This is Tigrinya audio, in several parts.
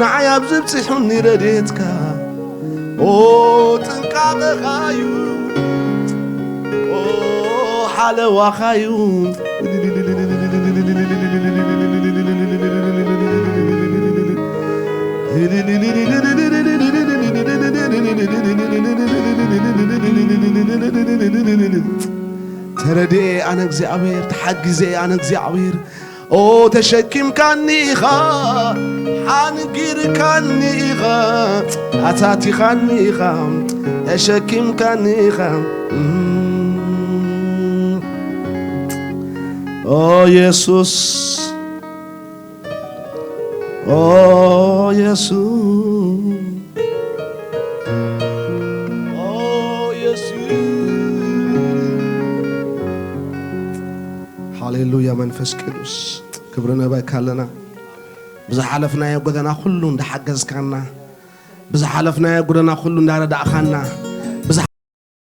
ንዓይ ኣብዚ ብጽሑኒ ረድኤትካ። ኦ ጥንቃቐኻዩ፣ ኦ ሓለዋኻዩ። ተረድኤ ኣነ እግዚኣብሔር፣ ተሓጊዘ ኣነ እግዚኣብሔር። ኦ ተሸኪምካኒ ኢኻ፣ ሓንጊርካኒ ኢኻ፣ ኣታቲኻኒ ኢኻ፣ ተሸኪምካኒ ኢኻ። እም። ኦ የሱስ፣ ኦ የሱስ፣ ኦ የሱስ። ሃሌሉያ መንፈስ ቅዱስ፣ ክብሪ ንህበካ ኣለና። ብዝሓለፍናዮ ጎደና ኩሉ እንዳሓገዝካና፣ ብዝሓለፍናዮ ጎደና ኩሉ እንዳረዳእኻና፣ ብዝሓ-፣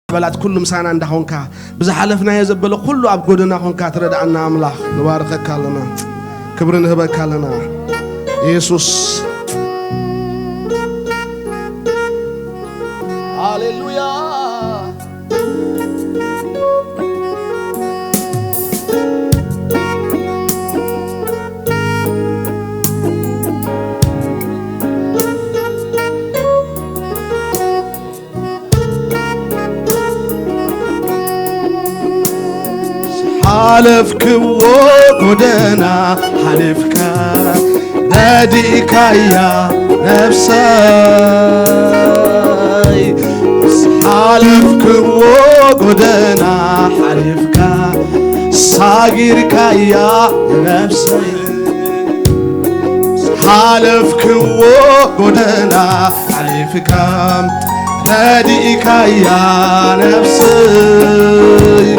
በላት ኩሉ ምሳና እንዳኾንካ፣ ብዝሓለፍናዮ ዘበለ ኩሉ ኣብ ጎደና ኾንካ ትረዳእና ኣምላኽ፣ ንባርኸካ ኣለና። ክብሪ ንህበካ ኣለና። የሱስ። ሃሌሉያ። ሓለፍክዎ ጎደና ሓሊፍካ ረዲእካያ ነፍሰይ። ሓለፍክዎ ጎደና ሓሊፍካ ሳጊርካያ ነፍሰይ። ሓለፍክዎ ጎደና ሓሊፍካ ረዲእካያ ነፍሰይ።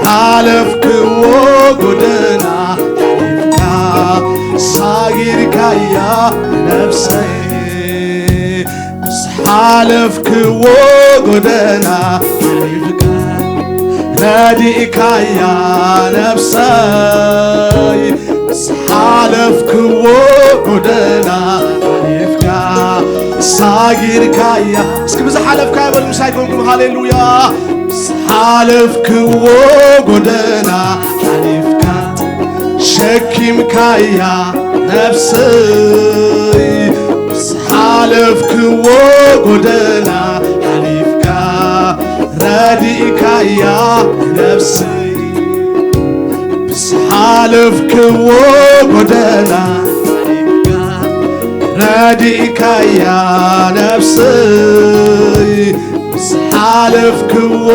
ሓለፍክዎ ጎደና ሓሊፍካ ሳጊርካያ ነፍሰይ። ምስ ሓለፍክዎ ጎደና ሓሊፍካ ረዲእካያ ነፍሰይ። ምስ ሓለፍክዎ ጎደና ሓሊፍካ ሳጊርካያ። እስኪ ብዝሓለፍካዮ በሉ ምሳይ ኮንኩም፣ ሃሌሉያ። ምስ ሓለፍክዎ ጎደና ሓሊፍካ ሸኪምካያ ነፍሰይ። ምስ ሓለፍክዎ ጎደና ሓሊፍካ ረዲእካያ ነፍሰይ። ምስ ሓለፍክዎ ጎደና ረዲእካያ ነፍሰይ። ምስ ሓለፍክዎ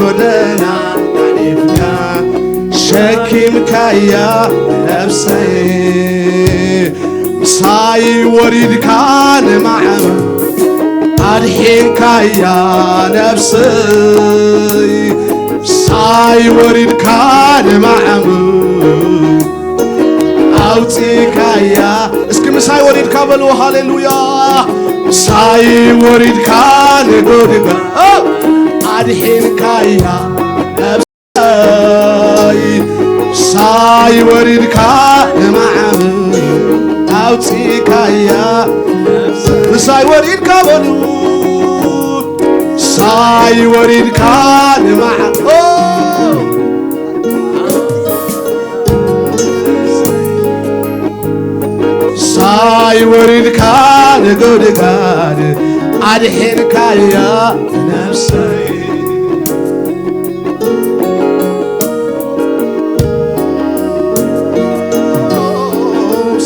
ጎደና ሓሊፍካ ሸኪምካያ ነፍሰይ። ምሳይ ወሪድካ ንማዕበል ኣድሒንካያ ነፍሰይ። ምሳይ ወሪድካ ንማዕበል ኣውጺእካያ። እስኪ ምሳይ ወሪድካ በልዎ፣ ሃሌሉያ። ምሳይ ወሪድካ ንጎድጓድ ኣድሒንካያ ነፍሰይ። ምሳይ ወሪድካ ንማዕበል ኣውጺእካያ። ምሳይ ወሪድካ በሉ። ምሳይ ወሪድካ ንማዕበል፣ ኦ! ምሳይ ወሪድካ ንጎድጓድ ኣድሒንካያ ነፍሰይ።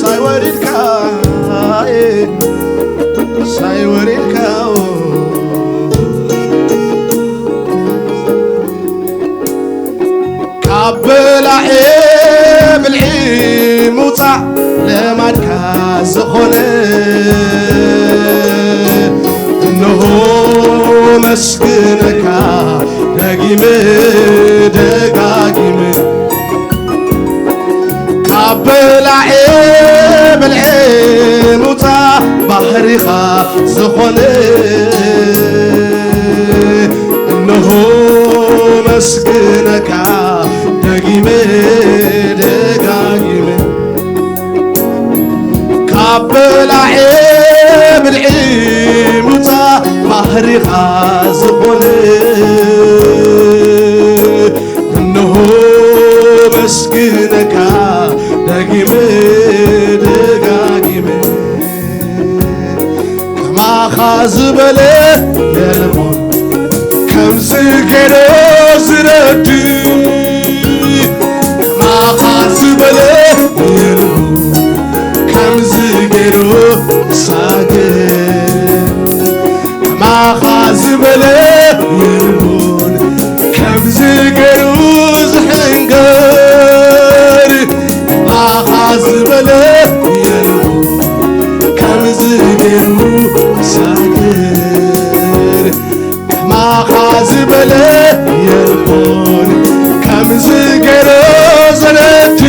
ሳይወሪድካ፣ ሳይወሪድካ፣ ካብ በላዒ ብልዒ ምውፃእ ልማድካ ዝኾነ፣ እንሆ መስግነካ ደጊመ ደጋጊመ። ካብ በላዒ ብልዒ ምውፃእ ባህሪኻ ዝኾነ፣ እንሆ መስግነካ ደጊመ ደጋጊመ። ካብ በላዒ ደጊመ ደጋጊመ ከማኻ ዝበለ የልቦን ከምዚ ገይሩ ዝረድእ ከማኻ ዝበለ የልቦን ከምዚ ገይሩ ሳገ ከማኻ ዝበለ የልቦን ከምዚ ገይሩ ዝሕንገር ከማኻ ዝበለ የልቦን ከምዚ ገይሩ ሳገር ከማኻ ዝበለ የልቦን ከምዚ ገይሩ ዘነቲ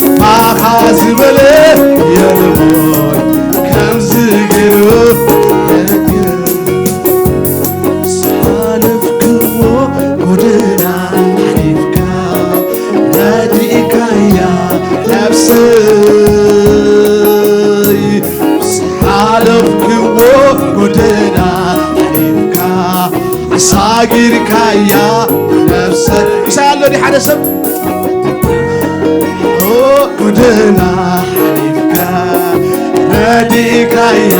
ከማኻ ዝበለ የልቦን ከምዚ ገይሩ ዝሓለፍክዎ ጎደና ሓሊፍካ ረዲእካያ ነብሰይ ዝሓለፍክዎ ጎደና ሓሊፍካ ኣሳጊርካያ ነብሰ ኢሳይ ኣሎ ድዩ ሓደ ሰብ ኦ ጎደና ሓሊፍካ ረዲእካያ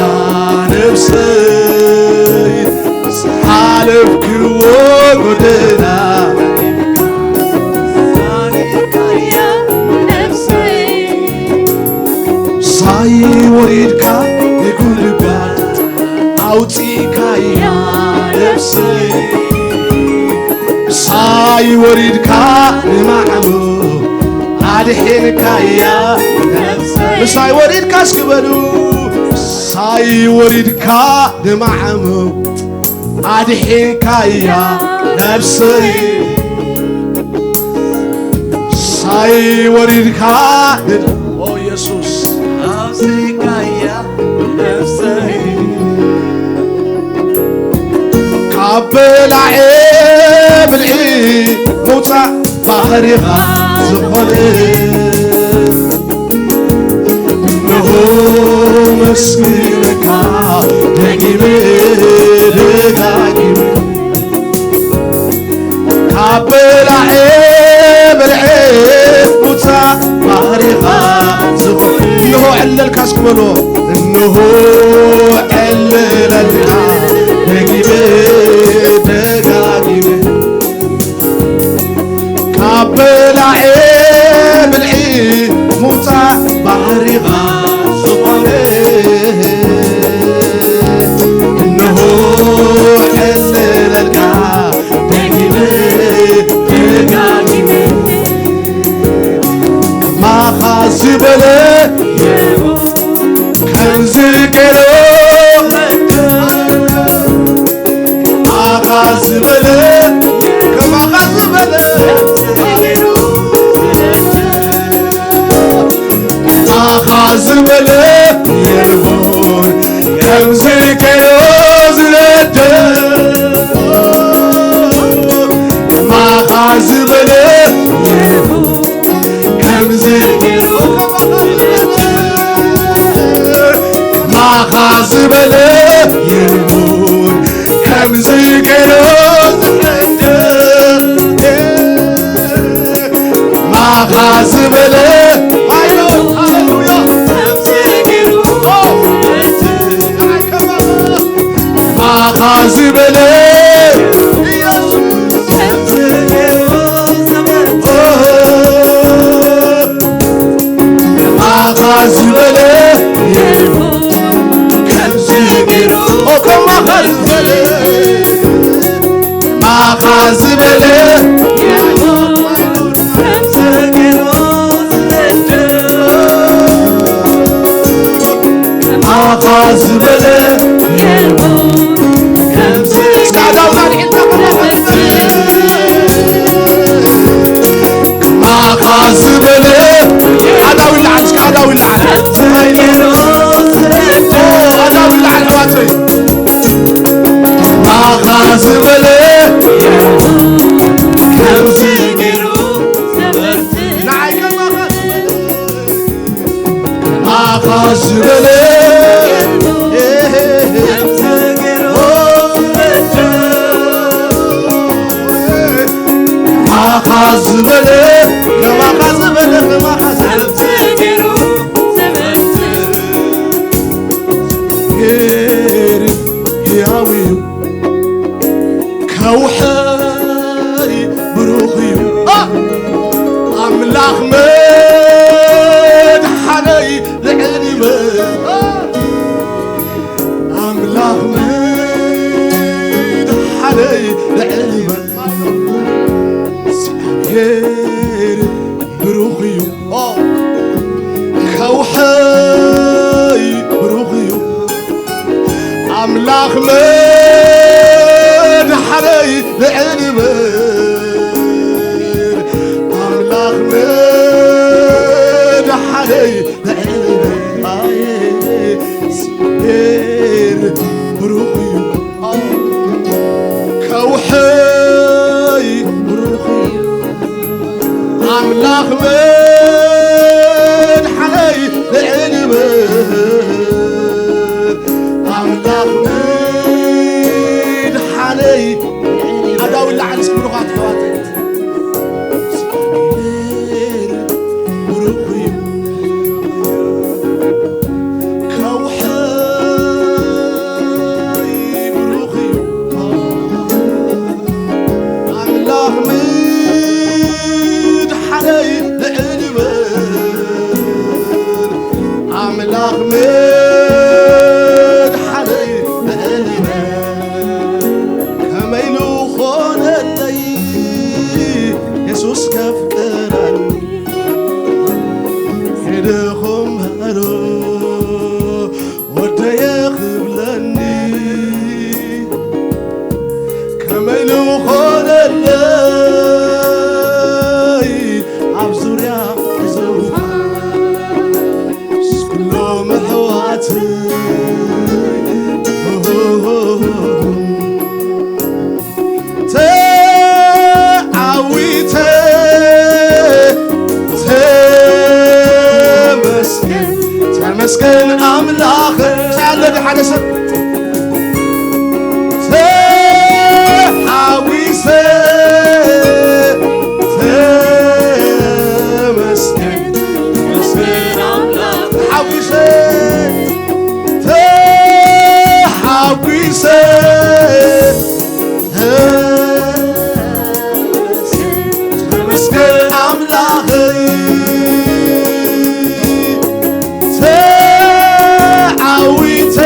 ነብሰይ ዝሓለፍክዎ ጎደና ሓሊፍካ ነብሰይ ሳይ ወሪድካ ንጉልባት ኣውፂእካያ ነብሰይ ሳይ ወሪድካ ንማዕበል ኣድሒንካያ ነብሰይ ምሳይ ወሪድካ እስኪ በሉ ሳይ ወሪድካ ንማዕበል ኣድሒንካያ ነብሰይ ሳይ ወሪድካ ን- ኦ ኢየሱስ ኣውፅእካያ ነብሰይ ካብ በላዔ ብልዒ ምውፃእ ባህሪኻ ዝኾነ ንሆ መስግነካ ደጊመ ደጋጊመ ካብ በላዔ ብልዔ ምውፃእ ባህሪኻ ዝኾነ እንሆ ዕለልካ እስኪ በሎ እንሆ ዕለለልካ ደጊመ ደጋጊመ ካብ በላዔ ብልዒ ምውፃእ ባህሪኻ ዝኾነ እንሆ ዕለለልካ ደጊመ ደጋጊመ ከማኻ ዝበለ ከምዚ ገይሩ ከማኻ ዝበለ ከማኻ ዝበለ ከማኻ ዝበለ የልቦን ከምዚ ገይሩ ዝረደ ከማኻ ዝበለ የልቦን ከምዚ ገይሩ ከማኻ ዝበለ የልቦን ከምዚ ገይሩ ዝረደ ከማኻ ዝበለ ሃሌሉያ ከማኻ ዝበለ ኢየሱስ ከማኻ ዝበለ ከምዚ ገይሩ ኦ ከማኻ ዝበለ ከማኻ ዝበለ ከማኻ ዝበለ የልቦን ከምዚ እስካዳው ማድዒና ከማኻ ዝበለ ኣዳው ይለዓል እስካ ኣዳው ይለዓል ኣዳው ይለዓል ኣሕዋተይ ከማኻ ዝበለ ከምዚ ገይሩ ንዓይ ከማኻ ዝበለ ከማኻ ዝበለ ከማኻ ዝበለ ከማኻ ዝበለ ከማኻ ዘምስገሩ ዘምስገሩ ሕያው እዩ። ከውሕይ ብሩኽ እዩ። ኣምላኽ መድሓነይ ልዕል ይበል። ኣምላኽ መድሓነይ ልዕል ይበል። እግዚኣብሔር ብሩኽ እዩ። ከውሕይ ብሩኽ እዩ። ኣምላኽ መድሓነይ ልዕል ይበል። ኣምላኽ መድሓነይ ልዕል ይበል። ኣየ እግዚኣብሔር ብሩኽ እዩ። ከውሕይ ብሩኽ እዩ። ኣምላኽ መድሓነይ ልዕል ይበል። ኣምላኽ መድሓነይ ኣዳው ላዕል እስኪ ብሩኻት ኣሕዋተይ። ብሩኽ እዩ። ከውሕይ ብሩኽ እዩ። ኣምላኽ መድሓነይ ልዕል ይበል። ኣምላኽ መድሓነይ ልዕል ይበል። ከመይ ኢሉ ኾነለይ የሱስ ከፍቅረኒ፣ ሄደ ኸምሃሮ ወደየ ክብለኒ፣ ከመይ ኢሉ ኾነለይ ኣብ ዙርያ ዙፋን ምስ ኩሎም ኣሕዋተይ ተዓዊተ ተመስገን ተመስገን ኣምላኽ። ኣሎ ዶ ሓደ ሰብ? ተሓጒሰ ተመስገን ተመስገን ኣምላኽ። ተሓጒሰ ተሓጒሰ ተመስገን ኣምላኸይ፣ ተዓዊተ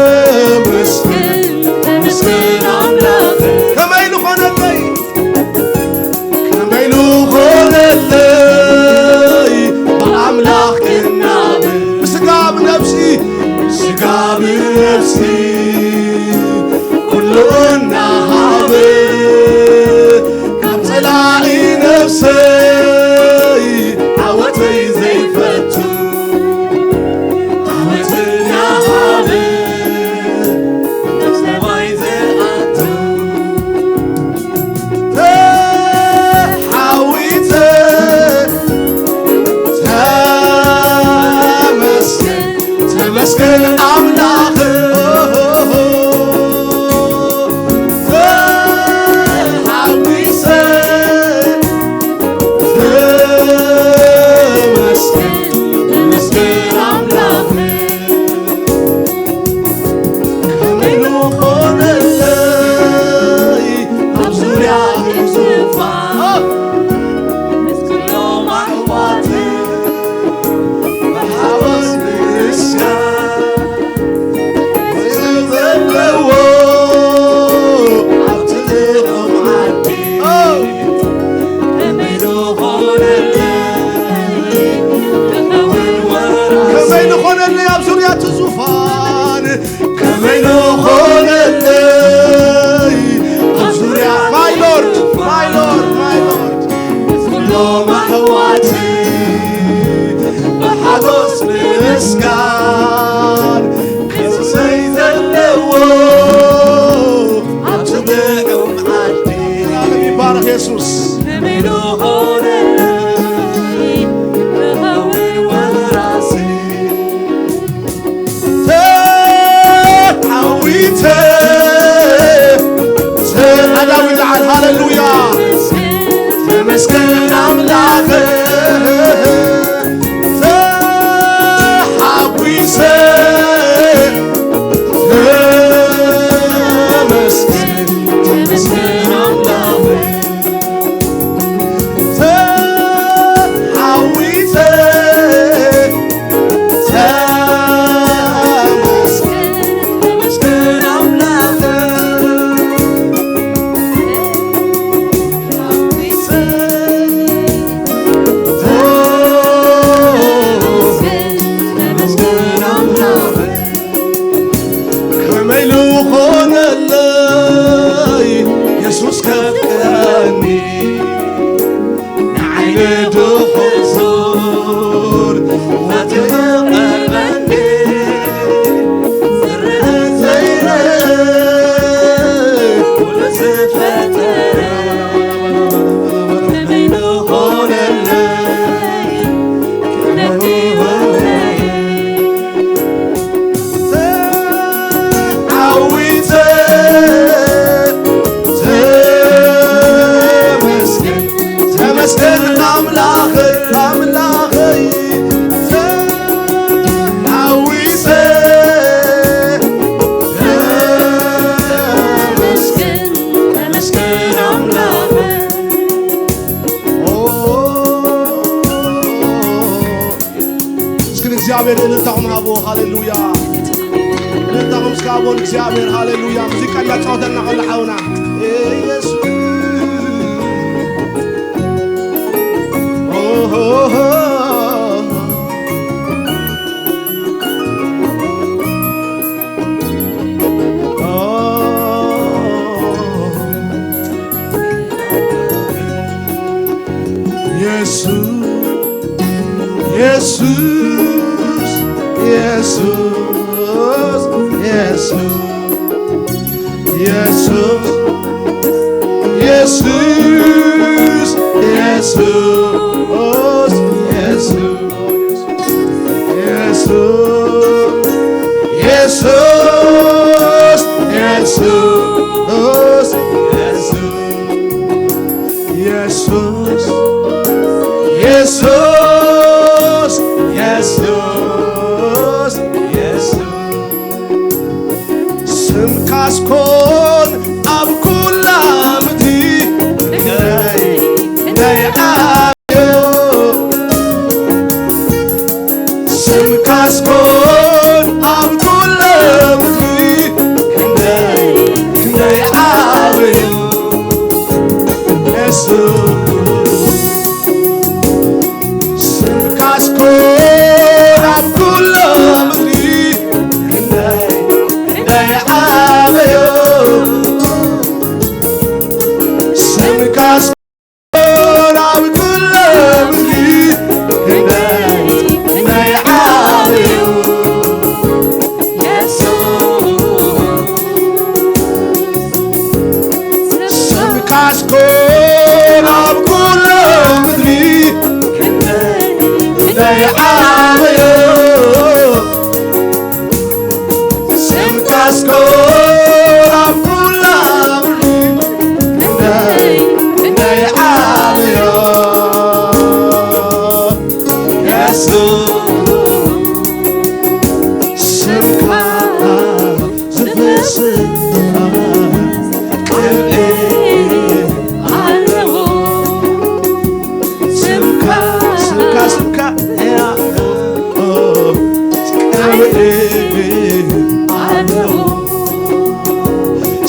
ተመስገን፣ ተመስገን ኣምላኸይ። ከመይ ዝኾነለይ ከመይ ንኾነለይ ብኣምላኽ ክናበ፣ ብስጋ ብነፍሲ፣ ብስጋ ብነፍሲ፣ ኩሉ እናሃበ፣ ካብ ጸላኢ ነፍሰይ፣ ዓወተይ ዘይፈቱ፣ ዓወት እናሃበ፣ ናብ ሰማይ ዝኣቱ። ተሓዊተ ተመስገን፣ ተመስገን ኣምላኽ። ተሓዊሰ ተመስገን፣ ተመስገን ኣምላኽ። ከመይ ንኾነለይ ኣብ ዙርያ ዙፋን ምስ ኩሎም ኣሕዋተይ ብሓጎስ ብምስጋን ዘለዎ ኣብቲ ልኡም ዓዲ ከመይ ንኾነለይ ክኸውን ወራሲ ከመይ ንኾነለይ ኣብ ዙርያ እቲ ዙፋን ከመይ ንኾነለይ ኣብ ዙርያ my Lord, my Lord, my Lord። ኩሎም ኣሕዋት ብሓጎስ ብምስጋን ክስሰይ ዘለዎ ኣብቲ ልኡም ዓዲ። ይባረኽ የሱስ። ከመይ ንኾነለይ ክኸውን ወራሲ ተዓዊተ ተዓዳዊ ሃሌሉያ። ተመስገን ኣምላኸ፣ ተሓጒሰ፣ ተመስገን፣ ተመስገን ኣምላኸ፣ ተሓጒሰ፣ ተመስገን፣ ተመስገን ኣምላኸ። ከመይ ልኾነለይ የሱስ ከፍቅረኒ፣ ንዓይ ንድኹም ሱር ፈቲሑ ቀርበኒ። ዝረአ ዘይረአ ኩሉ ዝፈጠረ ከመይ ንኾነለይ፣ ከመይ ንኾነለይ። ተዓዊተ ተመስገን፣ ተመስገን ኣምላኸይ፣ ኣምላኸይ። ተዓዊተ ተመስገን፣ ተመስገን ኣምላኸይ። ኦ፣ እስኪ ንእግዚኣብሔር እልልታኹም ሃቡ። ሃሌሉያ። እልልታኹም እስኪ ሃቡ ንእግዚኣብሔር። ሃሌሉያ። ሙዚቃ እናተጻወተ እናኸሎ ሓውና። ኢየሱስ። ኦሆሆ። ኢየሱስ፣ ኢየሱስ፣ ኢየሱስ፣ ኢየሱስ፣ ኢየሱስ፣ ኢየሱስ፣ ኢየሱስ፣ ኢየሱስ። ኢየሱስ፣ ኢየሱስ፣ ኢየሱስ፣ ኢየሱስ፣ ኢየሱስ፣ ኢየሱስ፣ ኢየሱስ። ስምካስ ኮን ኣብ ኩላ ምድሪ ክንደይ፣ ክንደይ ዓብዮ። ስምካስ ኮን ኣብ ኩላ ምድሪ ክንደይ፣ ክንደይ ዓብዮ። የሱስ ስምካስ ኮን ኣብ ኩላ ምድሪ ክንደይ፣ ክንደይ ዓብዮ። ስምካስ ኮን ኣብ ኩላ ምድሪ ክንደይ፣ ክንደይ ዓብዮ። የሱስ ስምካስ ኮን ኣብ ኩላ ምድሪ ክንደይ ዓብዮ። ስምካስ ኮን ኣብ ኩላ ምድሪ ክንደይ፣ ክንደይ ዓብዮ። የሱስ ስምካ ዝፈስስ ቅብኢ ኣለዎ። ስምካ፣ ስምካ፣ ስምካ፣ ቅብኢ ኣለዎ።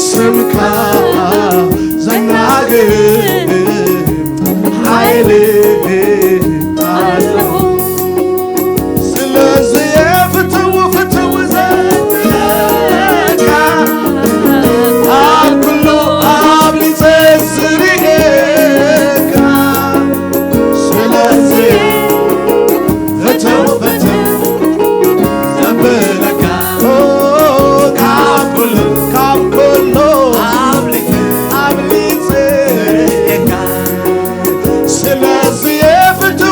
ስምካ ዘናግፍ ሓይሊ ኣለዎ። ስለዚ ፍትው ፍትው ዘብለካ ኣብ ኩሉ ኣብሊፀ ዝርእየካ። ስለዚ ፍትው ፍትው ዘብለካ ካብ ኩሉ ካብ ኩሉ ኣብሊፀ ኣብሊፀ ዝርእየካ። ስለዚ ፍትው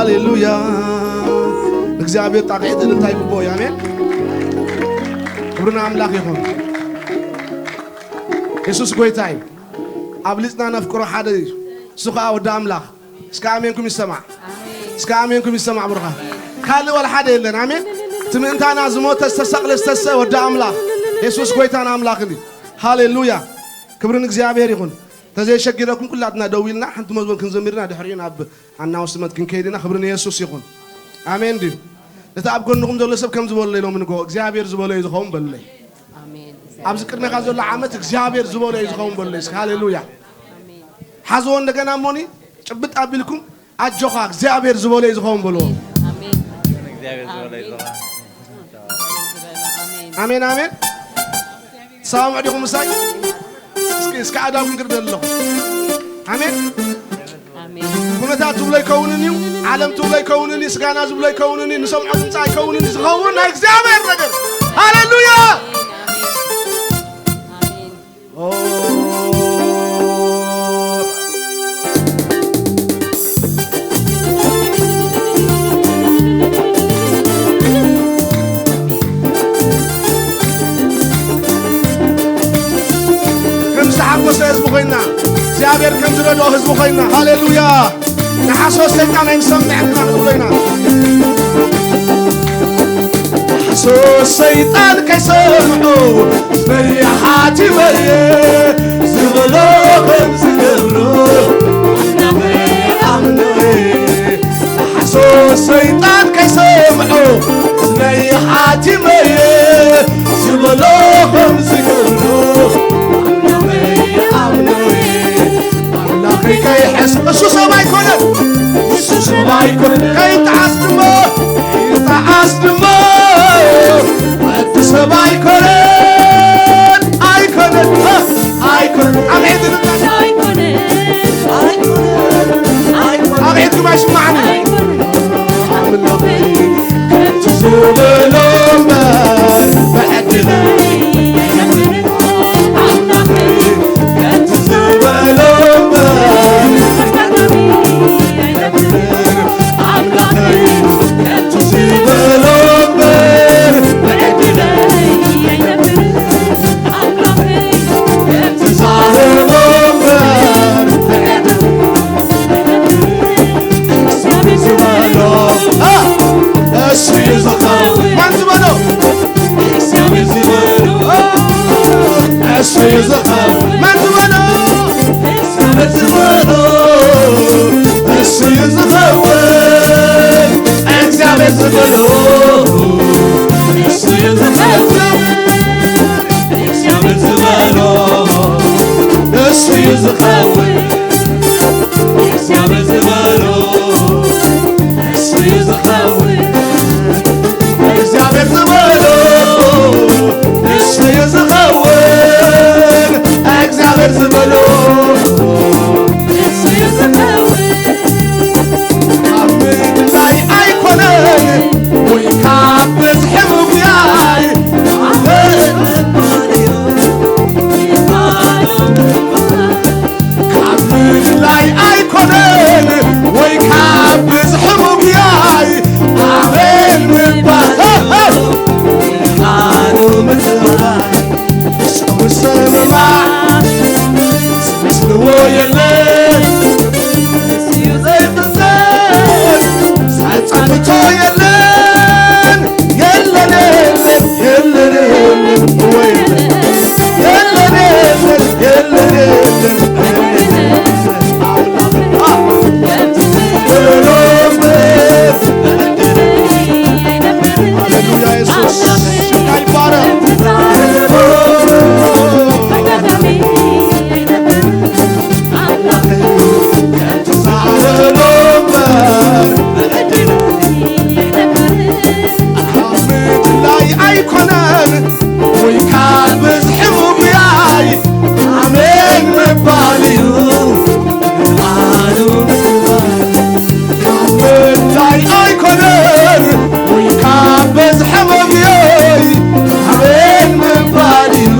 ሃሌሉያ። እግዚኣብሔር ጣቕዒት እንታይ ግቦ እዩ። ኣሜን። ክብርና ኣምላኽ ይኹን። የሱስ ጎይታ እዩ። ኣብሊጽና ነፍቅሮ ሓደ እዩ። እሱ ኸዓ ወዲ ኣምላኽ። እስከ ኣሜንኩም ይሰማዕ። እስከ ኣሜንኩም ይሰማዕ ብሩኻ። ካልእ ዋላ ሓደ የለን። ኣሜን። እቲ ምእንታና ዝሞተ ዝተሰቕለ ዝተሰ ወዲ ኣምላኽ የሱስ ጎይታን ኣምላኽን እዩ። ሃሌሉያ። ክብሪ ንእግዚኣብሔር ይኹን። ተዘይሸጊረኩም ኩላትና ደው ኢልና ሓንቲ መዝሙር ክንዘምርና ድሕሪኡ ናብ ኣናውንስመንት ክንከይድ ኢና። ክብሪ ንየሱስ ይኹን። ኣሜን ድዩ? ነቲ ኣብ ጎንኹም ዘሎ ሰብ ከም ዝበሎ ኢሎም ንጎ እግዚኣብሔር ዝበሎ እዩ ዝኸውን በለይ። ኣብዚ ቅድሜኻ ዘሎ ዓመት እግዚኣብሔር ዝበሎ እዩ ዝኸውን በለይ። እስከ ሃሌሉያ። ሓዝዎ እንደገና እሞኒ ጭብጥ ኣቢልኩም ኣጆኻ እግዚኣብሔር ዝበሎ እዩ ዝኸውን በልዎ። ኣሜን። ኣሜን ኣሜን። ትሰማምዑ ዲኹም ምሳይ? እስኪ እስከ ኣዳጉን ግርደ ኣለኹ። ኣሜን። ኩነታት ትብሎ ኣይከውንን እዩ። ዓለም ትብሎ ኣይከውንን እዩ። ስጋና ዝብሎ ኣይከውንን እዩ። ንሰምዖ ድምፂ ኣይከውንን እዩ። ዝኸውን ናይ እግዚኣብሔር ነገር። ሃሌሉያ። ከም ዝተሓጎሰ ህዝቢ ኮይና እግዚኣብሔር ከም ዝረድኦ ህዝቢ ኮይና ሃሌሉያ። ንሓሶት ሰይጣን ኣይንሰምዕ ኢና ክንብሎ ኢና። ሓሶት ሰይጣን ከይሰምዑ በያሓት ይበየ ዝበሎ ከም ዝገብሩ ኣምኖ ሓሶት ሰይጣን ከይሰምዑ በያሓት ይበየ ዝበሎ ከም ዝገብሩ ኣምኖ ኣምላኸይ ከይሕስ እሱ ሰብ ኣይኮነን። እሱ ሰብ ኣይኮነን። ከይጠዓስ ድማ ይጠዓስ ድማ እቲ ሰብ ኣይኮነን። ኣይኮነን። ኣይኮነን። ኣብ ዒድ ንጠዓስ። ኣይኮነን። ኣይኮነን። ኣይኮነን። ኣብ ዒድ ድማ ይስማዕኒ። ኣይኮነን። ኣምላኸይ ከምቲ ዝበሎ እምበር ብዕድለይ ማን ዝበሎ? እሱ እዩ ዝኸውን። ማን ዝበሎ? እሱ ዝበሎ፣ እሱ እዩ ዝኸውን። እግዚኣብሔር ዝበሎ፣ እሱ እዩ ዝኸውን። እግዚኣብሔር ዝበሎ፣ እሱ እዩ ዝኸውን። እግዚኣብሔር ዝበሎ፣ እሱ እዩ ዝኸውን። እግዚኣብሔር ዝበሎ እሱ እዩ ዝኸውን። እግዚኣብሔር ዝበሎ እሱ እዩ ዝኸውን። ካብ ምድላይ ኣይኮነን ወይ ካብ ብዝሒ ምጉያይ ካብ ምድላይ ኣይኮነን ወይ ካብ ብዝሒ ምጉያይ ኣሜን ምባል ቃሉ ምጽዋይ ሰው ሰምማ ዝመስልዎ የለን ዘይፍዘን ሳጻምቶ የለን የለን የለን የለን የለን ወይ የለን የለን የለን የለን ሃሌሉያ ኢየሱስ ሽታ ይባረክ። ምድላይ ኣይኮነን ወይ ካብ ብዝሒ ምጉያይ ኣሜን ምባል እዩ። ካብ ምድላይ ኣይኮነን ወይ ካብ ብዝሒ ምጉያይ ኣሜን ምባል እዩ።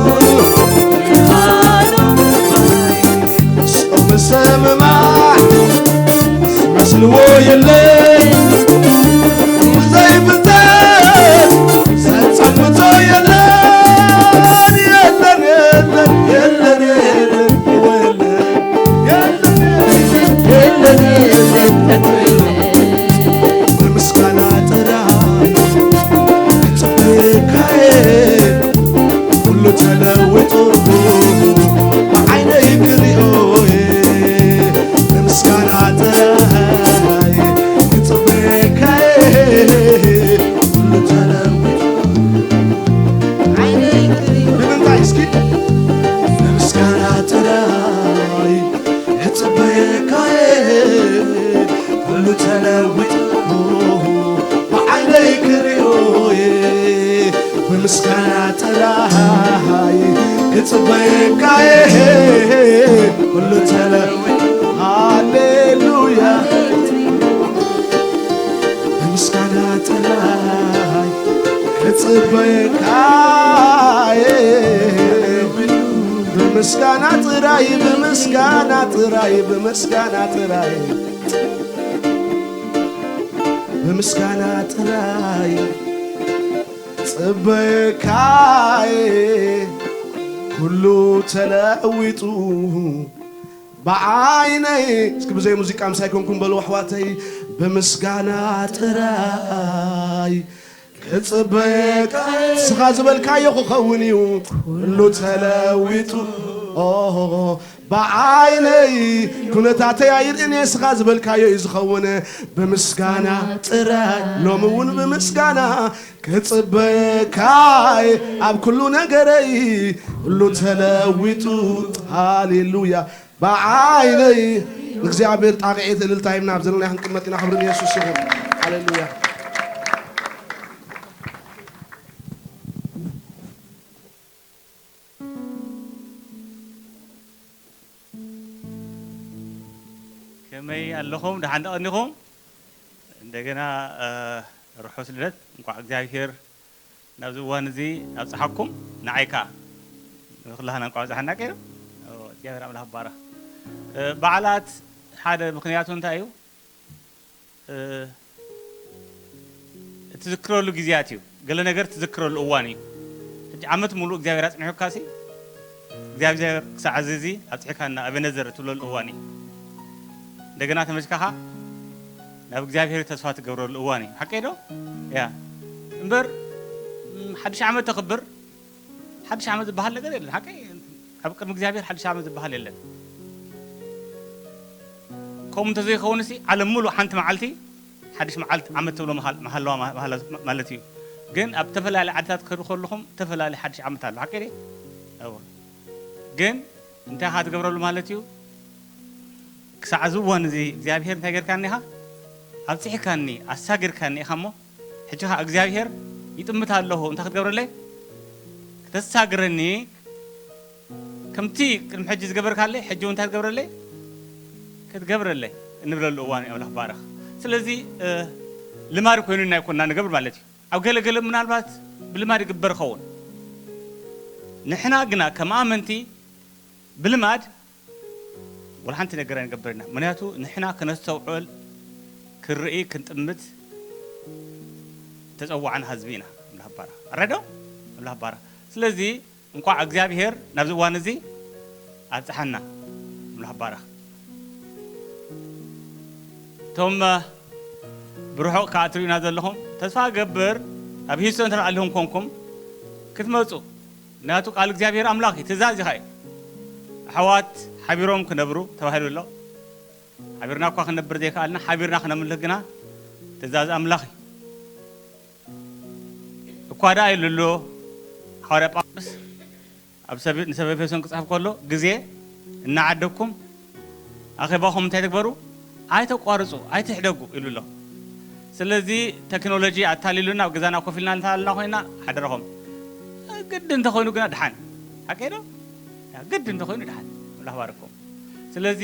ሰው ሰምማ ዝመስልዎ የለን ኩሉ ተለዊጡ ብዓይነይ ክሪኦየ ብምስጋና ጥራይ ክጽበየካየ ኩሉ ተለዊጡ ሃሌሉያ ብምስጋና ጥራይ ክጽበየካየ ብምስጋና ጥራይ ብምስጋና ጥራይ ብምስጋና ጥራይ ብምስጋና ጥራይ ጽበካየ ኩሉ ተለዊጡ ብዓይነይ እስኪ ብዘይ ሙዚቃ ምሳይ ኮንኩም በሉ ኣሕዋተይ ብምስጋና ጥራይ ክጽበካ እስኻ ዝበልካዮ ክኸውን እዩ ኩሉ ተለዊጡ ኦሆ ብዓይነይ ኩነታተይ ኣይርእን እየ እስኻ ዝበልካዮ እዩ ዝኸውን ብምስጋና ጥራይ ሎሚ እውን ብምስጋና ክጽበካ ኣብ ኩሉ ነገረይ ኩሉ ተለዊጡ ሃሌሉያ ብዓይነይ ንእግዚኣብሔር ጣቕዒት እልልታ ሂብና ኣብ ዘለናዮ ክንቅመጥ ኢና ክብሪ ንየሱስ ይኹን ሃሌሉያ ከመይ ኣለኹም? ደሓን ዶ ቀኒኹም? እንደገና ርሑስ ልደት። እንኳዕ እግዚኣብሔር ናብዚ እዋን እዚ ኣብፀሓኩም። ንዓይ ከዓ ንኹላህና እንኳዕ ኣብፀሓና። ቀይሩ እግዚኣብሔር ኣምላኽ ይባረኽ። በዓላት ሓደ ምኽንያቱ እንታይ እዩ? እትዝክረሉ ግዜያት እዩ። ገለ ነገር እትዝክረሉ እዋን እዩ። ሕጂ ዓመት ሙሉእ እግዚኣብሔር ኣጽኒሑካሲ እግዚኣብሔር ክሳዕ እዚ ኣብጺሕካና ኣቤነዘር እትብለሉ እዋን እዩ። እንደገና ተመልስካ ኸኣ ናብ እግዚኣብሔር ተስፋ ትገብረሉ እዋን እዩ። ሓቀይ ዶ? እያ። እምበር ሓድሽ ዓመት ተኽብር ሓድሽ ዓመት ዝበሃል ነገር የለን። ሓቀይ ኣብ ቅድሚ እግዚኣብሔር ሓድሽ ዓመት ዝበሃል የለን። ከምኡ እንተዘይኸውን ሲ ዓለም ሙሉእ ሓንቲ መዓልቲ ሓድሽ መዓልቲ ዓመት ትብሎ መሃለዋ ማለት እዩ። ግን ኣብ ተፈላለየ ዓድታት ክኸዱ ከለኹም ተፈላለየ ሓድሽ ዓመት ኣሎ። ሓቂ ድየ? እወ። ግን እንታይ ኢኻ ትገብረሉ ማለት እዩ? ክሳዕ እዚ እዋን እዚ እግዚኣብሔር እንታይ ጌርካኒ ኢኻ? ኣብጺሕካኒ፣ ኣሳጊርካኒ ኢኻ እሞ ሕጂ ኸኣ እግዚኣብሔር ይጥምት ኣለኹ እንታይ ክትገብረለይ? ክተሳግረኒ ከምቲ ቅድሚ ሕጂ ዝገበርካለይ ሕጂ እውን እንታይ ትገብረለይ? ክትገብረለይ እንብለሉ እዋን እዩ ኣምላኽ ባረኽ። ስለዚ ልማድ ኮይኑና ኣይኮንና ንገብር ማለት እዩ። ኣብ ገለ ገለ ምናልባት ብልማድ ይግበር ይኸውን። ንሕና ግና ከም ኣመንቲ ብልማድ ወላ ሓንቲ ነገር ኣይንገብር ኢና። ምክንያቱ ንሕና ክነስተውዕል፣ ክንርኢ፣ ክንጥምት ተጸዋዕና ህዝቢ ኢና። ኣምላኽ ባረኽ። ኣረዶ? ኣምላኽ ባረኽ። ስለዚ እንኳዕ እግዚኣብሔር ናብዚ እዋን እዚ ኣብጽሓና። ኣምላኽ ባረኽ። እቶም ብርሑቕ ከኣ ትርእዩና ዘለኹም ተስፋ እገብር ኣብ ሂውስተን ተላዕልኹም ኮንኩም ክትመጹ ምክንያቱ ቃል እግዚኣብሔር ኣምላኽ እዩ ትእዛዝ እዩ ኣሕዋት ሓቢሮም ክነብሩ ተባሂሉ ኣሎ ሓቢርና እኳ ክንነብር ዘይከኣልና ሓቢርና ክነምልኽ ግና ትእዛዝ ኣምላኽ እዩ እኳ ደኣ ኢሉ ኣሎ ሓዋርያ ጳውሎስ ኣብ ንሰብ ኤፌሶን ክጽሕፍ ከሎ ግዜ እናዓደግኩም ኣኼባኹም እንታይ ትግበሩ ኣይተቋርጹ ኣይትሕደጉ ኢሉ ኣሎ ስለዚ ቴክኖሎጂ ኣታሊሉና ኣብ ገዛና ኮፍ ኢልና እንተኣልና ኮይና ሓደረኹም ግዲ እንተኾይኑ ግና ድሓን ሓቀይ ዶ ግዲ እንተኾይኑ ድሓን ኣምላኽ ባርኩም ስለዚ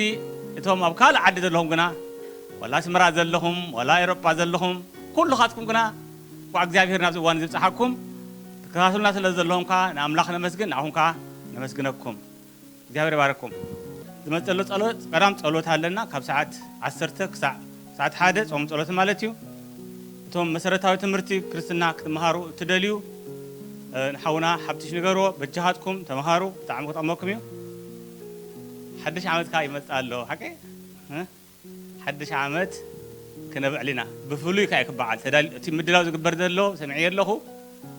እቶም ኣብ ካልእ ዓዲ ዘለኹም ግና ዋላ ኣስመራ ዘለኹም ዋላ ኤሮጳ ዘለኹም ኩልኻትኩም ግና እንኳዕ እግዚኣብሔር ናብዚ እዋን ዝብፅሓኩም ትከታተሉና ስለ ዘለኹም ከዓ ንኣምላኽ ነመስግን ንኣኹም ከዓ ነመስግነኩም እግዚኣብሔር ይባረኩም ዝመፀሎ ጸሎት ቀዳም ጸሎት ኣለና ካብ ሰዓት ዓሰርተ ክሳዕ ሰዓት ሓደ ጾም ጸሎት ማለት እዩ እቶም መሰረታዊ ትምህርቲ ክርስትና ክትመሃሩ እትደልዩ ንሓውና ሓብትሽ ንገርዎ በጃኻትኩም ተምሃሩ ብጣዕሚ ክጠቕመኩም እዩ ሓድሽ ዓመት ከዓ ይመፅእ ኣሎ ሓቀ ሓድሽ ዓመት ክነብዕል ኢና ብፍሉይ ከዓ ክበዓል እቲ ምድላው ዝግበር ዘሎ ሰሚዐ ኣለኹ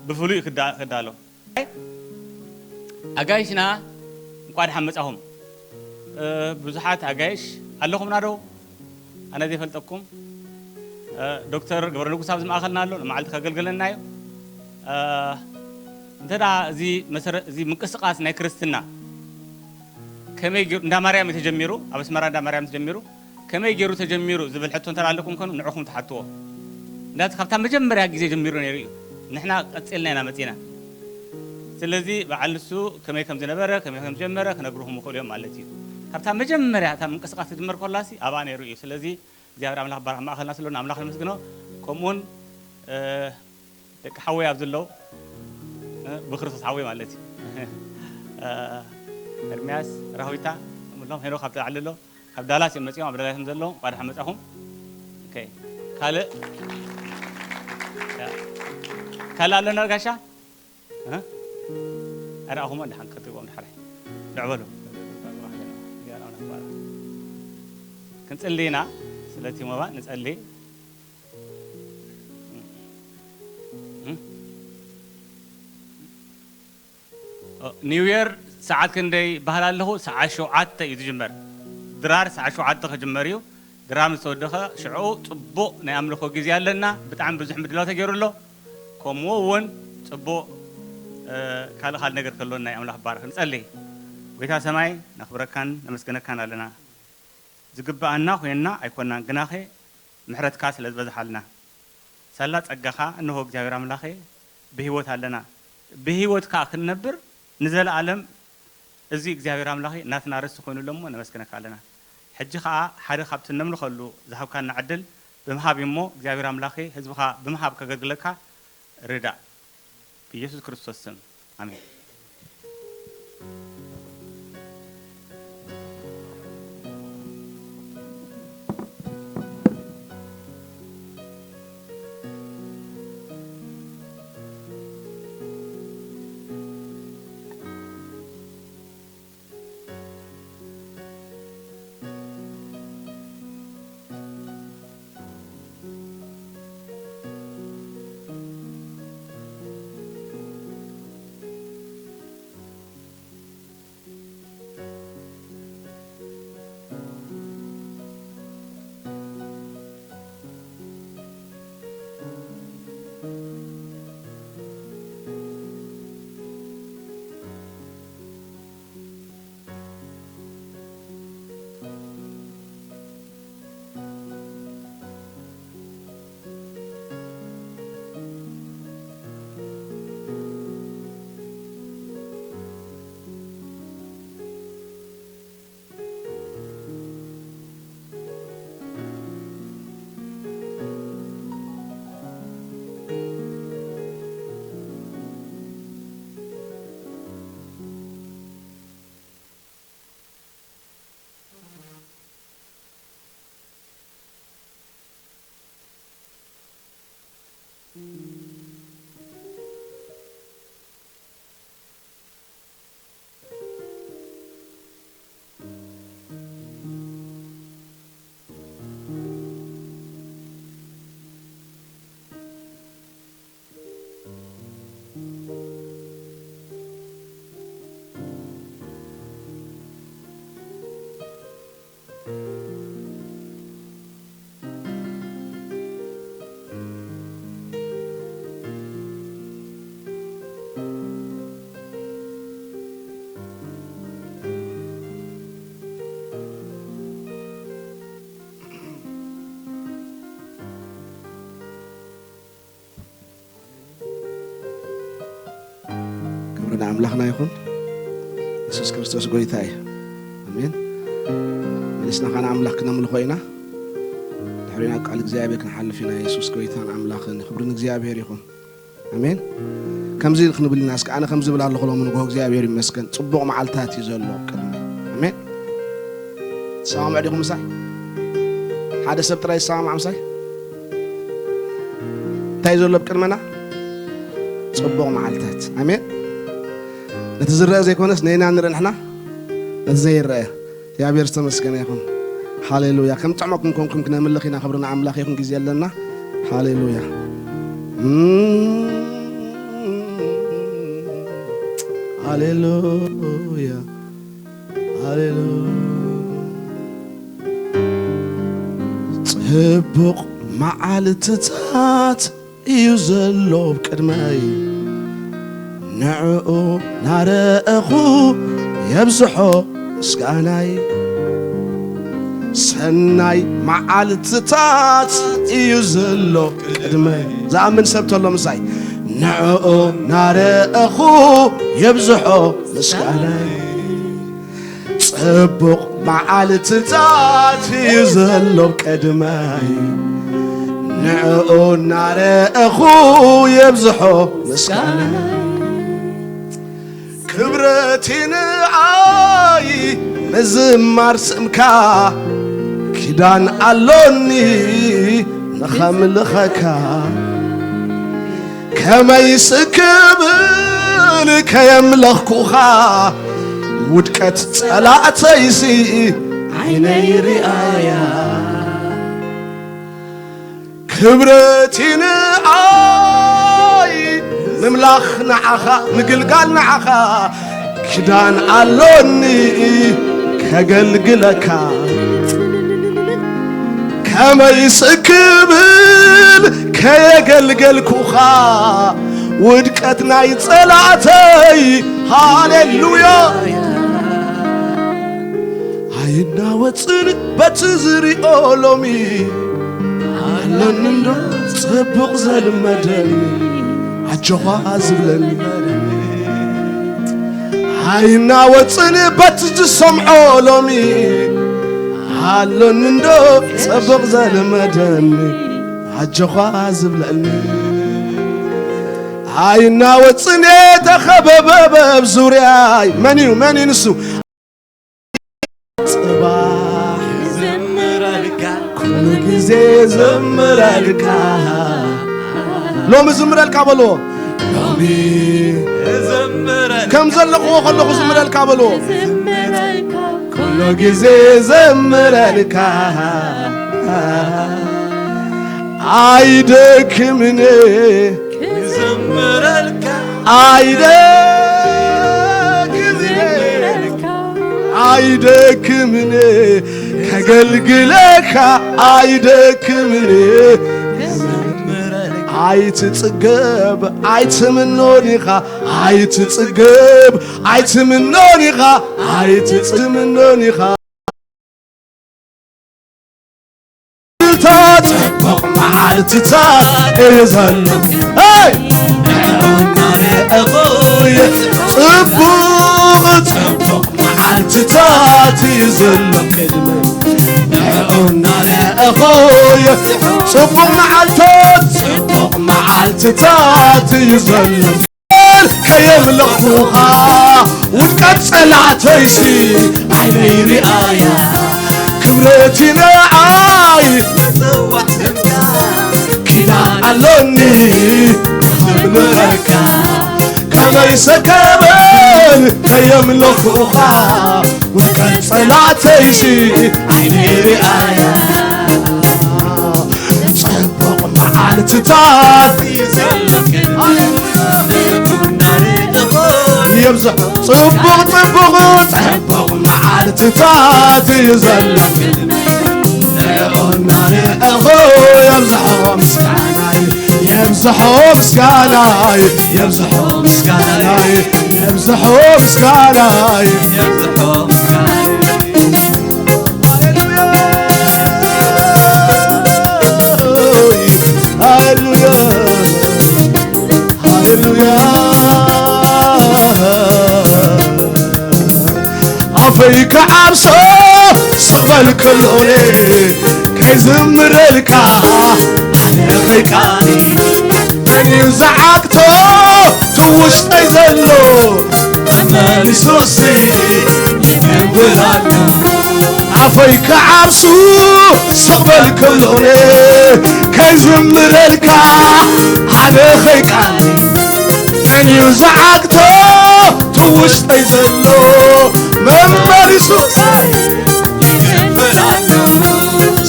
ብፍሉይ ክዳሎ ኣጋይሽና እንኳ ድሓን መጻኹም ብዙሓት ኣጋይሽ ኣለኹምና ዶ ኣነ ዘይፈልጠኩም ዶክተር ገብረ ንጉስ ኣብዚ ማእኸልና ኣሎ ንመዓልቲ ከገልግለና እዩ እንተ እዚ ምንቅስቃስ ናይ ክርስትና ከመይ እንዳ ማርያም ተጀሚሩ ኣብ ኣስመራ እንዳ ማርያም ተጀሚሩ ከመይ ገይሩ ተጀሚሩ ዝብል ሕቶ እንተ ኣለኩም ከኑ ንዕኹም ትሓትዎ። እንዳት ካብታ መጀመርያ ግዜ ጀሚሩ ነይሩ እዩ። ንሕና ቀጺልና ኢና መጺና። ስለዚ በዓል ንሱ ከመይ ከም ዝነበረ፣ ከመይ ከም ዝጀመረ ክነግርኹም ይኽእሉ እዮም ማለት እዩ። ካብታ መጀመርያ እታ ምንቅስቃስ ትጅመር ኮላሲ ኣብኣ ነይሩ እዩ። ስለዚ እግዚኣብሔር ኣምላኽ ባርኽ ማእኸልና ስለ ኣምላኽ ነመስግኖ። ከምኡውን ደቂ ሓወይ ኣብ ዘለዉ ብክርስቶስ ሓወይ ማለት እዩ። ኤርምያስ ራሁይታ ምሎም ሄኖክ ኣብ ተዓሊ ኣሎ። ካብ ዳላስ እዮም መጺኦም፣ ኣብ ዳላስ እዮም ዘለዉ። እንኳ ደሓን መጻኹም። ኦኬ። ካልእ ካልእ ኣሎ ነርጋሻ? ኣረ ኣኹም ደሓን ከትዎም ደሓራይ ንዕበሉ። ክንጽሊ ኢና። ስለቲ ሞባ ንጸሊ። ኒው የር ሰዓት ክንደይ ባህል ኣለኹ? ሰዓት ሸውዓተ እዩ ዝጅመር። ድራር ሰዓት ሸውዓተ ክጅመር እዩ። ድራር ምስ ተወደኸ ሽዑ ጽቡቕ ናይ ኣምልኾ ግዜ ኣለና። ብጣዕሚ ብዙሕ ምድላው ተገይሩ ኣሎ። ከምኡ እውን ጽቡቕ ካልእ ካልእ ነገር ከሎ ናይ ኣምላኽ ባርኽ ንጸሊ። ጎይታ ሰማይ ነኽብረካን ነመስግነካን ኣለና። ዝግብኣና ኮይንና ኣይኮናን፣ ግናኸ ምሕረትካ ስለ ዝበዝሓልና። ሳላ ጸጋኻ እንሆ እግዚኣብሔር ኣምላኸ ብህይወት ኣለና። ብህይወት ከኣ ክንነብር ንዘለኣለም እዚ እግዚኣብሔር ኣምላኸ ናትና ርስቲ ኮይኑሎ እሞ ነመስግነካ ኣለና። ሕጂ ከኣ ሓደ ካብቲ እነምልኸሉ ዝሃብካና ዕድል ብምሃብ እዩ እሞ እግዚኣብሔር ኣምላኸ ህዝብኻ ብምሃብ ከገልግለካ ርዳእ። ብኢየሱስ ክርስቶስ ስም ኣሜን። ክብሪ ንኣምላኽና ይኹን። የሱስ ክርስቶስ ጎይታ እዩ። ኣሜን። መሊስና ኸኣ ንኣምላኽ ክነምልኾ ኢና። ድሕሪኡ ናብ ቃል እግዚኣብሔር ክንሓልፍ ኢና። የሱስ ጎይታን ኣምላኽን። ክብሪ ንእግዚኣብሔር ይኹን። ኣሜን። ከምዚ ክንብል ኢና እስከ፣ ኣነ ከምዚ እብል ኣለኹ ሎሚ ንግሆ፣ እግዚኣብሔር ይመስገን፣ ጽቡቕ መዓልትታት እዩ ዘሎ ቅድሚ። ኣሜን። ትሰማምዑ ዲኹም ምሳይ? ሓደ ሰብ ጥራይ ይሰማማዕ ምሳይ? እንታይ ዘሎ ኣብ ቅድመና? ጽቡቕ መዓልታት። ኣሜን። ነቲ ዝረአ ዘይኮነስ ነይና ንርኢ ንሕና ነቲ ዘይረአ። እግዚኣብሔር ዝተመስገነ ይኹን። ሃሌሉያ። ከም ጥዕመኩም ኮንኩም ክነምልኽ ኢና። ክብሪ ንኣምላኽ ይኹን። ግዜ ኣለና። ሃሌሉያ። እም፣ ሃሌሉያ። ሃሌሉያ። ጽቡቕ መዓልትታት እዩ ዘሎ ኣብ ቅድመይ፣ ንዕኡ ናረኣኹ የብዝሖ ምስጋናይ። ሰናይ መዓልትታት እዩ ዘሎ ቅድመይ። ዝኣምን ሰብ ተሎ ምሳይ። ንዕኡ ናረእኹ የብዝሖ ምስጋናይ። ጽቡቕ መዓልትታት እዩ ዘሎ ቅድመይ። ንዕኡ ናረእኹ የብዝሖ ምስጋናይ። ክብረቲ ንዓይ ምዝማር ስምካ፣ ኪዳን ኣሎኒ ንኸምልኸካ። ከመይ ስክብል ከየምለኽኩኻ፣ ውድቀት ጸላእተይሲ ዓይነይ ርኣያ። ክብረቲ ንዓይ ምምላኽ ንዓኻ፣ ምግልጋል ንዓኻ። ኪዳን ኣሎኒ ከገልግለካ። ከመይ ስክብል ከየገልገልኩኻ፣ ውድቀት ናይ ጸላእተይ። ሃሌሉያ። ኣይናወጽን በቲ ዝሪኦ ሎሚ፣ ኣለኒ እንዶ ጽቡቕ ዘልመደኒ፣ ኣጆኻ ዝብለኒ። ኣይናወጽን በቲ ዝሰምዖ ሎሚ፣ ኣለኒ እንዶ ጽቡቕ ዘልመደኒ፣ ኣጆኻ ዝብለኒ። ኣይናወጽን ተኸበበ ኣብ ዙርያይ። መን እዩ? መን እዩ ንሱ? ጽባሕ ዝምረልካ፣ ኩሉ ግዜ ዝምረልካ። ሎሚ ዝምረልካ በልዎ። ሎሚ ዝምረልካ፣ ከም ዘለኽዎ ከለኹ ዝምረልካ በልዎ። ዝምረልካ፣ ኩሉ ግዜ ዝምረልካ። ኣይደክምን ክዝምረልካ፣ ኣይደክምን፣ ክዝምረልካ። ኣይደክምን ከገልግለካ፣ ኣይደክምን። ክዝምረልካ። ኣይትጽገብ ኣይትምኖን ኢኻ፣ ኣይትጽገብ ኣይትምኖን ኢኻ፣ ኣይትጽምኖን ኢኻ። ጽቡቕ መዓልትታት እዩ ዘሎ። ሄይ! ንዕኡ እናረኣኹ እየ። ጽቡቕ፣ ጽቡቕ መዓልትታት እዩ ዘሎ ቅድመይ። ንዕኡ እናረኣኹ እየ። ጽቡቕ መዓልታት፣ ጽቡቕ መዓልትታት እዩ ዘሎ። ከየምለኽኩኻ ውድቀት ጸላእተይሲ ዓይነይ ርኣያ። ክብረቲ ንዓይ ኪዳን ኣሎኒ ክኽብረካ። ከመይ ሰከበን ከየምለኽኩኻ ውድቀት ጸላእተይሲ ዓይነይ ርኣያ። ጽቡቕ መዓልትታት ይብዝሑ። ጽቡቕ፣ ጽቡቕ፣ ጽቡቕ መዓልትታት እዩ ዘሎ። ንዕኡ እናረኣኹ የብዝሖ ምስጋናይ፣ የብዝሖ ምስጋናይ፣ የብዝሖ ምስጋናይ፣ የብዝሖ ምስጋናይ፣ የብዝሖ ምስጋናይ። ሃሌሉያ፣ ሃሌሉያ። ኣፈይ ክዓርሶ ስቕ በል ከሎኔ ከይዝምረልካ ኣነ ኸይቃኒ። መን እዩ ዝዓግቶ እቲ ውሽጠይ ዘሎ መመሊሱሲ ይነብር ኣሎ። ኣፈይ ክዓርሱ ስቕ በል ከሎኔ ከይዝምረልካ ኣነ ኸይቃኒ። መን እዩ ዝዓግቶ እቲ ውሽጠይ ዘሎ መመሊሱሲ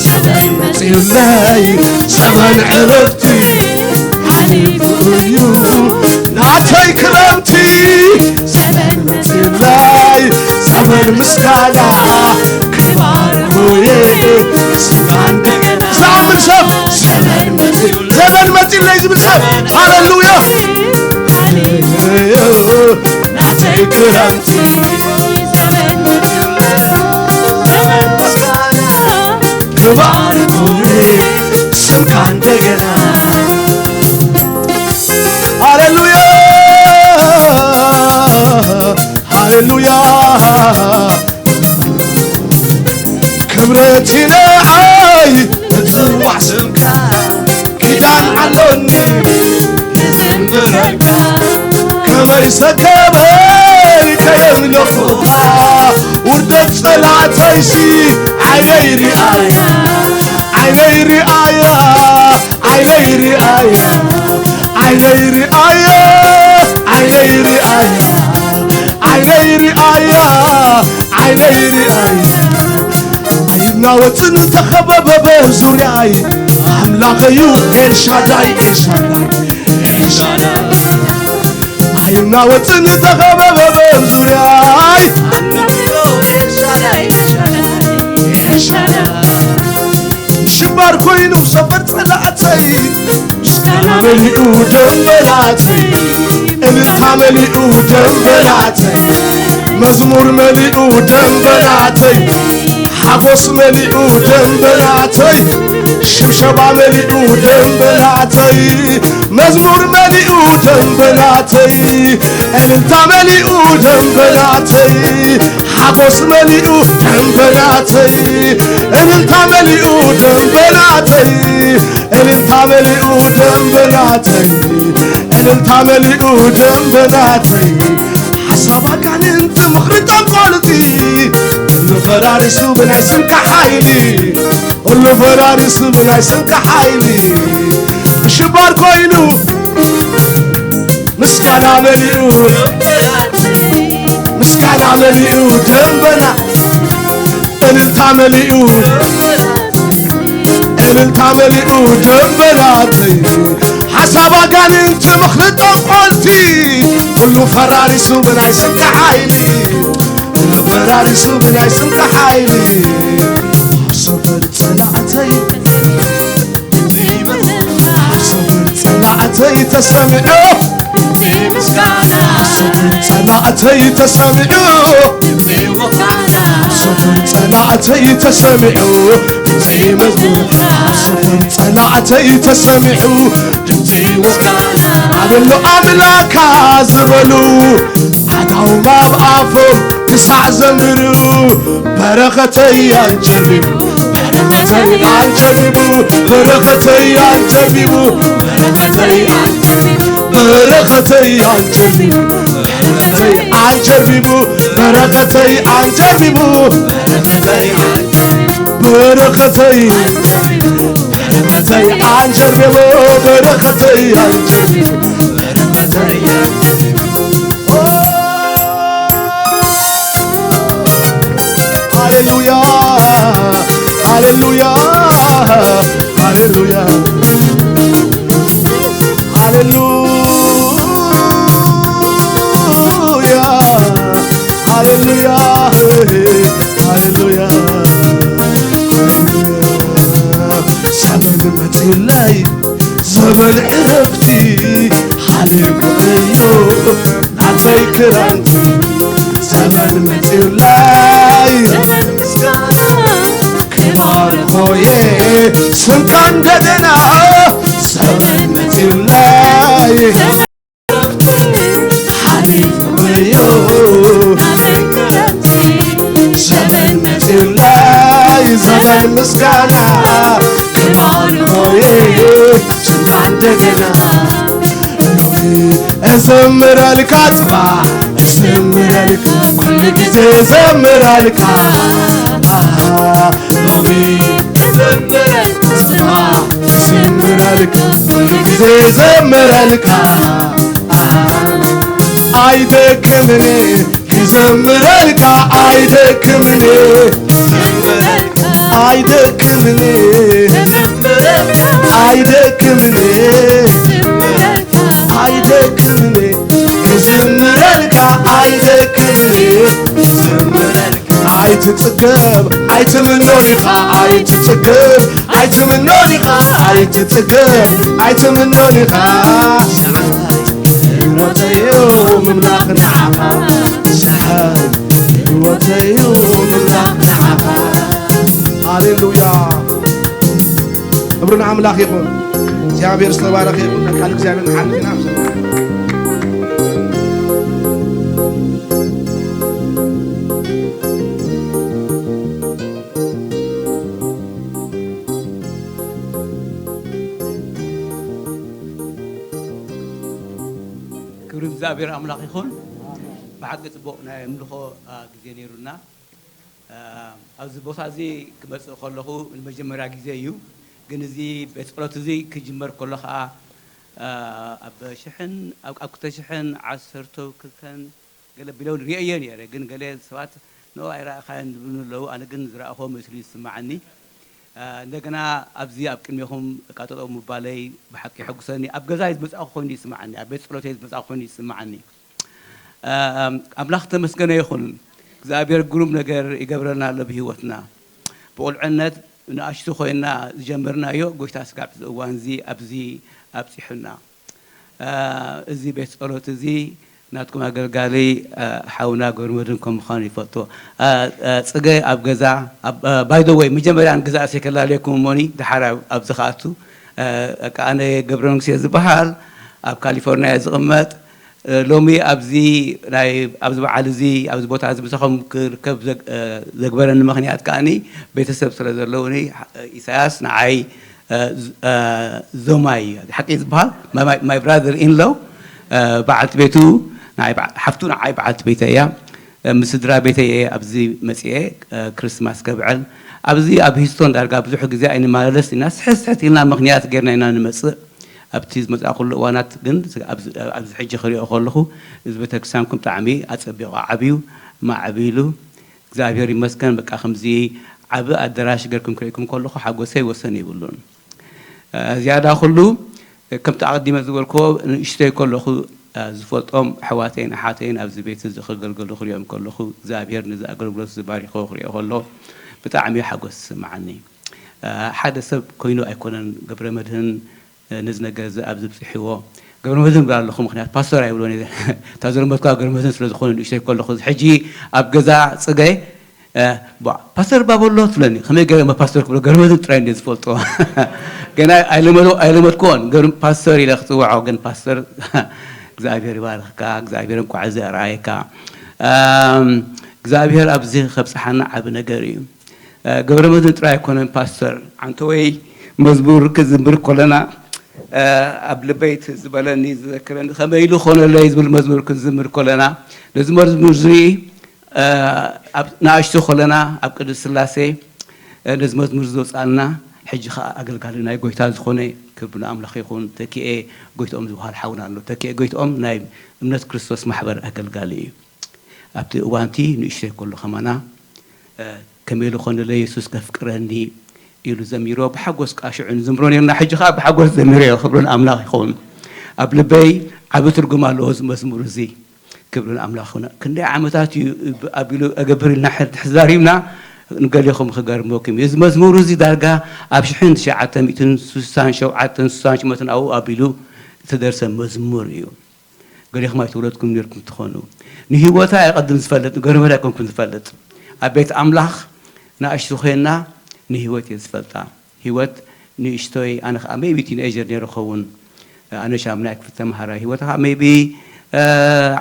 ዘመን መጺኡለይ፣ ዘመን ዕረፍቲ ሓሊፉ እዩ ናተይ ክረምቲ። ዘመን መጺኡለይ፣ ዘመን ምስጋና ክባርኮ እየ። ስጋ እንደገና ዝኣምን ሰብ ዘመን መጺኡ፣ ዘመን መጺኡለይ ዝብል ሰብ ሃሌሉያ። ናተይ ክረምቲ ዘመን መጺኡ፣ ዘመን ምስጋና ሃሌሉያ፣ ሃሌሉያ። ክብረት ንዓይ ምጽዋዕ ስምካ፣ ኪዳን ኣሎኒ ክዝምረካ። ከመይ ሰከበይ ከየምለኹኻ፣ ውርደት ጸላእተይሲ ዓይነይ ርኣያ፣ ዓይነይ ርኣያ፣ ዓይነይ ርኣያ፣ ዓይነይ ርኣያ፣ ዓይነይ ርኣያ፣ ዓይነይ ርኣያ፣ ዓይነይ ርኣያ። ኣይናወጽን ተኸበበ ዙርያይ፣ ኣምላኸዩ ኤልሻዳይ፣ ኤልሻዳይ፣ ኤልሻዳይ። ኣይናወጽን ተኸበበ ዙርያይ፣ ኤልሻዳይ፣ ኤልሻዳይ። ሽባር ኮይኑ ሰፈር ጸላእተይ፣ ምስጋና መሊኡ ደንበላተይ፣ እልልታ መሊኡ ደንበላተይ፣ መዝሙር መሊኡ ደንበላተይ፣ ሓጎስ መሊኡ ደንበላተይ፣ ሽብሸባ መሊኡ ደንበላተይ፣ መዝሙር መሊኡ ደንበላተይ፣ እልልታ መሊኡ ደንበላተይ፣ ሓጎስ መሊኡ ደንበላተይ፣ እልልታ መሊኡ ደንበላተይ፣ እልልታ መሊኡ ደንበላተይ፣ እልልታ መሊኡ ደንበላተይ። ሓሳብ ኣጋንንቲ ምኽሪ ጠንቆልቲ፣ ኩሉ ፈራሪሱ ብናይ ስምካ ሓይሊ፣ ኩሉ ፈራሪሱ ብናይ ስምካ ሓይሊ። ሽባር ኮይኑ ምስጋና መሊኡ፣ ምስጋና መሊኡ ደንበና፣ እልልታ መሊኡ፣ እልልታ መሊኡ ደንበናተይ። ሓሳብ ኣጋንንቲ ምኽሪ ጠንቆልቲ፣ ኩሉ ፈራሪሱ ብናይ ስምካ ሓይሊ፣ ኩሉ ፈራሪሱ ብናይ ስምካ ሓይሊ። ኣብ ሰፈር ጸላእተይ፣ ኣብ ሰፈር ጸላእተይ ተሰሚዑ፣ ኣብ ሰፈር ጸላእተይ ተሰሚዑ፣ ኣብ ሰፈር ጸላእተይ ተሰሚዑ፣ ድምፂ መዝሙር ኣብ ሰፈር ጸላእተይ ተሰሚዑ፣ ድምፂ ምስጋና ኣበሎ ኣምላካ ዝበሉ፣ ኣእዳዎም ኣብ ኣፎም ክሳዕ ዘንብሩ፣ በረኸተይ ኣንጀርቢቡ፣ በረኸተይ ኣንጀርቢቡ፣ በረኸተይ ኣንጀርቢቡ፣ በረኸተይ ኣንጀርቢቡ፣ በረኸተይ ኣንጀርቢቡ፣ በረኸተይ ኣንጀርቢቡ፣ በረኸተይ ኣንጀርቢቡ፣ በረኸተይ፣ በረኸተይ ኣንጀርቢቡ፣ በረኸተይ ኣንጀርቢቡ፣ በረኸተይ ኣንጀርቢቡ። ሃሌሉያ፣ ሃሌሉያ፣ ሃሌሉያ፣ ሃሌሉያ፣ ሃሌሉያ፣ ሃሌሉያ። ዘመን መጺኡለይ፣ ዘመን ዕረፍቲ ሓሊፉ እዩ ናተይ ክረምቲ። ዘመን መጺኡለይ፣ ክባርኾ እየ ስምካ እንደገና። ዘመን መጺኡለይ፣ ሓሊፉ እዩ ዘመን መጺኡለይ፣ ዘመን ምስጋና ክባርኾ እየ ስምካ እንደገና። ሎሚ እዘምረልካ ጽባሕ እዘምረልካ፣ ኩሉ ግዜ እዘምረልካ። ሎሚ እዘምረልካ ጽባሕ እዘምረልካ፣ ኩሉ ግዜ እዘምረልካ። ኣይደክምን ክዘምረልካ፣ ኣይደክምን፣ ኣይደክምን፣ ኣይደክምን፣ ኣይደክምን፣ ክዝምረልካ፣ ኣይደክምን፣ ኣይትጽገብ፣ ኣይትምኖ ኢኻ፣ ኣይትጽገብ፣ ኣይትምኖ ኢኻ፣ ኣይትጽገብ፣ ኣይትምኖ ኢኻ። ሞተዩ ምምላኽ ንዓኻ፣ ሞተዩ ምምላኽ ንዓኻ። ሃሌሉያ። ክብሪ ንኣምላኽ ይኹን። እግዚኣብሔር ዝተባረኸ ይኹን። ቃል እግዚኣብሔር ንሓልፍ ኢና። ክብሪ እግዚኣብሔር ኣምላኽ ይኹን። ብሓቂ ጽቡቕ ናይ ኣምልኾ፣ አ፣ ግዜ ነይሩና። አ፣ ኣብዚ ቦታ እዚ ክመጽእ ከለኹ ንመጀመርያ ግዜ እዩ። ግን እዚ ቤት ጸሎት እዚ ክጅመር ከሎ ኸኣ፣ አ፣ ኣብ ሽሕን፣ ኣብ፣ ኣብ ክልተ ሽሕን ዓሰርተ ክልተን ገለ ቢሎም ርእየዮ ነይረ። ግን ገለ ሰባት "ኖ፣ ኣይረኣኻዮን" ዝብሉኒ ኣለዉ። ኣነ ግን ዝረኣኹዎ መሲሉ ይስምዓኒ። አ፣ እንደገና ኣብዚ ኣብ ቅድሜኹም ቃጠጠው ምባለይ ብሓቂ የሐጉሰኒ። ኣብ ገዛይ ዝመጻእኩ ኮይኑ ይስምዓኒ። ኣብ ቤት ጸሎተይ ዝመጻእኩ ኮይኑ ይስምዓኒ። አ፣ ኣምላኽ ተመስገነ ይኹን። እግዚኣብሔር ግሩም ነገር ይገብረልና ኣሎ ብህይወትና። ብቑልዕነት ንኣሽቱ ኮይና ዝጀመርናዮ፣ ጎይታ ስጋዕ እዚ እዋን እዚ ኣብዚ ኣብጺሑና። አ፣ እዚ ቤት ጸሎት እዚ ናትኩም ኣገልጋሊ፣ አ፣ ሓውና ገብረመድህን ከም ምዃኑ ይፈልጦ። አ፣ አ፣ ጽገ ኣብ ገዛ፣ ኣብ፣ አ፣ by the way፣ መጀመርያ ንግዛእስ ኣይከላለየኩም እሞኒ፣ ደሓር ኣብ፣ ኣብዚ ክኣቱ። አ፣ በቃ ኣነ ገብረመንግስቴ ዝበሃል፣ ኣብ ካሊፎርኒያ እየ ዝቕመጥ። እ፣ ሎሚ ኣብዚ ናይ፣ ኣብዚ በዓል እዚ፣ ኣብዚ ቦታ እዚ ምሳኹም ክርከብ ዘግ-፣ እ፣ ዘግበረኒ ምኽንያት ከኣኒ፣ ቤተሰብ ስለ ዘለውኒ፣ እ፣ ኢሳያስ ንዓይ፣ እ፣ ዝ-፣ እ፣ ዞማይ እዩ። ሓቂ ዝበሃል፣ my፣ my፣ my brother in law፣ እ፣ በዓልቲ ቤቱ፣ ንዓይ በዓ-፣ ሓፍቱ ንዓይ በዓልቲ ቤተይ እያ። እ፣ ምስ ስድራ ቤተይ እየ ኣብዚ መጺኤ፣ እ፣ ክርስማስ ከብዕል። ኣብዚ ኣብ ሂስቶን ዳርጋ ብዙሕ ግዜ ኣይንመላለስ ኢና። ስሕት ስሕት ኢልና ምኽንያት ጌርና ኢና ንመጽእ። ኣብቲ ዝመጻእኩሉ እዋናት ግን ኣብዚ፣ ኣብዚ ሕጂ ክሪኦ ከለኹ፣ እዚ ቤተክርስትያንኩም ብጣዕሚ ኣጸቢቑ ዓብዩ፣ ማዕቢሉ። እግዚኣብሔር ይመስገን። በቃ ከምዚ ዓቢ ኣደራሽ ገርኩም ክርእየኩም ከለኹ ሓጎሰይ ወሰን የብሉን። እ፣ ዝያዳ ኩሉ፣ ከምቲ ኣቐዲመ ዝበልክዎ፣ ንእሽተይ ከለኹ፣ እ፣ ዝፈልጦም ኣሕዋተይን ኣሓተይን ኣብዚ ቤት እዚ ከገልግሉ ክሪኦም ከለኹ፣ እግዚኣብሔር ነዚ ኣገልግሎት እዚ ባሪኽዎ ክሪኦ ከሎ፣ ብጣዕሚ ሓጎስ ይስምዓኒ። እ፣ ሓደ ሰብ ኮይኑ ኣይኮነን ገብረመድህን፣ እ፣ ነዚ ነገር እዚ ኣብዚ ኣብጺሕዎ። ገብረመድህን እብል ኣለኹ፣ ምኽንያት ፓስተር ኣይብሎን እየ። እታ ዘለመድኩዋ ገብረመድህን ስለ ዝኾነ ንእሽተይ ከለኹ፣ ሕጂ ኣብ ገዛ ጽገ፣ እ፣ ቧ፣ ፓስተር ባበሎ ትብለኒ። ከመይ ገይረ እሞ ፓስተር ክብሎ? ገብረመድህን ጥራይ እንድየ ዝፈልጦ። ገና ኣይለመዶ-፣ ኣይለመድኩዎን። ገብረ-፣ ፓስተር ኢለ ክጽውዖ፣ ግን ፓስተር እግዚኣብሔር ይባርኽካ፣ እግዚኣብሔር እንኳዕ እዚ ኣርኣየካ። እም፣ እግዚኣብሔር ኣብዚ ከብጽሓና ዓቢ ነገር እዩ። እ፣ ገብረመድህን ጥራይ ኣይኮነን ፓስተር። ዓንተወይ መዝሙር ክዝምር ከለና፣ እ፣ ኣብ ልበይ ትዝ ዝበለኒ ዝዘክረኒ፣ "ከመይ ኢሉ ኾነለይ" ዝብል መዝሙር ክንዝምር ከለና፣ ነዚ መዝሙር እዚ፣ እ፣ ኣብ ንኣሽቱ ከለና ኣብ ቅድስት ስላሴ፣ እ፣ ነዚ መዝሙር ዘውጻልና፣ ሕጂ ኸኣ ኣገልጋሊ ናይ ጎይታ ዝኾነ ክብሪ ንኣምላኽ ይኹን፣ ተኪኤ ጎይትኦም ዝበሃል ሓውና ኣሎ። ተኪኤ ጎይትኦም ናይ እምነት ክርስቶስ ማሕበር ኣገልጋሊ እዩ። ኣብቲ እዋንቲ ንእሽተይ ከሎ ከማና፣ እ፣ "ከመይ ኢሉ ኾነለ የሱስ ከፍቅረኒ" ኢሉ ዘሚርዎ ብሓጎስ ከኣ ሽዑ ንዘምሮ ነርና። ሕጂ ከኣ ብሓጎስ ዘሚረዮ፣ ክብሪ ንኣምላኽ ይኹን። ኣብ ልበይ ዓቢ ትርጉም ኣለዎ እዚ መዝሙር እዚ። ክብሪ ንኣምላኽ ይኹን። ክንደይ ዓመታት እዩ ብ-፣ ኣቢሉ እገብር ኢልና ሕድ-፣ ተዛሪብና፣ ንገሊኹም ክገርመኩም እዩ። እዚ መዝሙር እዚ ዳርጋ ኣብ ሽሕን ትሽዓተ ሚእትን ስሳን ሸውዓተን ስሳን ሸሞንተን ኣብኡ ኣቢሉ ዝተደርሰ መዝሙር እዩ። ገሊኹም ኣይተወለድኩም ነርኩም ትኾኑ። ንህይወታ እየ ቀድም ዝፈልጥ፣ ንገብረመድህን ኣይኮንኩን ዝፈልጥ። ኣብ ቤት ኣምላኽ ንኣሽቱ ኮይና ንህይወት እየ ዝፈልጣ። ህይወት ንእሽቶይ፣ ኣነ ኸዓ maybe ቲንኤጀር ነይረ ኸውን። ኣነ ሻምናይ ክፍል ተምሃራይ። ህይወት ኸዓ maybe፣ እ፣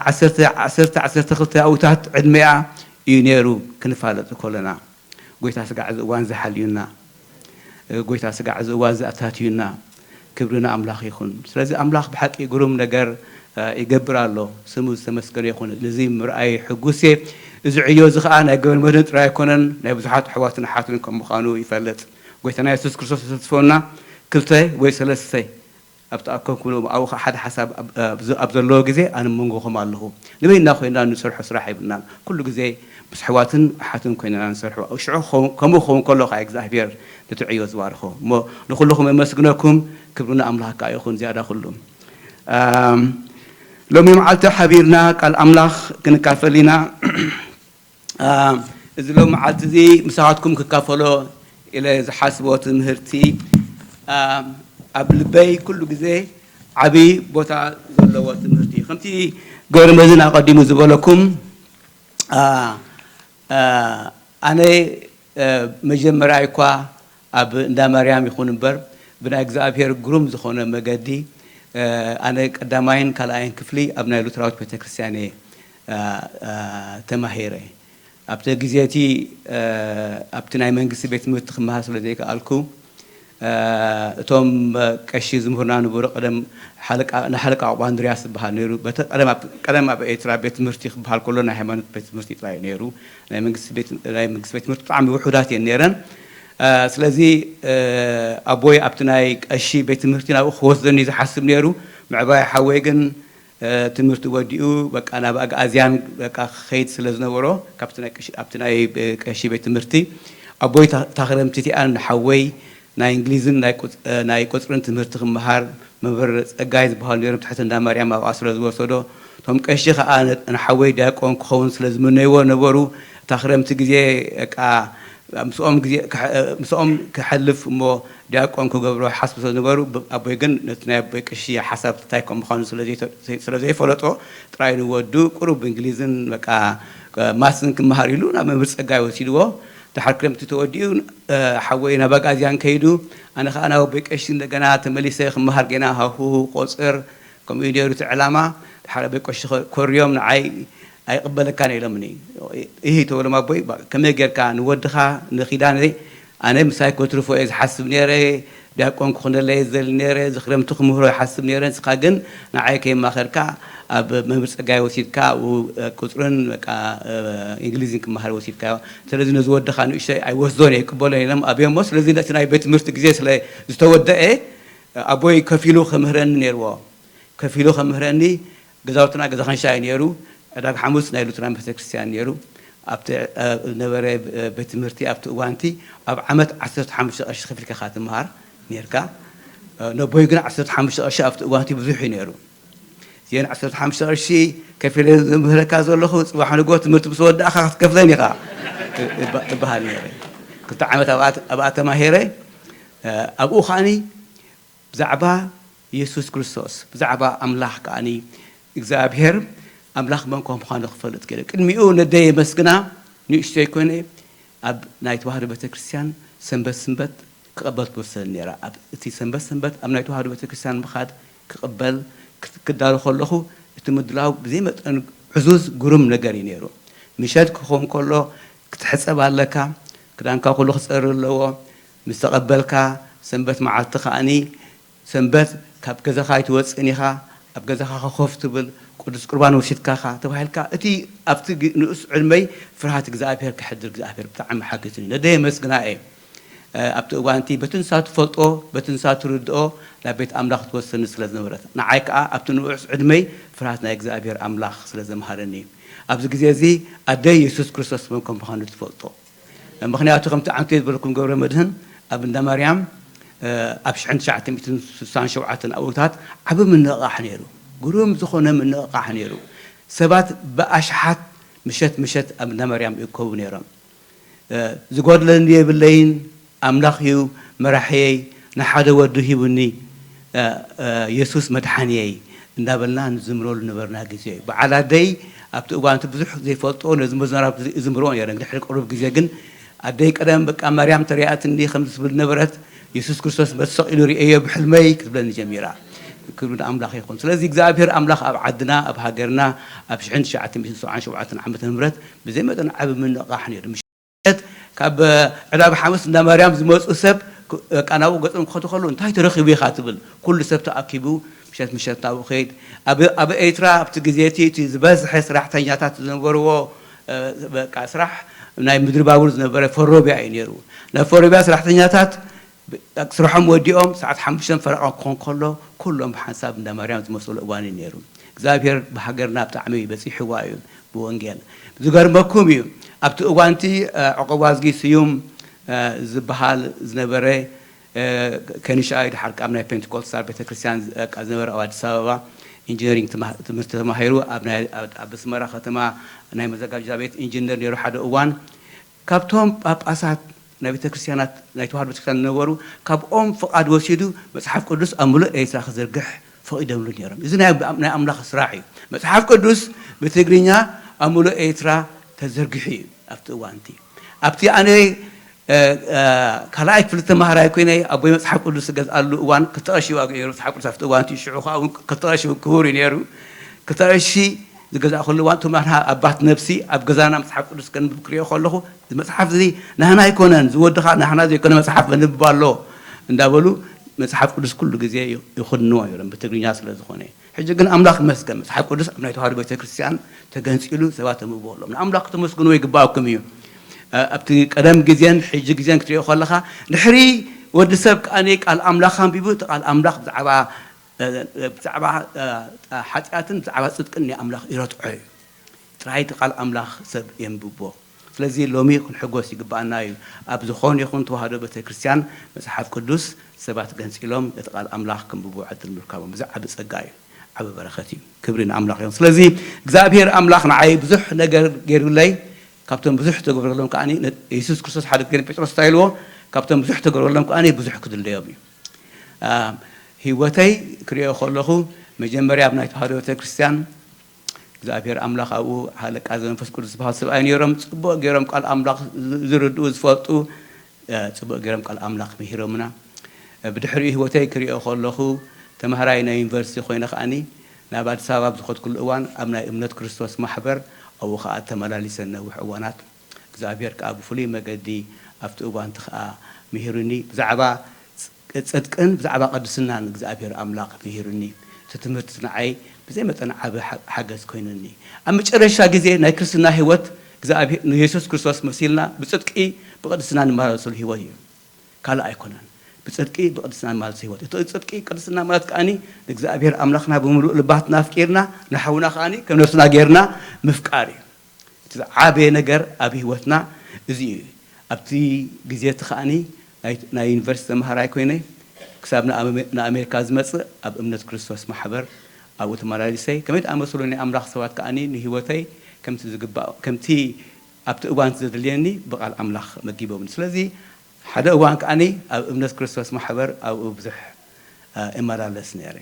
ዓሰርተ፣ ዓሰርተ፣ ዓሰርተ ክልተ ኣብታት ዕድሜኣ እዩ ነይሩ ክንፋለጥ ከለና። ጎይታ ስጋዕ እዚ እዋን እዚ ሓልዩና። እ፣ ጎይታ ስጋዕ እዚ እዋን እዚ ኣታትዩና። ክብሪ ንኣምላኽ ይኹን። ስለዚ ኣምላኽ ብሓቂ ግሩም ነገር፣ እ፣ ይገብር ኣሎ። ስሙ ዝተመስገነ ይኹን። ነዚ ምርኣይ ሕጉስ እየ። እዚ ዕዮ እዚ ኸዓ ናይ ገብረመድህን ጥራይ ኣይኮነን፣ ናይ ብዙሓት ኣሕዋትን ኣሓትን ከም ምዃኑ ይፈልጥ። ጎይታና የሱስ ክርስቶስ ዝተስፈና ክልተ ወይ ሰለስተ ኣብ ተኣከብኩሉ፣ ኣብኡ ኸዓ ሓደ ሓሳብ ኣብ፣ ኣብ ዘ-፣ ኣብ ዘለዎ ግዜ ኣነ ኣብ መንጎኹም ኣለኹ። ንበይንና ኮይንና እንሰርሖ ስራሕ የብልናን። ኩሉ ግዜ ምስ ኣሕዋትን ኣሓትን ኮይንና ንሰርሖ። ሽዑ ኸው-፣ ከምኡ ክኸውን ከሎ ኸዓ እግዚኣብሔር ነቲ ዕዮ ዝባርኾ። እሞ ንኹልኹም የመስግነኩም፣ ክብሪ ንኣምላኽ ከኣ ይኹን ዝያዳ ኩሉ። ኣም፣ ሎሚ መዓልቲ ሓቢርና ቃል ኣምላኽ ክንካፈል ኢና። አ፣ እዚ ሎም መዓልቲ እዚ ምሳኻትኩም ክካፈሎ ኢለ ዝሓስቦ ትምህርቲ፣ አ፣ ኣብ ልበይ ኩሉ ግዜ ዓቢ ቦታ ዘለዎ ትምህርቲ እዩ። ከምቲ ገብረመድህን ኣቐዲሙ ዝበለኩም፣ አ፣ አ፣ ኣነ፣ አ፣ መጀመርያ እኳ ኣብ እንዳ ማርያም ይኹን እምበር፣ ብናይ እግዚኣብሔር ግሩም ዝኾነ መገዲ፣ እ፣ ኣነ ቀዳማይን ካልኣይን ክፍሊ ኣብ ናይ ሉትራዊት ቤተክርስትያን እየ፣ እ፣ እ፣ ተማሂረ። ኣብቲ ግዜ እቲ፣ እ፣ ኣብቲ ናይ መንግስቲ ቤት ትምህርቲ ክመሃር ስለ ዘይከኣልኩ፣ እ፣ እቶም ቀሺ ዝምህሩና ነበሩ፣ ቀደም ሓለቃ፣ ንሓለቃ ዕቑብ ኣንድርያስ ዝበሃል ነይሩ። በተ-፣ ቀደም ኣብ፣ ቀደም ኣብ ኤርትራ ቤት ትምህርቲ ክበሃል ከሎ ናይ ሃይማኖት ቤት ትምህርቲ ጥራይ እዩ ነይሩ። ናይ መንግስቲ ቤት፣ ናይ መንግስቲ ቤት ትምህርቲ ብጣዕሚ ውሑዳት እየን ነይረን። እ፣ ስለዚ፣ እ፣ ኣቦይ ኣብቲ ናይ ቀሺ ቤት ትምህርቲ ናብኡ ክወስደኒ ዝሓስብ ነይሩ። ምዕባይ ሓወይ ግን፣ እ፣ ትምህርቲ ወዲኡ በቃ ናብ ኣግኣዝያን በቃ ክኸይድ ስለ ዝነበሮ፣ ካብቲ ናይ ቀሺ፣ ኣብቲ ናይ ቀሺ ቤት ትምህርቲ ኣቦይ እታ፣ እታ ክረምቲ እቲኣ ንሓወይ ናይ እንግሊዝን ናይ ቁጽ-፣ እ፣ ናይ ቁጽርን ትምህርቲ ክመሃር መምህር ጸጋይ ዝበሃሉ ነይሮም፣ ትሕቲ እንዳ ማርያም ኣብኣ ስለ ዝወሰዶ፣ እቶም ቀሺ ከኣ ን-፣ ንሓወይ ዲያቆን ክኸውን ስለ ዝምነይዎ ነበሩ። እታ ክረምቲ ግዜ በቃ ምስኦም ግዜ ክሐ-፣ ምስኦም ክሐልፍ እሞ ዲያቆን ክገብሮ ይሓስቡ ስለ ዝነበሩ፣ ብ-፣ ኣቦይ ግን ነቲ ናይ ኣቦይ ቀሺ ሓሳብ እንታይ ከም ምዃኑ ስለ ዘይተ-፣ ስለ ዘይፈለጦ፣ ጥራይ ንወዱ ቁሩብ እንግሊዝን በቃ ማስን ክመሃር ኢሉ ናብ መምህር ጸጋይ ወሲድዎ። ድሓር ክረምቲ ተወዲኡ፣ እ፣ ሓወይ ናብ ኣግኣዝያን ከይዱ፣ ኣነ ኸኣ ናብ ኣቦይ ቀሺ እንደገና ተመሊሰ ክመሃር ጌና ሃሁ፣ ቆጽር፣ ከምኡ እዩ ነይሩ እቲ ዕላማ። ድሓር ኣቦይ ቀሺ ኮ-፣ ኮርዮም ንዓይ ኣይቕበለካን ኢሎምኒ። እሂ ተበሎም ኣቦይ፣ ባ-፣ ከመይ ጌርካ ንወድኻ ንኪዳነይ፣ ኣነ ምሳይ ከትርፎ እየ ዝሓስብ ነይረ፣ ዲያቆን ክኹነለይ ዝደሊ ነይረ፣ እዚ ክረምቲ ክምህሮ ይሓስብ ነይረ፣ ንስኻ ግን ንዓይ ከየማኸርካ ኣብ መምህር ጸጋይ ወሲድካ፣ ኣብኡ ቁጽርን በቃ፣ እ፣ እንግሊዝን ክመሃር ወሲድካዮ። ስለዚ ነዚ ወድኻ ንእሽተይ ኣይወስዶን እየ፣ ኣይቅበሎን ኢሎም ኣብዮሞ። ስለዚ ነቲ ናይ ቤት ትምህርቲ ግዜ ስለ ዝተወደአ፣ ኣቦይ ከፊሉ ከምህረኒ ነይርዎ። ከፊሉ ከምህረኒ፣ ገዛውትና ገዛ ከንሻ እዩ ነይሩ። ዕዳጋ ሓሙስ ናይ ሉትራን ቤተክርስትያን ነይሩ። ኣብቲ፣ እ፣ ዝነበረ፣ እ፣ ቤት ትምህርቲ ኣብቲ እዋንቲ ኣብ ዓመት ዓሰርተ ሓሙሽተ ቅርሺ ከፊልካ ኢኻ ትመሃር ነይርካ። እ፣ ነቦይ ግን ዓሰርተ ሓሙሽተ ቅርሺ ኣብቲ እዋንቲ ብዙሕ እዩ ነይሩ። እዚአን ዓሰርተ ሓሙሽተ ቅርሺ ከፊለ ዝምህረካ ዘለኹ፣ ጽባሕ ንግሆ ትምህርቲ ምስ ወዳእኻ ክትከፍለን ኢኻ፣ እባ-፣ እበሃል ነይረ። ክልተ ዓመት ኣብኣ፣ ኣብኣ ተማሂረ። እ፣ ኣብኡ ኸኣኒ ብዛዕባ የሱስ ክርስቶስ፣ ብዛዕባ ኣምላኽ ከኣኒ፣ እግዚኣብሔር ኣምላኽ መን ከም ምዃኑ ክፈልጥ ከኢለ። ቅድሚኡ ነደይ የመስግና፣ ንእሽተይ ኮይነ ኣብ ናይ ተዋህዶ ቤተክርስትያን ሰንበት ሰንበት ክቕበል ትወስደኒ ነይራ። ኣብ እቲ ሰንበት ሰንበት ኣብ ናይ ተዋህዶ ቤተክርስትያን ምኻድ ክቕበል ክት-፣ ክዳሎ ከለኹ፣ እቲ ምድላው ብዘይ መጠን ዕዙዝ ግሩም ነገር እዩ ነይሩ። ምሸት ክኸውን ከሎ ክትሕጸብ ኣለካ፣ ክዳንካ ኩሉ ክጸሪ ኣለዎ። ምስ ተቐበልካ፣ ሰንበት መዓልቲ ከኣኒ፣ ሰንበት ካብ ገዛኻ ኣይትወጽእን ኢኻ፣ ኣብ ገዛኻ ኮፍ ትብል፣ ቅዱስ ቁርባን ወሲድካ ኢኻ ተባሂልካ፣ እቲ ኣብቲ ግ-፣ ንኡስ ዕድመይ ፍርሃት እግዚኣብሔር ከሕድር እግዚኣብሔር ብጣዕሚ ሓጊዙኒ። ነደይ የመስግና እየ። እ፣ ኣብቲ እዋን እቲ በቲ ንሳ ትፈልጦ፣ በቲ ንሳ ትርድኦ ናብ ቤት ኣምላኽ ትወስደኒ ስለ ዝነበረት፣ ንዓይ ከኣ ኣብቲ ንኡስ ዕድመይ ፍርሃት ናይ እግዚኣብሔር ኣምላኽ ስለ ዘምሃረኒ፣ ኣብዚ ግዜ እዚ ኣደይ የሱስ ክርስቶስ መን ከም ምዃኑ ትፈልጦ። ምኽንያቱ ከምቲ ዓንተ ዝበልኩም ገብረ መድህን ኣብ እንዳ ማርያም፣ እ፣ ኣብ ሽሕን ትሽዓተ ሚእትን ስሳን ሸውዓተን ኣብኡታት ዓቢ ምንቕቓሕ ነይሩ። ግሩም ዝኾነ ምንቕቓሕ ነይሩ። ሰባት ብኣሽሓት ምሸት ምሸት ኣብ እንዳ ማርያም ይእከቡ ነይሮም። እ፣ ዝጎድለኒ የብለይን፣ ኣምላኽ እዩ መራሕየይ፣ ንሓደ ወዱ ሂቡኒ፣ እ፣ እ፣ የሱስ መድሓንየይ እንዳበልና ንዝምረሉ ነበርና ግዜ እዩ። በዓል ኣደይ ኣብቲ እዋን እቲ ብዙሕ ዘይፈልጦ ነዚ መዝሙራት እዚ እዝምርኦ ነይረ። ድሕሪ ቁሩብ ግዜ ግን ኣደይ ቀደም በቃ ማርያም ተሪኣትኒ ከም ዝብል ነበረት፣ የሱስ ክርስቶስ ተሰቒሉ ርእየዮ ብሕልመይ ክትብለኒ ጀሚራ። ክብሪ ንኣምላኽ ይኹን። ስለዚ እግዚኣብሔር ኣምላኽ ኣብ ዓድና፣ ኣብ ሃገርና ኣብ ሽሕን ትሽዓተ ሚእትን ሰብዓን ሸውዓተን ዓመተ ምህረት ብዘይ መጠን ዓቢ ምንቕቓሕ ነይሩ። ምሸት ካብ ዕዳጋ ሓሙስ እንዳ ማርያም ዝመጹ ሰብ ክ-፣ በቃ ናብኡ ገጾም ክኸዱ ከለዉ፣ "እንታይ ተረኺቡ ኢኻ?" ትብል። ኩሉ ሰብ ተኣኪቡ ምሸት ምሸት ናብኡ ከይድ። ኣብ፣ ኣብ ኤርትራ ኣብቲ ግዜ እቲ፣ እቲ ዝበዝሐ ሰራሕተኛታት ዝነበርዎ፣ እ፣ በቃ ስራሕ ናይ ምድሪ ባቡር ዝነበረ ፈሮብያ እዩ ነይሩ። ናይ ፈሮብያ ሰራሕተኛታት ብ-፣ ስርሖም ወዲኦም ሰዓት ሓሙሽተ ፈረቓ ክኾን ከሎ፣ ኩሎም ብሓንሳብ እንዳ ማርያም ዝመጽሉ እዋን እዩ ነይሩ። እግዚኣብሔር ብሃገርና ብጣዕሚ በጺሕዋ እዩ ብወንጌል። ዝገርመኩም እዩ፣ ኣብቲ እዋንቲ፣ እ፣ ዕቑብ ዋዝጊ ስዩም፣ እ፣ ዝበሃል ዝነበረ፣ እ፣ ከንሻ እዩ፣ ድሓር ካብ ናይ ፔንቴኮስታል ቤተክርስትያን ዝ-፣ እ፣ ዝነበረ ኣብ ኣዲስ ኣበባ ኢንጂነሪንግ ትማ-፣ ትምህርቲ ተማሂሩ ኣብ ናይ፣ ኣብ፣ ኣብ ኣስመራ ከተማ ናይ መዘጋጃ ቤት ኢንጂነር ነይሩ ሓደ እዋን። ካብቶም ጳጳሳት ናይ ቤተክርስትያናት፣ ናይ ተዋህዶ ቤተክርስትያን ዝነበሩ፣ ካብኦም ፍቓድ ወሲዱ መጽሓፍ ቅዱስ ኣብ ምሉእ ኤርትራ ክዝርግሕ ፈቒዶምሉ ነይሮም። እዚ ናይ፣ ናይ ኣምላኽ ስራሕ እዩ። መጽሓፍ ቅዱስ ብትግርኛ ኣብ ምሉእ ኤርትራ ተዘርጊሑ እዩ ኣብቲ እዋን እቲ። ኣብቲ ኣነ፣ ካልኣይ ክፍሊ ተማሃራይ ኮይነ ኣቦይ መፅሓፍ ቅዱስ ዝገዝኣሉ እዋን ክልተ ቅርሺ ዋግኡ ነይሩ። መፅሓፍ ቅዱስ ኣብቲ እዋን እቲ ሽዑ ከዓ እውን ክልተ ቅርሺ ክቡር እዩ ነይሩ። ክልተ ቅርሺ ዝገዛእኩሉ እዋን እቶም ናህና ኣባት ነብሲ ኣብ ገዛና መፅሓፍ ቅዱስ ከንብብ ክሪኦ ከለኹ፣ እዚ መፅሓፍ እዚ ናህና ኣይኮነን፣ ዝወድኻ ናህና ዘይኮነ መፅሓፍ ነንብብ ኣሎ እንዳበሉ መፅሓፍ ቅዱስ ኩሉ ግዜ ይኹንዎ ነይሮም፣ ብትግርኛ ስለ ዝኾነ። ሕጂ ግን ኣምላኽ ይመስገን፣ መጽሓፍ ቅዱስ ኣብ ናይ ተዋህዶ ቤተክርስትያን ተገንጺሉ ሰባት ተንብብዎ ኣለዉ። ንኣምላኽ ክተመስግንዎ ይግባኣኩም እዩ። ኣብቲ ቀደም ግዜን ሕጂ ግዜን ክትሪኦ ከለኻ፣ ድሕሪ ወዲ ሰብ ከኣ ቃል ኣምላኽ ኣንቢቡ፣ እቲ ቃል ኣምላኽ ብዛዕባ ብዛዕባ ሓጢኣትን ብዛዕባ ጽድቅን ናይ ኣምላኽ ይረትዖ እዩ። ጥራይ እቲ ቃል ኣምላኽ ሰብ የንብቦ። ስለዚ ሎሚ ክንሕጎስ ይግባኣና እዩ። ኣብ ዝኾነ ይኹን ተዋህዶ ቤተክርስትያን መጽሓፍ ቅዱስ ሰባት ገንጺሎም ነቲ ቃል ኣምላኽ ከንብቡ ዕድል ምርካቦም እዚ ዓቢ ጸጋ እዩ፣ ዓቢ በረኸት እዩ። ክብሪ ንኣምላኽ ይኹን። ስለዚ እግዚኣብሔር ኣምላኽ ንዓይ ብዙሕ ነገር ገይሩለይ፣ ካብቶም ብዙሕ ተገብረሎም ከኣ የሱስ ክርስቶስ ሓደ ግዜ ንጴጥሮስ እንታይ ኢልዎ? ካብቶም ብዙሕ ተገብረሎም ከኣ ብዙሕ ክድለዮም እዩ። ህይወተይ ክሪኦ ከለኹ መጀመርያ ኣብ ናይ ተዋህዶ ቤተክርስትያን እግዚኣብሔር ኣምላኽ ኣብኡ ኣለቃ ዘመንፈስ ቅዱስ ዝበሃል ሰብኣይ ነይሮም። ጽቡቕ ገይሮም ቃል ኣምላኽ ዝርድኡ ዝፈልጡ፣ ጽቡቕ ገይሮም ቃል ኣምላኽ ምሂሮምና። ብድሕሪኡ ህይወተይ ክሪኦ ከለኹ ተምሃራይ ናይ ዩኒቨርሲቲ ኮይነ ከኣኒ ናብ ኣዲስ ኣበባ ኣብ ዝኸድኩሉ እዋን ኣብ ናይ እምነት ክርስቶስ ማሕበር ኣብኡ ከኣ ተመላሊሰ ነዊሕ እዋናት። እግዚኣብሔር ከኣ ብፍሉይ መገዲ ኣብቲ እዋንቲ ከኣ ምሂሩኒ። ብዛዕባ ጽድቅን ብዛዕባ ቅድስናን እግዚኣብሔር ኣምላኽ ምሂሩኒ። እቲ ትምህርቲ ንዓይ ብዘይ መጠን ዓቢ ሓገዝ ኮይኑኒ። ኣብ መጨረሻ ግዜ ናይ ክርስትና ህይወት እግዚኣብሔር ንየሱስ ክርስቶስ መሲልና ብጽድቂ ብቅድስና ንመላለሰሉ ህይወት እዩ። ካልእ ኣይኮነን። ብጽድቂ ብቅድስና ንመላለሰሉ ህይወት። እቲ ጽድቂ ቅድስና ማለት ከኣኒ ንእግዚኣብሔር ኣምላኽና ብምሉእ ልባትና ኣፍቂርና ንሓውና ከኣኒ ከም ነብስና ጌርና ምፍቃር እዩ። እቲ ዝዓበየ ነገር ኣብ ህይወትና እዚ እዩ። ኣብቲ ግዜ እቲ ከኣኒ ናይ ዩኒቨርሲቲ ተምሃራይ ኮይነ ክሳብ ንኣሜሪካ ዝመፅእ ኣብ እምነት ክርስቶስ ማሕበር ኣብኡ ተመላሊሰ ከመይ ዝኣመሰሉ ናይ ኣምላኽ ሰባት ከኣኒ ንህይወተይ ከምቲ ዝግባእ ከምቲ ኣብቲ እዋን ዘድልየኒ ብቃል ኣምላኽ መጊቦምኒ። ስለዚ ሓደ እዋን ከኣኒ ኣብ እምነት ክርስቶስ ማሕበር ኣብኡ ብዙሕ እመላለስ ነይረ።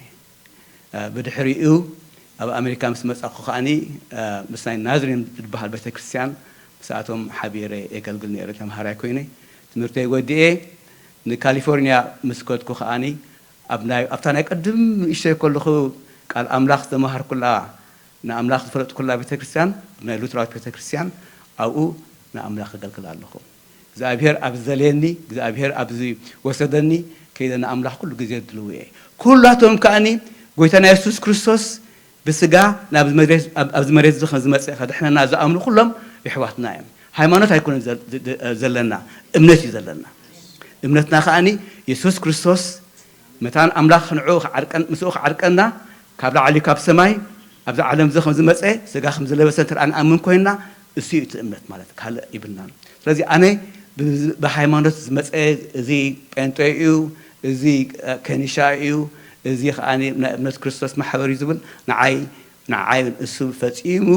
ብድሕሪኡ ኣብ ኣሜሪካ ምስ መጻኹ ከኣኒ ምስ ናይ ናዝሬን ዝበሃል ቤተክርስትያን ምስኣቶም ሓቢረ የገልግል ነይረ ተምሃራይ ኮይነ። ትምህርተይ ወዲኤ ንካሊፎርኒያ ምስ ከድኩ ከኣኒ ኣብታ ናይ ቅድም ንእሽተይ ከለኹ ቃል ኣምላኽ ዝተምሃርኩላ ንኣምላኽ ዝፈለጥኩላ ቤተክርስትያን ናይ ሉትራዊት ቤተክርስትያን ኣብኡ ንኣምላኽ እገልግል ኣለኹ። እግዚኣብሔር ኣብ ዘለየኒ እግዚኣብሔር ኣብዚ ወሰደኒ ከይደ ንኣምላኽ ኩሉ ግዜ ድልው እየ። ኩላቶም ከኣኒ ጎይታና የሱስ ክርስቶስ ብስጋ ኣብዚ መሬት እዚ ከም ዝመፀ ከድሕነና ዝኣምኑ ኩሎም የሕዋትና እዮም። ሃይማኖት ኣይኮነን ዘለና እምነት እዩ ዘለና። እምነትና ከኣኒ የሱስ ክርስቶስ መታን ኣምላኽ ንዕኡ ክዓርቀን ምስኡ ክዓርቀና ካብ ላዕሊ ካብ ሰማይ ኣብዚ ዓለም እዚ ከም ዝመፀ ስጋ ከም ዝለበሰ እንተ ንኣምን ኮይንና እሱ እዩ እቲ እምነት ማለት ካልእ ይብልና። ስለዚ ኣነ ብሃይማኖት ዝመፀ እዚ ጴንጤ እዩ፣ እዚ ከኒሻ እዩ፣ እዚ ከዓ ናይ እምነት ክርስቶስ ማሕበር እዩ ዝብል ንዓይ ንዓይ እሱ ፈጺሙ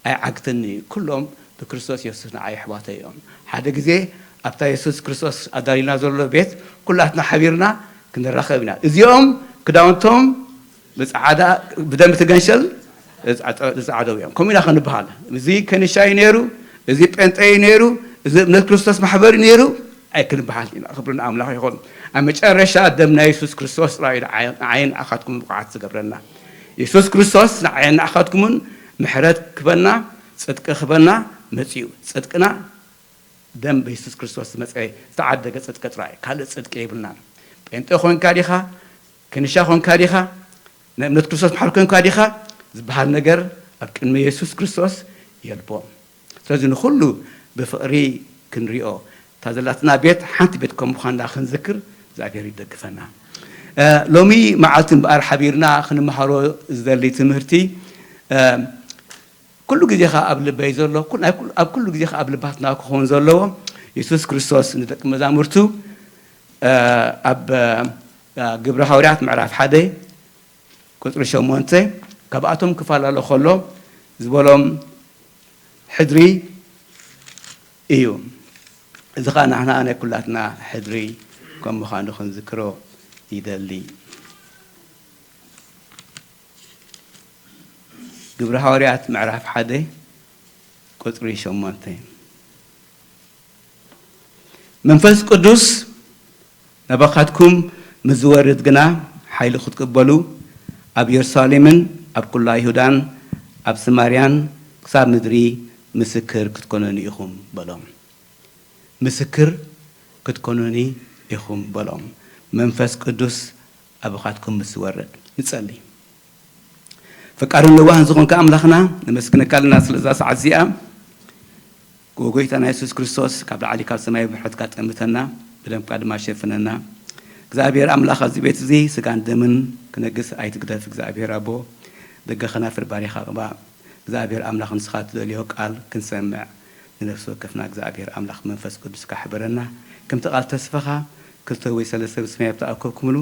ኣይዓግተኒ እዩ። ኩሎም ብክርስቶስ የሱስ ንዓይ ኣሕዋተይ እዮም። ሓደ ግዜ ኣብታ የሱስ ክርስቶስ ኣዳሊና ዘሎ ቤት ኩላትና ሓቢርና ክንራኸብ ኢና። እዚኦም ክዳውንቶም ብደም ትገንሸል ዝጸዓደው እዮም። ከምኡ ኢና ክንበሃል። እዚ ከኒሻ እዩ ነይሩ፣ እዚ ጴንጠ እዩ ነይሩ፣ እዚ እምነት ክርስቶስ ማሕበር እዩ ነይሩ ኣይክንበሃል ኢና። ክብሪ ንኣምላኽ ይኹን። ኣብ መጨረሻ ደም ናይ የሱስ ክርስቶስ ጥራይ እዩ ንዓይን ንዓኻትኩም ብቑዓት ዝገብረና። የሱስ ክርስቶስ ንዓይን ንዓኻትኩምን ምሕረት ክበና፣ ጽድቂ ክበና መጺኡ። ጽድቅና ደም ብየሱስ ክርስቶስ ዝመጸ ዝተዓደገ ጽድቂ ጥራይ፣ ካልእ ጽድቂ የብልናን። ጴንጤ ኾንካ ዲኻ? ከኒሻ ኾንካ ዲኻ? ናይ እምነት ክርስቶስ መሓር ኮንካ ዲኻ ዝበሃል ነገር ኣብ ቅድሚ የሱስ ክርስቶስ የልቦን። ስለዚ ንኹሉ ብፍቕሪ ክንሪኦ፣ እታ ዘላትና ቤት ሓንቲ ቤት ከም ምዃንና ክንዝክር እግዚኣብሔር ይደግፈና። ሎሚ መዓልቲ እምበኣር ሓቢርና ክንመሃሮ ዝደሊ ትምህርቲ ኩሉ ግዜ ኸዓ ኣብ ልበይ ዘሎ፣ ኣብ ኩሉ ግዜ ኸዓ ኣብ ልባትና ክኸውን ዘለዎ፣ የሱስ ክርስቶስ ንደቂ መዛሙርቱ ኣብ ግብሪ ሃዋርያት ምዕራፍ ሓደ ቁፅሪ ሸሞንተ ካብኣቶም ክፈላለ ከሎ ዝበሎም ሕድሪ እዩ። እዚ ኸዓ ንሕና ናይ ኩላትና ሕድሪ ከም ምዃኑ ክንዝክሮ ይደሊ። ግብሪ ሃዋርያት ምዕራፍ ሓደ ቁፅሪ ሸሞንተ። መንፈስ ቅዱስ ናባኻትኩም ምስ ዝወርድ ግና ሓይሊ ክትቅበሉ ኣብ ኢየሩሳሌምን ኣብ ኩላ ይሁዳን ኣብ ሰማርያን ክሳብ ምድሪ ምስክር ክትኮኑኒ ኢኹም በሎም። ምስክር ክትኮኑኒ ኢኹም በሎም። መንፈስ ቅዱስ ኣባኻትኩም ምስ ዝወርድ። ንጸሊ። ፈቃርን ለዋህን ዝኾንካ ኣምላኽና፣ ነመስግነካ ኣለና ስለዛ ሰዓት እዚኣ። ጎይታና የሱስ ክርስቶስ፣ ካብ ላዕሊ ካብ ሰማይ ምሕረትካ ጠምተና፣ ብደምካ ድማ ሸፍነና። እግዚኣብሔር ኣምላኽ፣ ኣብዚ ቤት እዚ ስጋን ደምን ክነግስ ኣይትግደፍ። እግዚኣብሔር ኣቦ፣ ደገ ኸናፍር ባሪኻ ቅባእ። እግዚኣብሔር ኣምላኽ፣ ንስኻ እትደልዮ ቃል ክንሰምዕ፣ ንነፍሲ ወከፍና እግዚኣብሔር ኣምላኽ መንፈስ ቅዱስካ ሕበረና። ከምቲ ቃል ተስፋኻ፣ ክልተ ወይ ሰለስተ ብስመይ ኣብ ተኣከብኩምሉ፣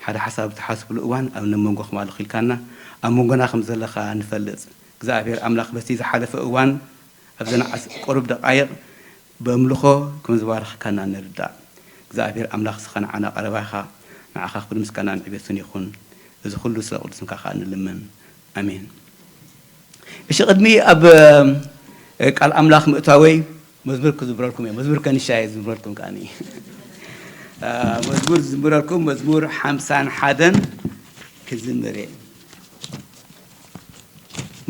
ሓደ ሓሳብ ብትሓስብሉ እዋን ኣብ መንጎኹም ኣለኹ ኢልካና፣ ኣብ መንጎና ከም ዘለኻ ንፈልጥ። እግዚኣብሔር ኣምላኽ፣ በቲ ዝሓለፈ እዋን፣ ኣብዘን ዓስ-፣ ቁሩብ ደቃይቕ፣ በምልኾ ከም ዝባረኽካና ንርዳእ። እግዚኣብሔር ኣምላኽ፣ ንስኻ ንዓና ቀረባ ኢኻ፣ ንዓኻ ክብሪ ምስጋናን ዕቤትን ይኹን። እዚ ኩሉ ስለ ቅዱስ ስምካ ከኣ ንልምን። ኣሜን። እሺ፣ ቅድሚ ኣብ፣ እ፣ ቃል ኣምላኽ ምእታወይ መዝሙር ክዝምረልኩም እየ። መዝሙር ከንሻ እየ ዝዝምረልኩም ከኣኒ። እ፣ መዝሙር ዝዝምረልኩም መዝሙር ሓምሳን ሓደን ክዝምር እየ።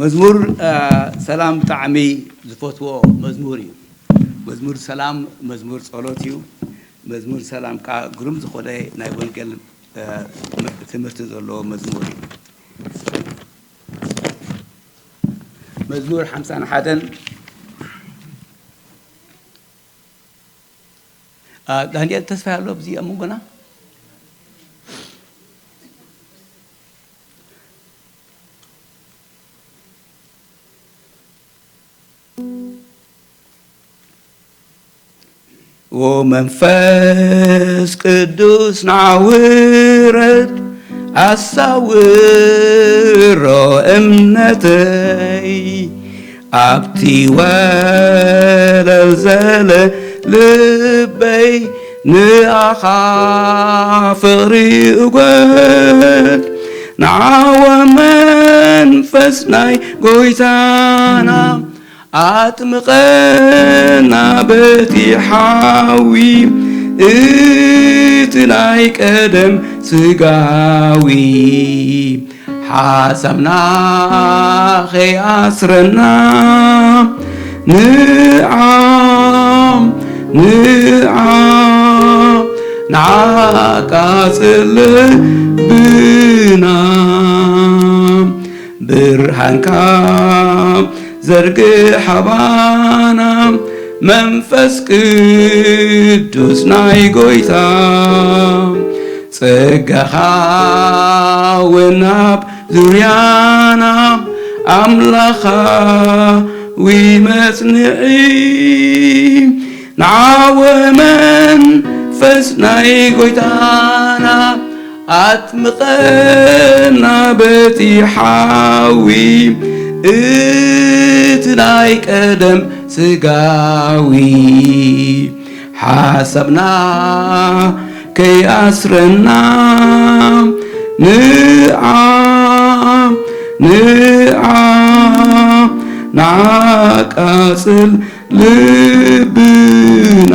መዝሙር፣ እ፣ ሰላም ብጣዕሚ ዝፈትዎ መዝሙር እዩ። መዝሙር ሰላም መዝሙር ጸሎት እዩ። መዝሙር ሰላም ከኣ ግሩም ዝኾነ ናይ ወንጌል፣ እ፣ ትምህርቲ ዘለዎ መዝሙር እዩ። መዝሙር ሓምሳን ሓደን፣ እ፣ ዳንኤል ተስፋ ኣሎ ኣብዚ ኣብ መንጎና። ኦ መንፈስ ቅዱስ ንዓ ውረድ፣ ኣሳውሮ እምነተይ፣ ኣብቲ ወለል ዘለ ልበይ ንኣኻ ፍቕሪ እጎድ። ንዓ ወመንፈስ ናይ ጎይታና ኣጥምቐና በቲ ሓዊ፣ እቲ ናይ ቀደም ስጋዊ ሓሳብና ኸይኣስረና። ንዓ፣ ንዓ፣ ንዓ ቃጽል ልብና። ብርሃንካ ዘርግሕ ኣባና መንፈስ ቅዱስ ናይ ጎይታ፣ ጸጋኻ እውን ኣብ ዙርያና ኣምላኻዊ መጽንዒ። ንዓ ወመንፈስ ናይ ጎይታና ኣጥምቐና በቲ ሓዊ፣ እቲ ናይ ቀደም ስጋዊ ሓሳብና ከይኣስረና። ንዓ፣ ንዓ፣ ንዓ ቃጽል ልብና።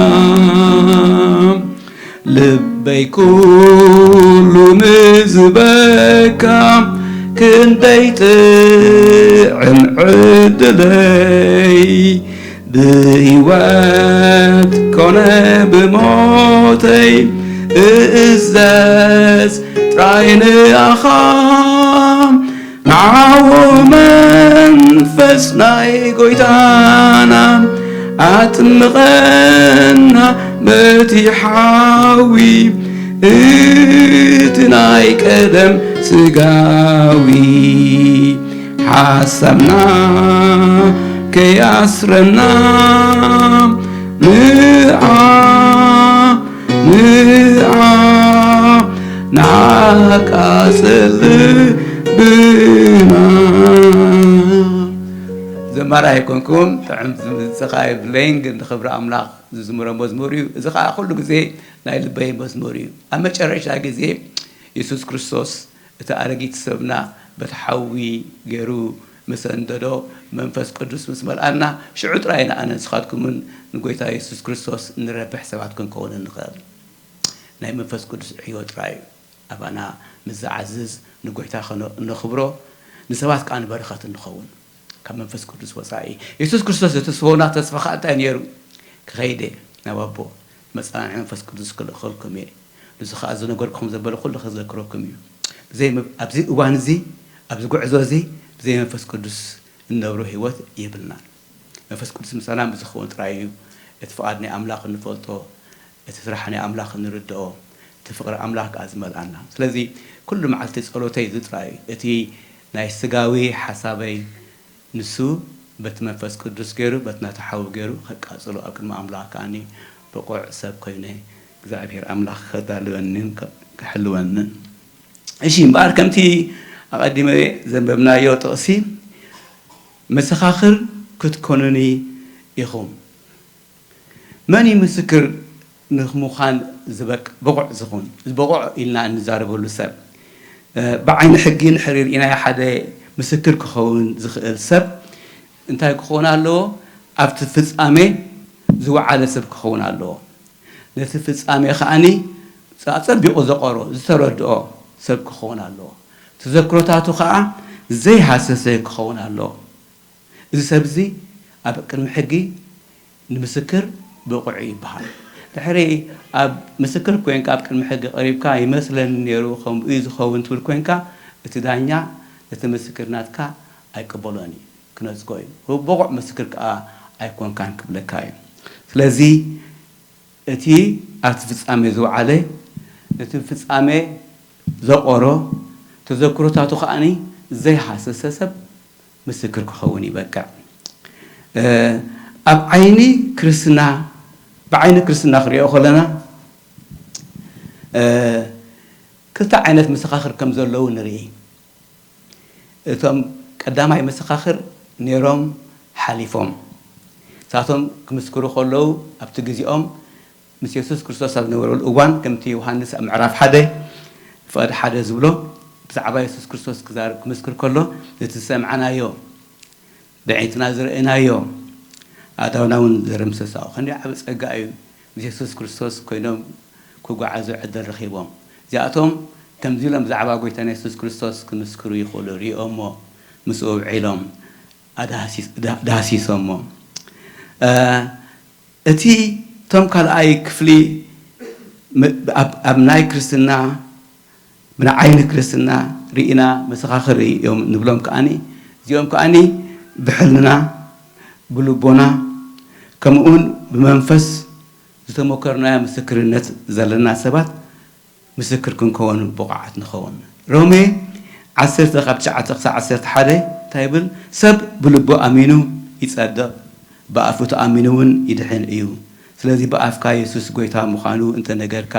ልበይ ኩሉ ንዝበካ ክንደይ ጥዕም ዕድለይ፣ ብህይወት ኮነ ብሞተይ እእዘዝ ጥራይ ንኣኻ። ንዓዎ መንፈስ ናይ ጎይታና ኣጥምቐና በቲ ሓዊ፣ እቲ ናይ ቀደም ስጋዊ ሓሳብና ከይኣስረና። ንዓ፣ ንዓ፣ ንዓ ቃጽል ልብና። ዘማሪ ኣይኮንኩን፣ ጥዑም ድምጽኻ የብለይን፣ ግን ንኽብሪ ኣምላኽ ዝዝምሮ መዝሙር እዩ። እዚ ኸኣ ኩሉ ግዜ ናይ ልበይ መዝሙር እዩ። ኣብ መጨረሻ ግዜ የሱስ ክርስቶስ እቲ ኣረጊት ሰብና በቲ ሓዊ ገይሩ ምስ ኣንደዶ መንፈስ ቅዱስ ምስ መልኣና፣ ሽዑ ጥራይ ንኣነ ንስኻትኩምን ንጎይታ የሱስ ክርስቶስ ንረብሕ ሰባት ክንከውን እንኽእል። ናይ መንፈስ ቅዱስ ዕዮ ጥራይ እዩ ኣባና ምስ ዝዓዝዝ ንጎይታ ከነ-፣ እነኽብሮ፣ ንሰባት ከኣ ንበረኸት እንኸውን። ካብ መንፈስ ቅዱስ ወጻኢ የሱስ ክርስቶስ ዘተስፈወና ተስፋ ከኣ እንታይ ነይሩ? ክኸይደ ናብ ኣቦ መጻንዒ መንፈስ ቅዱስ ክልእኸልኩም እየ። ንሱ ከኣ ዝነገርኩም ዘበለ ኩሉ ክዘክረኩም እዩ። ብዘይ መ-፣ ኣብዚ እዋን እዚ፣ ኣብዚ ጉዕዞ እዚ ብዘይ መንፈስ ቅዱስ እንነብሮ ህይወት የብልናን። መንፈስ ቅዱስ ምሳና ምስ ዝኸውን ጥራይ እዩ እቲ ፍቓድ ናይ ኣምላኽ እንፈልጦ፣ እቲ ስራሕ ናይ ኣምላኽ እንርድኦ፣ እቲ ፍቕሪ ኣምላኽ ከኣ ዝመልኣና። ስለዚ ኩሉ መዓልቲ ጸሎተይ እዚ ጥራይ እዩ። እቲ ናይ ስጋዊ ሓሳበይ ንሱ በቲ መንፈስ ቅዱስ ገይሩ፣ በቲ ናቱ ሓዊ ገይሩ ከቃጽሎ ኣብ ቅድሚ ኣምላኽ ከኣኒ ብቑዕ ሰብ ኮይነ እግዚኣብሔር ኣምላኽ ከዳልወንን ከ-፣ ክሕልወንን። እሺ፣ እምበኣር ከምቲ ኣቐዲመ ዘንበብናዮ ጥቕሲ፣ መሰኻኽር ክትኮኑኒ ኢኹም። መን እዩ ምስክር ንምዃን ዝበቅ-፣ ብቑዕ ዝኹን? ብቑዕ ኢልና እንዛረበሉ ሰብ፣ እ፣ ብዓይኒ ሕጊ እንድሕር ርኢናዮ ሓደ ምስክር ክኸውን ዝኽእል ሰብ እንታይ ክኸውን ኣለዎ? ኣብቲ ፍጻሜ ዝወዓለ ሰብ ክኸውን ኣለዎ። ነቲ ፍጻሜ ከኣኒ ኣጸቢቑ ዘቐሮ፣ ዝተረድኦ ሰብ ክኸውን ኣለዎ። ተዘክሮታቱ ከኣ ዘይሃሰሰ ክኸውን ኣለዎ። እዚ ሰብ እዚ ኣብ ቅድሚ ሕጊ ንምስክር ብቑዕ ይበሃል። ድሕሪ ኣብ ምስክር ኮይንካ ኣብ ቅድሚ ሕጊ ቀሪብካ፣ "ይመስለኒ ነይሩ ከምኡ እዩ ዝኸውን" ትብል ኮይንካ፣ እቲ ዳኛ ነቲ ምስክር ናትካ ኣይቅበሎን እዩ፣ ክነጽጎ እዩ። ብቑዕ ምስክር ከኣ ኣይኮንካን ክብለካ እዩ። ስለዚ እቲ ኣብቲ ፍጻሜ ዝወዓለ፣ ነቲ ፍጻሜ ዘቖሮ፣ ተዘክሮታቱ ከኣኒ ዘይሃሰሰ ሰብ ምስክር ክኸውን ይበቅዕ። እ፣ ኣብ ዓይኒ ክርስትና፣ ብዓይኒ ክርስትና ክሪኦ ከለና፣ እ፣ ክልተ ዓይነት መሰኻኽር ከም ዘለዉ ንርኢ። እቶም ቀዳማይ መሰኻኽር ነይሮም ሓሊፎም። ንሳቶም ክምስክሩ ከለዉ ኣብቲ ግዜኦም ምስ የሱስ ክርስቶስ ኣብ ዝነበረሉ እዋን፣ ከምቲ ዮሃንስ ኣብ ምዕራፍ ሓደ ፍቕዲ ሓደ ዝብሎ፣ ብዛዕባ የሱስ ክርስቶስ ክዛረብ ክምስክር ከሎ፣ ነቲ ዝሰምዓናዮ፣ ብዕይንትና ዝረእናዮ፣ ኣእዳውና እውን ዘረምሰሳኦ። ክንደይ ዓቢ ጸጋ እዩ፣ ምስ የሱስ ክርስቶስ ኮይኖም ክጓዓዙ ዕድል ረኺቦም። እዚኣቶም ከምዚ ኢሎም ብዛዕባ ጎይታና የሱስ ክርስቶስ ክምስክሩ ይኽእሉ። ሪኦሞ፣ ምስኡ ውዒሎም፣ ኣዳህሲስ-፣ ዳ-፣ ዳህሲሶሞ። እ፣ እቲ፣ እቶም ካልኣይ ክፍሊ ም-፣ ኣብ፣ ኣብ ናይ ክርስትና፣ ብንዓይኒ ክርስትና ርኢና መሰኻኽር እዮም ንብሎም ከኣኒ፣ እዚኦም ከኣኒ ብሕልና፣ ብልቦና፣ ከምኡውን ብመንፈስ ዝተመከርናዮ ምስክርነት ዘለና ሰባት ምስክር ክንከውን ብቑዓት ንኸውን። ሮሜ ዓሰርተ ካብ ትሽዓተ ክሳብ ዓሰርተ ሓደ እንታይ ይብል? "ሰብ ብልቡ ኣሚኑ ይጸድቕ፣ ብኣፉ ተኣሚኑ እውን ይድሕን እዩ። ስለዚ ብኣፍካ የሱስ ጎይታ ምዃኑ እንተነገርካ፣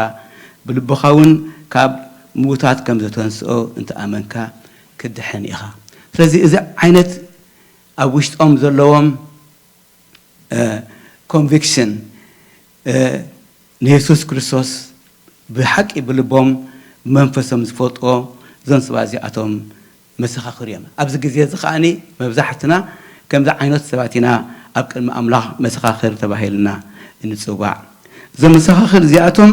ብልብኻ እውን ካብ ምዉታት ከም ዘተንስኦ እንተኣመንካ፣ ክትድሕን ኢኻ።" ስለዚ እዚ ዓይነት ኣብ ውሽጦም ዘለዎም፣ እ፣ ኮንቪክሽን፣ እ፣ ንየሱስ ክርስቶስ ብሓቂ ብልቦም ብመንፈሶም ዝፈልጥዎ እዞም ሰባት እዚኣቶም መሰኻኽር እዮም። ኣብዚ ግዜ እዚ ከኣኒ መብዛሕትና ከምዚ ዓይነት ሰባት ኢና ኣብ ቅድሚ ኣምላኽ መሰኻኽር ተባሂልና እንጽዋዕ። እዞም መሰኻኽር እዚኣቶም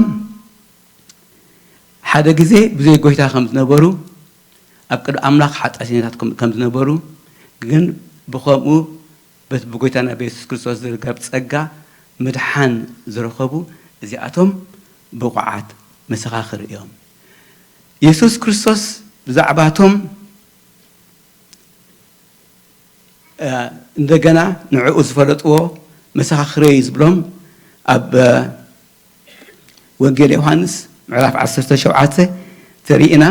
ሓደ ግዜ ብዘይ ጎይታ ከም ዝነበሩ፣ ኣብ ቅድሚ ኣምላኽ ሓጢኣተኛታት ከም፣ ከም ዝነበሩ፣ ግን ብኸምኡ በቲ ብጎይታና ብየሱስ ክርስቶስ ዝርከብ ጸጋ ምድሓን ዝረኸቡ፣ እዚኣቶም ብቑዓት መሰኻኽር እዮም። የሱስ ክርስቶስ ብዛዕባቶም፣ እ፣ እንደገና ንዕኡ ዝፈለጥዎ መሰኻኽረይ ዝብሎም ኣብ፣ እ፣ ወንጌል ዮሃንስ ምዕራፍ ዓሰርተ ሸውዓተ ተሪእና፣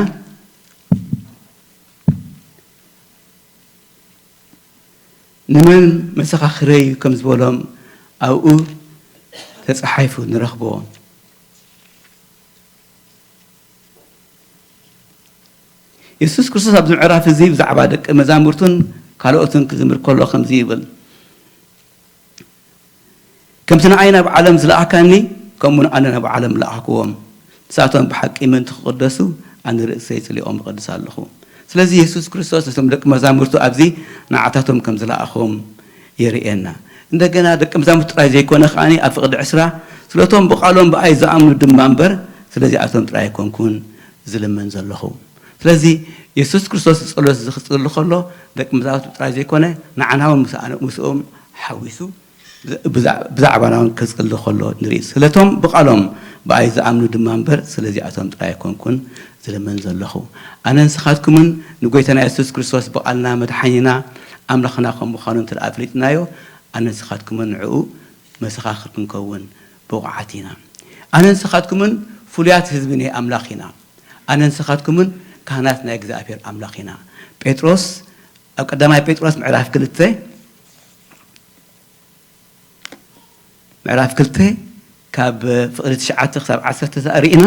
ንመን መሰኻኽረይ ከም ዝበሎም ኣብኡ ተጻሒፉ ንረኽቦ። የሱስ ክርስቶስ ኣብዚ ምዕራፍ እዚ ብዛዕባ ደቂ መዛሙርቱን ካልኦትን ክዝምር ከሎ ከምዚ ይብል፣ "ከምቲ ንዓይ ናብ ዓለም ዝለኣካኒ፣ ከምኡ ኣነ ናብ ዓለም ለኣኽክዎም። ንሳቶም ብሓቂ ምእንቲ ክቕደሱ፣ ኣነ ርእሰይ ጽሊኦም እቐድስ ኣለኹ። ስለዚ የሱስ ክርስቶስ ነቶም ደቂ መዛሙርቱ ኣብዚ ንዓታቶም ከም ዝለኣኾም የርእየና። እንደገና ደቂ መዛሙርቱ ጥራይ ዘይኮነ ከኣ ኣብ ፍቕዲ ዕስራ ስለቶም ብቓሎም ብኣይ ዝኣምኑ ድማ እምበር ስለዚኣቶም ጥራይ ኣይኮንኩን ዝልምን ዘለኹ። ስለዚ የሱስ ክርስቶስ ጸሎት እዚ ክጽሊ ከሎ ደቂ መዛሙርቱ ጥራይ ዘይኮነ ንዓና እውን ምስኦም ሓዊሱ ብዛዕባና እውን ክጽሊ ከሎ ንርኢ። ስለቶም ብቓሎም ብኣይ ዝኣምኑ ድማ እምበር ስለዚኣቶም ጥራይ ኣይኮንኩን ዝልምን ዘለኹ። ኣነ ንስኻትኩምን ንጎይታና የሱስ ክርስቶስ ብቓልና መድሓኒና ኣምላኽና ከም ምዃኑ እንተ ደኣ ኣፍሊጥናዮ ኣነ ንስኻትኩምን ንዕኡ መሰኻኽር ክንከውን ብቑዓት ኢና። ኣነ ንስኻትኩምን ፍሉያት ህዝቢ ናይ ኣምላኽ ኢና። ኣነ ንስኻትኩምን ካህናት ናይ እግዚኣብሔር ኣምላኽ ኢና። ጴጥሮስ ኣብ ቀዳማይ ጴጥሮስ ምዕራፍ ክልተ ምዕራፍ ክልተ ካብ ፍቕዲ ትሽዓተ ክሳብ ዓሰርተ ርኢና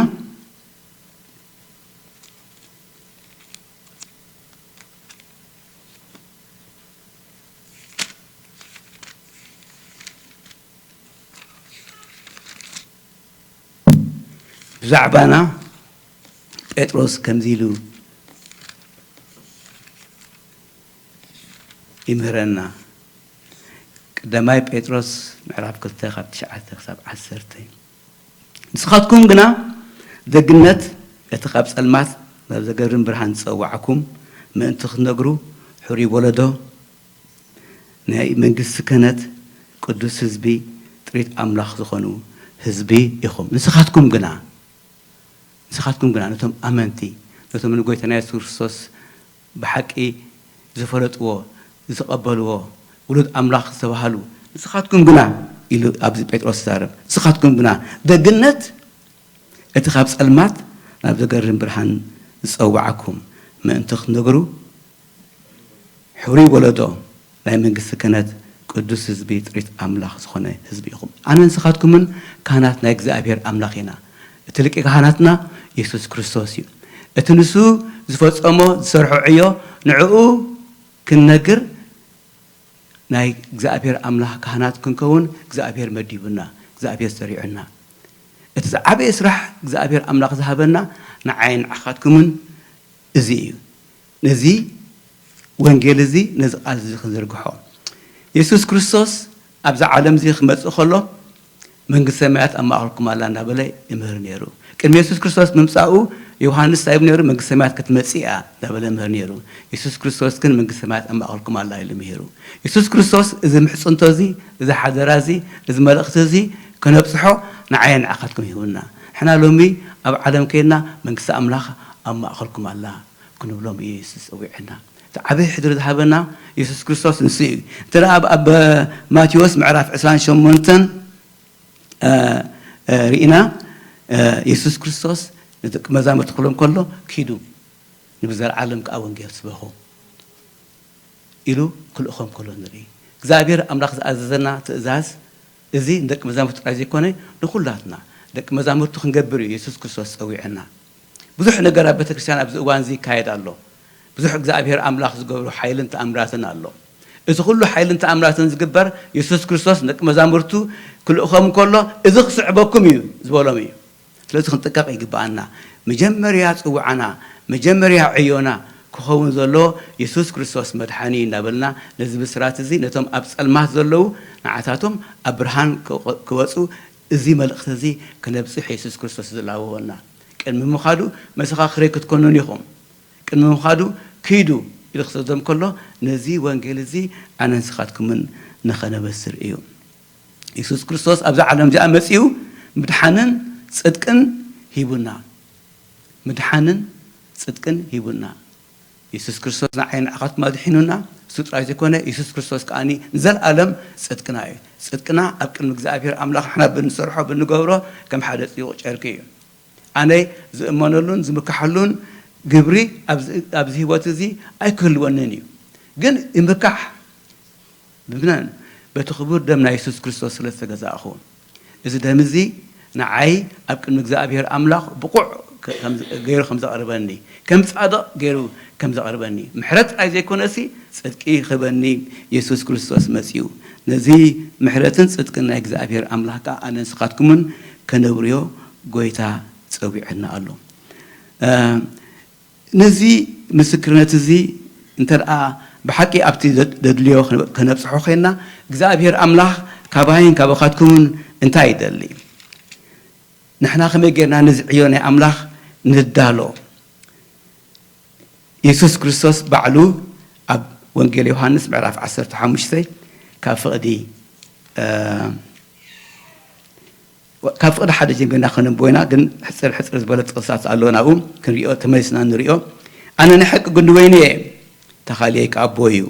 ብዛዕባና ጴጥሮስ ከምዚ ኢሉ ይምህረና። ቀዳማይ ጴጥሮስ ምዕራፍ ክልተ ካብ ትሽዓተ ክሳብ ዓሰርተ። ንስኻትኩም ግና ደግነት እቲ ካብ ጸልማት ናብ ዘገርም ብርሃን ዝጸዋዕኩም ምእንቲ ክትነግሩ ሕሩይ ወለዶ ናይ መንግስቲ ክህነት ቅዱስ ህዝቢ ጥሪት ኣምላኽ ዝኾኑ ህዝቢ ኢኹም። ንስኻትኩም ግና ንስኻትኩም ግና ነቶም ኣመንቲ ነቶም ንጎይታና የሱስ ክርስቶስ ብሓቂ ዝፈለጥዎ ዝተቐበልዎ ውሉድ ኣምላኽ ዝተባህሉ ንስኻትኩም ግና ኢሉ ኣብዚ ጴጥሮስ ይዛረብ። ንስኻትኩም ግና ደግነት እቲ ካብ ጸልማት ናብ ዘገርም ብርሃን ዝጸዋዓኩም ምእንቲ ክትነግሩ ሕሩይ ወለዶ ናይ መንግስቲ ክህነት ቅዱስ ህዝቢ ጥሪት ኣምላኽ ዝኾነ ህዝቢ ኢኹም። ኣነ ንስኻትኩምን ካህናት ናይ እግዚኣብሔር ኣምላኽ ኢና። እቲ ሊቀ ካህናትና የሱስ ክርስቶስ እዩ። እቲ ንሱ ዝፈጸሞ ዝሰርሖ ዕዮ ንዕኡ ክንነግር ናይ እግዚኣብሔር ኣምላኽ ካህናት ክንከውን እግዚኣብሔር መዲቡና፣ እግዚኣብሔር ሰሪዑና። እቲ ዝዓበየ ስራሕ እግዚኣብሔር ኣምላኽ ዝሃበና ንዓይን ንዓኻትኩምን እዚ እዩ። ነዚ ወንጌል እዚ ነዚ ቃል እዚ ክንዝርግሖ የሱስ ክርስቶስ ኣብዚ ዓለም እዚ ክመጽእ ከሎ መንግስቲ ሰማያት ኣብ ማእኸልኩም ኣላ እናበለ ይምህር ነይሩ። ቅድሚ የሱስ ክርስቶስ ምምጻኡ ዮሃንስ እንታይ ይብል ነይሩ? መንግስቲ ሰማያት ክትመጽእ እያ እናበለ ይምህር ነይሩ። የሱስ ክርስቶስ ግን መንግስቲ ሰማያት ኣብ ማእኸልኩም ኣላ ኢሉ ምሂሩ። የሱስ ክርስቶስ እዚ ምሕጽንቶ እዚ፣ እዚ ሓደራ እዚ፣ እዚ መልእኽቲ እዚ ከነብጽሖ ንዓየ ንዓኻትኩም ሂቡና። ንሕና ሎሚ ኣብ ዓለም ከይድና መንግስቲ ኣምላኽ ኣብ ማእኸልኩም ኣላ ክንብሎም እዩ የሱስ ጸዊዕና። እቲ ዓብዪ ሕድሪ ዝሃበና የሱስ ክርስቶስ ንሱ እዩ። እንተ ደኣ ኣብ ኣብ ማቴዎስ ምዕራፍ ዕስራን ሸሞንተን እ፣ እ፣ ርኢና እ፣ የሱስ ክርስቶስ ንደቂ መዛሙርቲ ክብሎም ከሎ ኪዱ ንብዘለዓለም ከኣ ወንጌል ስበኹ ኢሉ ክልእኾም ከሎ ንርኢ። እግዚኣብሔር ኣምላኽ ዝኣዘዘና ትእዛዝ እዚ ንደቂ መዛሙርቱ ጥራይ ዘይኮነ ንኹላትና ደቂ መዛሙርቱ ክንገብር እዩ የሱስ ክርስቶስ ጸዊዐና። ብዙሕ ነገር ኣብ ቤተ ክርስቲያን ኣብዚ እዋን እዚ ይካየድ ኣሎ። ብዙሕ እግዚኣብሔር ኣምላኽ ዝገብሮ ሓይልን ተኣምራትን ኣሎ። እዚ ኩሉ ሓይልን ተኣምራትን ዝግበር የሱስ ክርስቶስ ንደቂ መዛሙርቱ ክልእኾም ከሎ እዚ ክስዕበኩም እዩ ዝበሎም እዩ። ስለዚ ክንጥንቀቕ ይግብኣና። መጀመርያ ጽውዓና፣ መጀመርያ ዕዮና ክኸውን ዘሎ የሱስ ክርስቶስ መድሓኒ እናበልና ነዚ ብስራት እዚ ነቶም ኣብ ጸልማት ዘለዉ ንዓታቶም ኣብ ብርሃን ክወ- ክወጹ እዚ መልእኽቲ እዚ ክነብጽሕ የሱስ ክርስቶስ ዝላወወና። ቅድሚ ምኻዱ መሰኻኽረይ ክትኮኑን ኢኹም። ቅድሚ ምኻዱ ኪዱ ኢሉ ክሰዶም ከሎ ነዚ ወንጌል እዚ ኣነ ንስኻትኩምን ንኸነበስር እዩ። የሱስ ክርስቶስ ኣብዛ ዓለም እዚኣ መጺኡ ምድሓንን ጽድቅን ሂቡና። ምድሓንን ጽድቅን ሂቡና። የሱስ ክርስቶስ ንዓይ ንዓኻትኩም ኣድሒኑና። እሱ ጥራይ ዘይኮነ የሱስ ክርስቶስ ከኣ ንዘለኣለም ጽድቅና እዩ። ጽድቅና ኣብ ቅድሚ እግዚኣብሔር ኣምላኽ ንሕና ብንሰርሖ ብንገብሮ ከም ሓደ ጽዩቕ ጨርቂ እዩ። ኣነ ዝእመነሉን ዝምካሐሉን ግብሪ ኣብዚ ኣብዚ ህይወት እዚ ኣይክህልወንን እዩ። ግን ይምካሕ ብብነን በቲ ክቡር ደም ናይ የሱስ ክርስቶስ ስለ ዝተገዛእኹ። እዚ ደም እዚ ንዓይ ኣብ ቅድሚ እግዚኣብሔር ኣምላኽ ብቑዕ ከ- ከም- ገይሩ ከም ዘቕርበኒ ከም ጻድቕ ገይሩ ከም ዘቕርበኒ ምሕረት ጥራይ ዘይኮነሲ ጽድቂ ክህበኒ የሱስ ክርስቶስ መጺኡ። ነዚ ምሕረትን ጽድቅን ናይ እግዚኣብሔር ኣምላኽ ከኣ ኣነ ንስኻትኩምን ከነብርዮ ጎይታ ጸዊዐና ኣሎ። እ፣ ነዚ ምስክርነት እዚ እንተ ደኣ ብሓቂ ኣብቲ ዘ-፣ ዘድልዮ ከነ-፣ ከነብጽሖ ዄንና፣ እግዚኣብሔር ኣምላኽ ካባይን ካባኻትኩምን እንታይ ይደሊ? ንሕና ከመይ ጌርና ንዝዕዮ ናይ ኣምላኽ ንዳሎ? የሱስ ክርስቶስ ባዕሉ ኣብ ወንጌል ዮሃንስ ምዕራፍ ዓሰርተ ሓሙሽተ ካብ ፍቕዲ፣ እ፣ ካብ ፍቕዲ ሓደ ጀሚርና ከነንብቦ ኢና፣ ግን ሕጽር ሕጽር ዝበለ ጥቕስታት ኣሎ ናብኡ ክንሪኦ፣ ተመሊስና ንሪኦ። ኣነ ናይ ሓቂ ጉንዲ ወይኒ እየ፣ ተኻልየይ ከኣ ኣቦይ እዩ።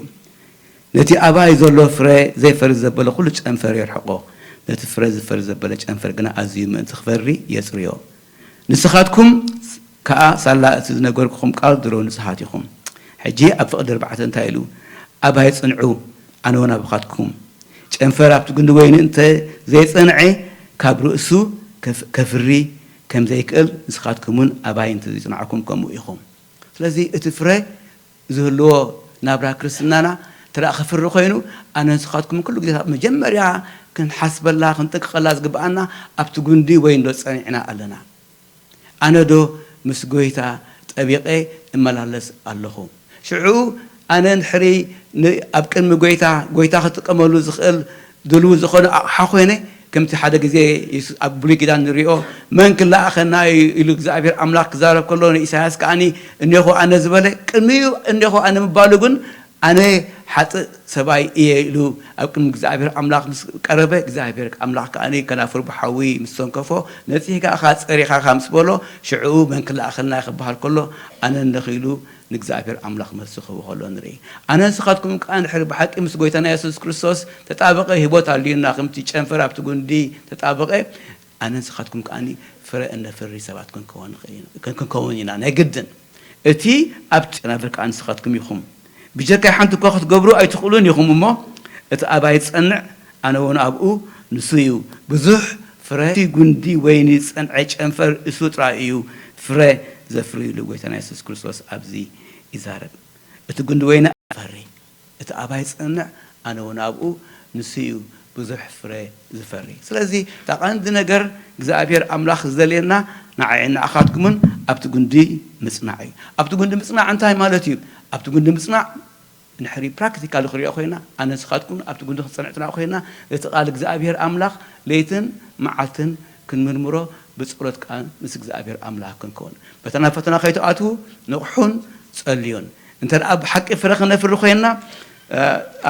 ነቲ ኣባይ ዘሎ ፍረ ዘይፈሪ ዘበለ ኩሉ ጨንፈር የርሕቖ፣ ነቲ ፍረ ዝፈሪ ዘበለ ጨንፈር ግና ኣዝዩ ምእንቲ ክፈሪ የጽርዮ። ንስኻትኩም ከኣ ሳላ እቲ ዝነገርኩኹም ቃል ድሮ ንጹሃት ኢኹም። ሕጂ ኣብ ፍቕዲ ኣርባዕተ እንታይ ኢሉ? ኣባይ ጽንዑ፣ ኣነ እውን ኣባኻትኩም። ጨንፈር ኣብቲ ጉንዲ ወይኒ እንተ ዘይጸንዐ፣ ካብ ርእሱ ከፍ-፣ ከፍሪ ከም ዘይክእል፣ ንስኻትኩም እውን ኣባይ እንተ ዘይጽናዕኩም ከምኡ ኢኹም። ስለዚ እቲ ፍረ ዝህልዎ ናብራ ክርስትናና እንተ ደኣ ከፍሪ ኮይኑ፣ ኣነ ንስኻትኩም ኩሉ ግዜ መጀመርያ ክንሓስበላ፣ ክንጥንቀቐላ ዝግብኣና ኣብቲ ጉንዲ ወይኒ ዶ ጸኒዕና ኣለና? ኣነ ዶ ምስ ጐይታ ጠቢቐ እመላለስ ኣለኹ? ሽዑ ኣነ እንድሕሪ ን-፣ ኣብ ቅድሚ ጐይታ፣ ጐይታ ክጥቀመሉ ዝኽእል ድልው ዝኾነ ኣቕሓ ኮይነ፣ ከምቲ ሓደ ግዜ የሱስ ኣብ ብሉይ ኪዳን ንሪኦ፣ "መን ክለኣኸና እዩ?" ኢሉ እግዚኣብሔር ኣምላኽ ክዛረብ ከሎ፣ ንኢሳያስ ከኣኒ፣ "እኔኹ ኣነ" ዝበለ፣ ቅድሚኡ "እኔኹ ኣነ" ምባሉ ግን፣ "ኣነ ሓጥእ ሰብኣይ እየ" ኢሉ ኣብ ቅድሚ እግዚኣብሔር ኣምላኽ ምስ ቀረበ፣ እግዚኣብሔር ኣምላኽ ከኣኒ ከናፍሩ ብሓዊ ምስ ተንከፎ፣ "ነጺህካ ኢኻ፣ ጸሪኻ ኢኻ" ምስ በሎ፣ ሽዑ "መን ክለኣኸልና?" ክበሃል ከሎ፣ "ኣነ እንዲኺ" ኢሉ ንእግዚኣብሔር ኣምላኽ መልሲ ክህቦ ከሎ ንርኢ። ኣነ ንስኻትኩም ከኣ እንድሕር ብሓቂ ምስ ጐይታና የሱስ ክርስቶስ ተጣበቐ፣ ህይወት ኣልዩና፣ ከምቲ ጨንፈር ኣብቲ ጉንዲ ተጣበቐ፣ ኣነ ንስኻትኩም ከኣ ፍረ እነፍሪ ሰባት ክንከውን ንኽእል ኢና፣ ክንከውን ኢና። ናይ ግድን እቲ ኣብ ጨናፍር ከኣ ንስኻትኩም ኢኹም። ብጀካይ ሓንቲ እኳ ክትገብሩ ኣይትኽእሉን ኢኹም እሞ፣ እቲ ኣባይ ዝጸንዕ፣ ኣነ እውን ኣብኡ፣ ንሱ እዩ። ብዙሕ ፍረ፣ እቲ ጉንዲ ወይኒ ዝጸንዐ ጨንፈር እሱ ጥራይ እዩ ፍረ ዘፍሪ ኢሉ ጐይታና የሱስ ክርስቶስ ኣብዚ ይዛረብ። እቲ ጉንዲ ወይኒ ኣፈሪ፣ እቲ ኣባይ ዝጸንዕ፣ ኣነ እውን ኣብኡ፣ ንሱ እዩ ብዙሕ ፍረ ዝፈሪ። ስለዚ እታ ቀንዲ ነገር እግዚኣብሔር ኣምላኽ ዝደልየና ንዓይን ንዓኻትኩምን ኣብቲ ጉንዲ ምጽናዕ እዩ። ኣብቲ ጉንዲ ምጽናዕ እንታይ ማለት እዩ? ኣብቲ ጉንዲ ምጽናዕ እንድሕሪ ፕራክቲካሊ ክሪኦ ኮይና፣ ኣነ ንስኻትኩም ኣብቲ ጉንዲ ክንጸንዕ ትናቕ ኮይና፣ እቲ ቃል እግዚኣብሔር ኣምላኽ ለይትን መዓልትን ክንምርምሮ፣ ብጸሎት ከኣ ምስ እግዚኣብሔር ኣምላኽ ክንከውን። በታ ናብ ፈተና ከይትኣትዉ ንቕሑን ጸልዩን። እንተ ደኣ ብሓቂ ፍረ ክነፍሪ ኮይንና፣ እ፣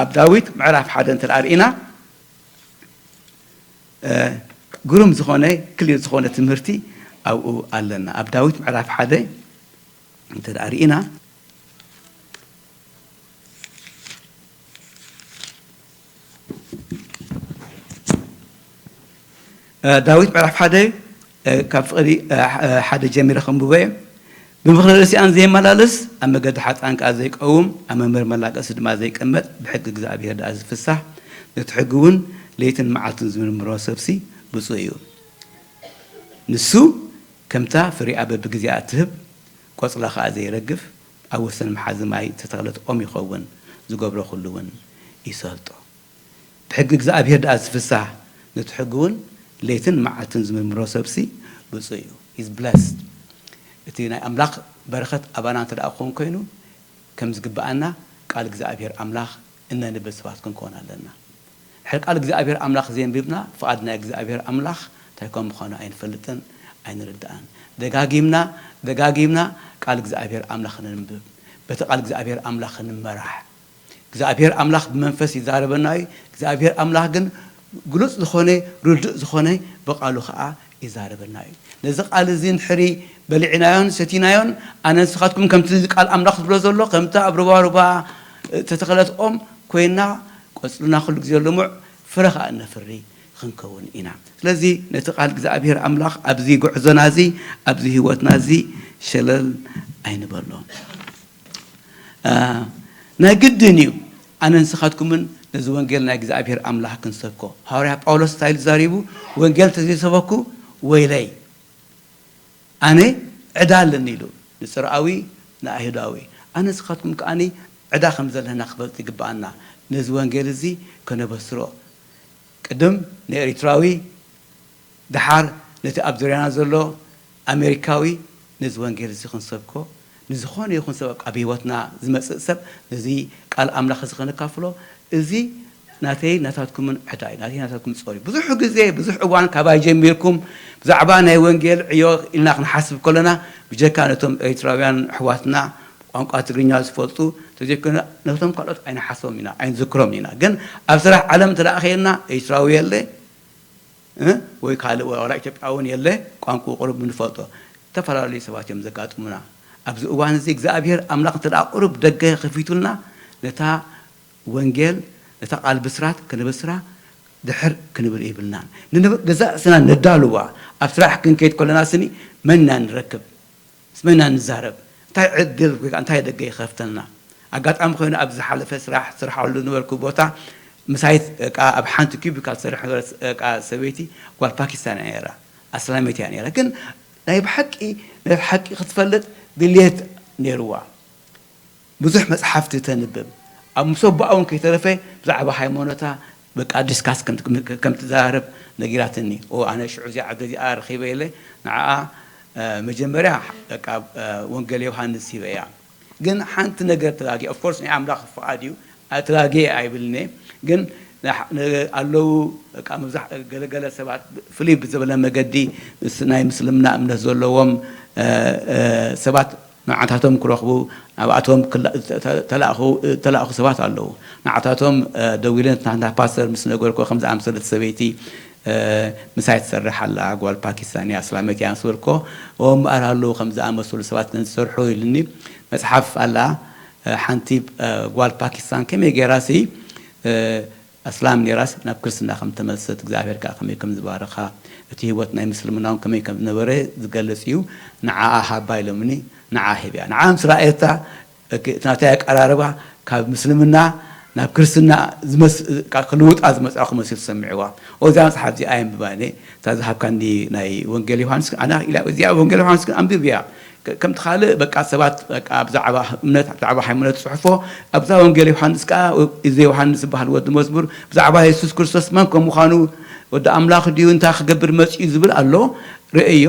ኣብ ዳዊት ምዕራፍ ሓደ እንተ ደኣ ርኢና፣ እ፣ ግሩም ዝኾነ፣ ክሊር ዝኾነ ትምህርቲ ኣብኡ ኣለና። ኣብ ዳዊት ምዕራፍ ሓደ እንተ ደኣ ርኢና፣ እ፣ ዳዊት ምዕራፍ ሓደ፣ እ፣ ካብ ፍቕዲ፣ እ፣ እ፣ ሓደ ጀሚረ ከንብቦ እየ። "ብምኽሪ ርእሲኣን ዘይመላለስ፣ ኣብ መገዲ ሓጥኣን ከኣ ዘይቀውም፣ ኣብ መንበር መላገሲ ድማ ዘይቀመጥ፣ ብሕጊ እግዚኣብሔር ደኣ ዝፍሳህ፣ ነቲ ሕጊ እውን ለይትን መዓልትን ዝምርምሮ ሰብሲ ብፁዕ እዩ። ንሱ ከምታ ፍሪኣ በብግዜኣ እትህብ፣ ቆጽላ ከኣ ዘይረግፍ፣ ኣብ ወሰን መሓዚ ማይ እተተኽለት ኦም ይኸውን፣ ዝገብሮ ኹሉ እውን ይሰልጦ። ብሕጊ እግዚኣብሔር ደኣ ዝፍሳህ፣ ነቲ ሕጊ እውን ለይትን መዓልትን ዝምርምሮ ሰብሲ ብፁዕ እዩ።" He's blessed። እቲ ናይ ኣምላኽ በረኸት ኣባና እንተ ደኣ ክኸውን ኮይኑ፣ ከም ዝግብኣና ቃል እግዚኣብሔር ኣምላኽ እነንብብ ሰባት ክንከውን ኣለና። ድሕሪ ቃል እግዚኣብሔር ኣምላኽ ዘየንቢብና፣ ፍቓድ ናይ እግዚኣብሔር ኣምላኽ እንታይ ከም ምዃኑ ኣይንፈልጥን ኣይንርድኣን። ደጋጊምና፣ ደጋጊምና ቃል እግዚኣብሔር ኣምላኽ ነንብብ። በቲ ቃል እግዚኣብሔር ኣምላኽ ንመራሕ። እግዚኣብሔር ኣምላኽ ብመንፈስ ይዛረበና እዩ። እግዚኣብሔር ኣምላኽ ግን ግሉጽ ዝኾነ፣ ርዱእ ዝኾነ ብቃሉ ኸኣ ይዛረበና እዩ። ነዚ ቃል እዚ እንድሕሪ በሊዕናዮን ሰቲናዮን፣ ኣነ ንስኻትኩም ከምቲ ቃል ኣምላኽ ዝብሎ ዘሎ፣ ከምቲ ኣብ ሩባ ሩባ እተተኽለት ኦም ኮይና፣ ቆጽልና ኩሉ ግዜ ልሙዕ፣ ፍረ ኸኣ እነፍሪ ክንከውን ኢና። ስለዚ ነቲ ቃል እግዚኣብሔር ኣምላኽ ኣብዚ ጉዕዞና እዚ፣ ኣብዚ ህይወትና እዚ ሸለል ኣይንበሎ። እ፣ ናይ ግድን እዩ ኣነ ንስኻትኩምን ነዚ ወንጌል ናይ እግዚኣብሔር ኣምላኽ ክንሰብኮ። ሃዋርያ ጳውሎስ እንታይ ኢሉ ተዛሪቡ? "ወንጌል እንተዘይሰበኩ ወይለይ፣ ኣነ ዕዳ ኣለኒ" ኢሉ ንጽርኣዊ ንኣይሁዳዊ። ኣነ ንስኻትኩም ከኣኒ ዕዳ ከም ዘለና ክፈልጥ ይግብኣና። ነዚ ወንጌል እዚ ከነበስሮ፣ ቅድም ንኤሪትራዊ፣ ደሓር ነቲ ኣብ ዙርያና ዘሎ ኣሜሪካዊ ነዚ ወንጌል እዚ ክንሰብኮ፣ ንዝኾነ ይኹን ሰብ ኣብ ህይወትና ዝመጽእ ሰብ ነዚ ቃል ኣምላኽ እዚ ከነካፍሎ፣ እዚ ናተይ ናታትኩምን ዕዳ እዩ፣ ናተይ ናታትኩም ጾር እዩ። ብዙሕ ግዜ፣ ብዙሕ እዋን ካባይ ጀሚርኩም ብዛዕባ ናይ ወንጌል ዕዮ ኢልና ክንሓስብ ከለና፣ ብጀካ ነቶም ኤርትራውያን ኣሕዋትና ቋንቋ ትግርኛ ዝፈልጡ እንተዘይኮነ፣ ነቶም ካልኦት ኣይንሓስቦም ኢና፣ ኣይንዝክሮም ኢና። ግን ኣብ ስራሕ ዓለም እንተ ደኣ ኸይድና፣ ኤርትራዊ የለ፣ እ? ወይ ካልእ ዋላ ኢትዮጵያ እውን የለ፣ ቋንቋ ቁሩብ ንፈልጦ። ዝተፈላለዩ ሰባት እዮም ዘጋጥሙና። ኣብዚ እዋን እዚ እግዚኣብሔር ኣምላኽ እንተ ደኣ ቁሩብ ደገ ከፊቱልና፣ ነታ ወንጌል፣ ነታ ቃል ብስራት ከነበስራ ድሕር ክንብል የብልናን። ንንብ-፣ ገዛእ ርእስና ነዳልዋ። ኣብ ስራሕ ክንከይድ ከለና ስኒ መን ኢና ንረክብ? ምስ መን ኢና ንዛረብ? እንታይ ዕድል ወይ ከዓ እንታይ ደገ ይኸፍተልና? ኣጋጣሚ ኮይኑ ኣብ ዝሓለፈ ስራሕ ስርሓሉ ዝነበርኩ ቦታ ምሳይት፣ እቃ ኣብ ሓንቲ ኪዩቢካል ትሰርሕ ነበረት፣ እቃ ሰበይቲ ጓል ፓኪስታን እያ ነይራ፣ ኣስላመይት እያ ነይራ። ግን ናይ ብሓቂ፣ ናይ ብሓቂ ክትፈልጥ ድልየት ነይርዋ። ብዙሕ መጽሓፍቲ ተንብብ። ኣብ ምስ ኣቦኣ እውን ከይተረፈ ብዛዕባ ሃይማኖታ በቃ ዲስካስ ከም፣ ከም ትዛረብ ነጊራትኒ። ኦ፣ ኣነ ሽዑ እዚኣ ዓዲ እዚኣ ረኺበ ኢለ ንዓኣ፣ እ፣ መጀመርያ በቃ፣ እ፣ ወንጌል ዮሃንስ ሂበያ። ግን ሓንቲ ነገር ተጋግየ። ኦፍ ኮርስ ናይ ኣምላኽ ፍቓድ እዩ። ኣ-፣ ተጋግየ ኣይብልን እየ። ግን ንሕ-፣ ን-፣ ኣለዉ በቃ መብዛሕ-፣ ገለገለ ሰባት ፍልይ ብዝበለ መገዲ ምስ ናይ ምስልምና እምነት ዘለዎም፣ እ፣ እ፣ ሰባት ንዓታቶም ክረኽቡ ናብኣቶም ክላ-፣ ተ-፣ ተ-፣ ተላእኹ፣ ተላእኹ ሰባት ኣለዉ። ንዓታቶም፣ እ፣ ደዊለ ናትና ፓስተር ምስ ነገርኩ፣ ከምዚ ኣምሰለት ሰበይቲ፣ እ፣ ምሳይ ትሰርሕ ኣላ፣ ጓል ፓኪስታን እያ፣ ኣስላመት እያ ምስ በልኮ፣ እዎ እምበኣር ኣለዉ ከምዚ ኣመሰሉ ሰባት ግን ዝሰርሑ ኢሉኒ። መጽሓፍ ኣላ፣ እ፣ ሓንቲ፣ እ፣ ጓል ፓኪስታን ከመይ ገይራ ሲ፣ እ፣ ኣስላም ኔራስ ናብ ክርስትና ከም ተመልሰት፣ እግዚኣብሔር ከኣ ከመይ ከም ዝባረኻ፣ እቲ ህይወት ናይ ምስልምና እውን ከመይ ከም ዝነበረ ዝገልጽ እዩ። ንዓኣ ሃባ ኢሎምኒ፣ ንዓ ሂብያ። ንዓ ምስ ረኣየታ፣ እክ-፣ እቲ ናተይ ኣቀራርባ ካብ ምስልምና ናብ ክርስትና ዝመስ-፣ ካ-፣ ክልውጣ ዝመጽኣ ክመስል ተሰሚዕዋ። ኦ፣ እዛ መጽሓፍ እዚኣ የንብባ እኔ፣ እታ ዝሃብካኒ ናይ ወንጌል ዮሃንስ፣ ኣነ ኢላ፣ እዚኣ ወንጌል ዮሃንስ ግን ኣንብብያ። ከ-፣ ከምቲ ካልእ በቃ ሰባት በቃ ብዛዕባ እምነት፣ ብዛዕባ ሃይማኖት ጽሑፎ፣ ኣብዛ ወንጌል ዮሃንስ ከኣ እዚ ዮሃንስ ዝበሃል ወዲ መዝሙር ብዛዕባ የሱስ ክርስቶስ መን ከም ምዃኑ፣ ወዲ ኣምላኽ ድዩ፣ እንታይ ክገብር መጺኡ ዝብል ኣሎ፣ ርእዮ፣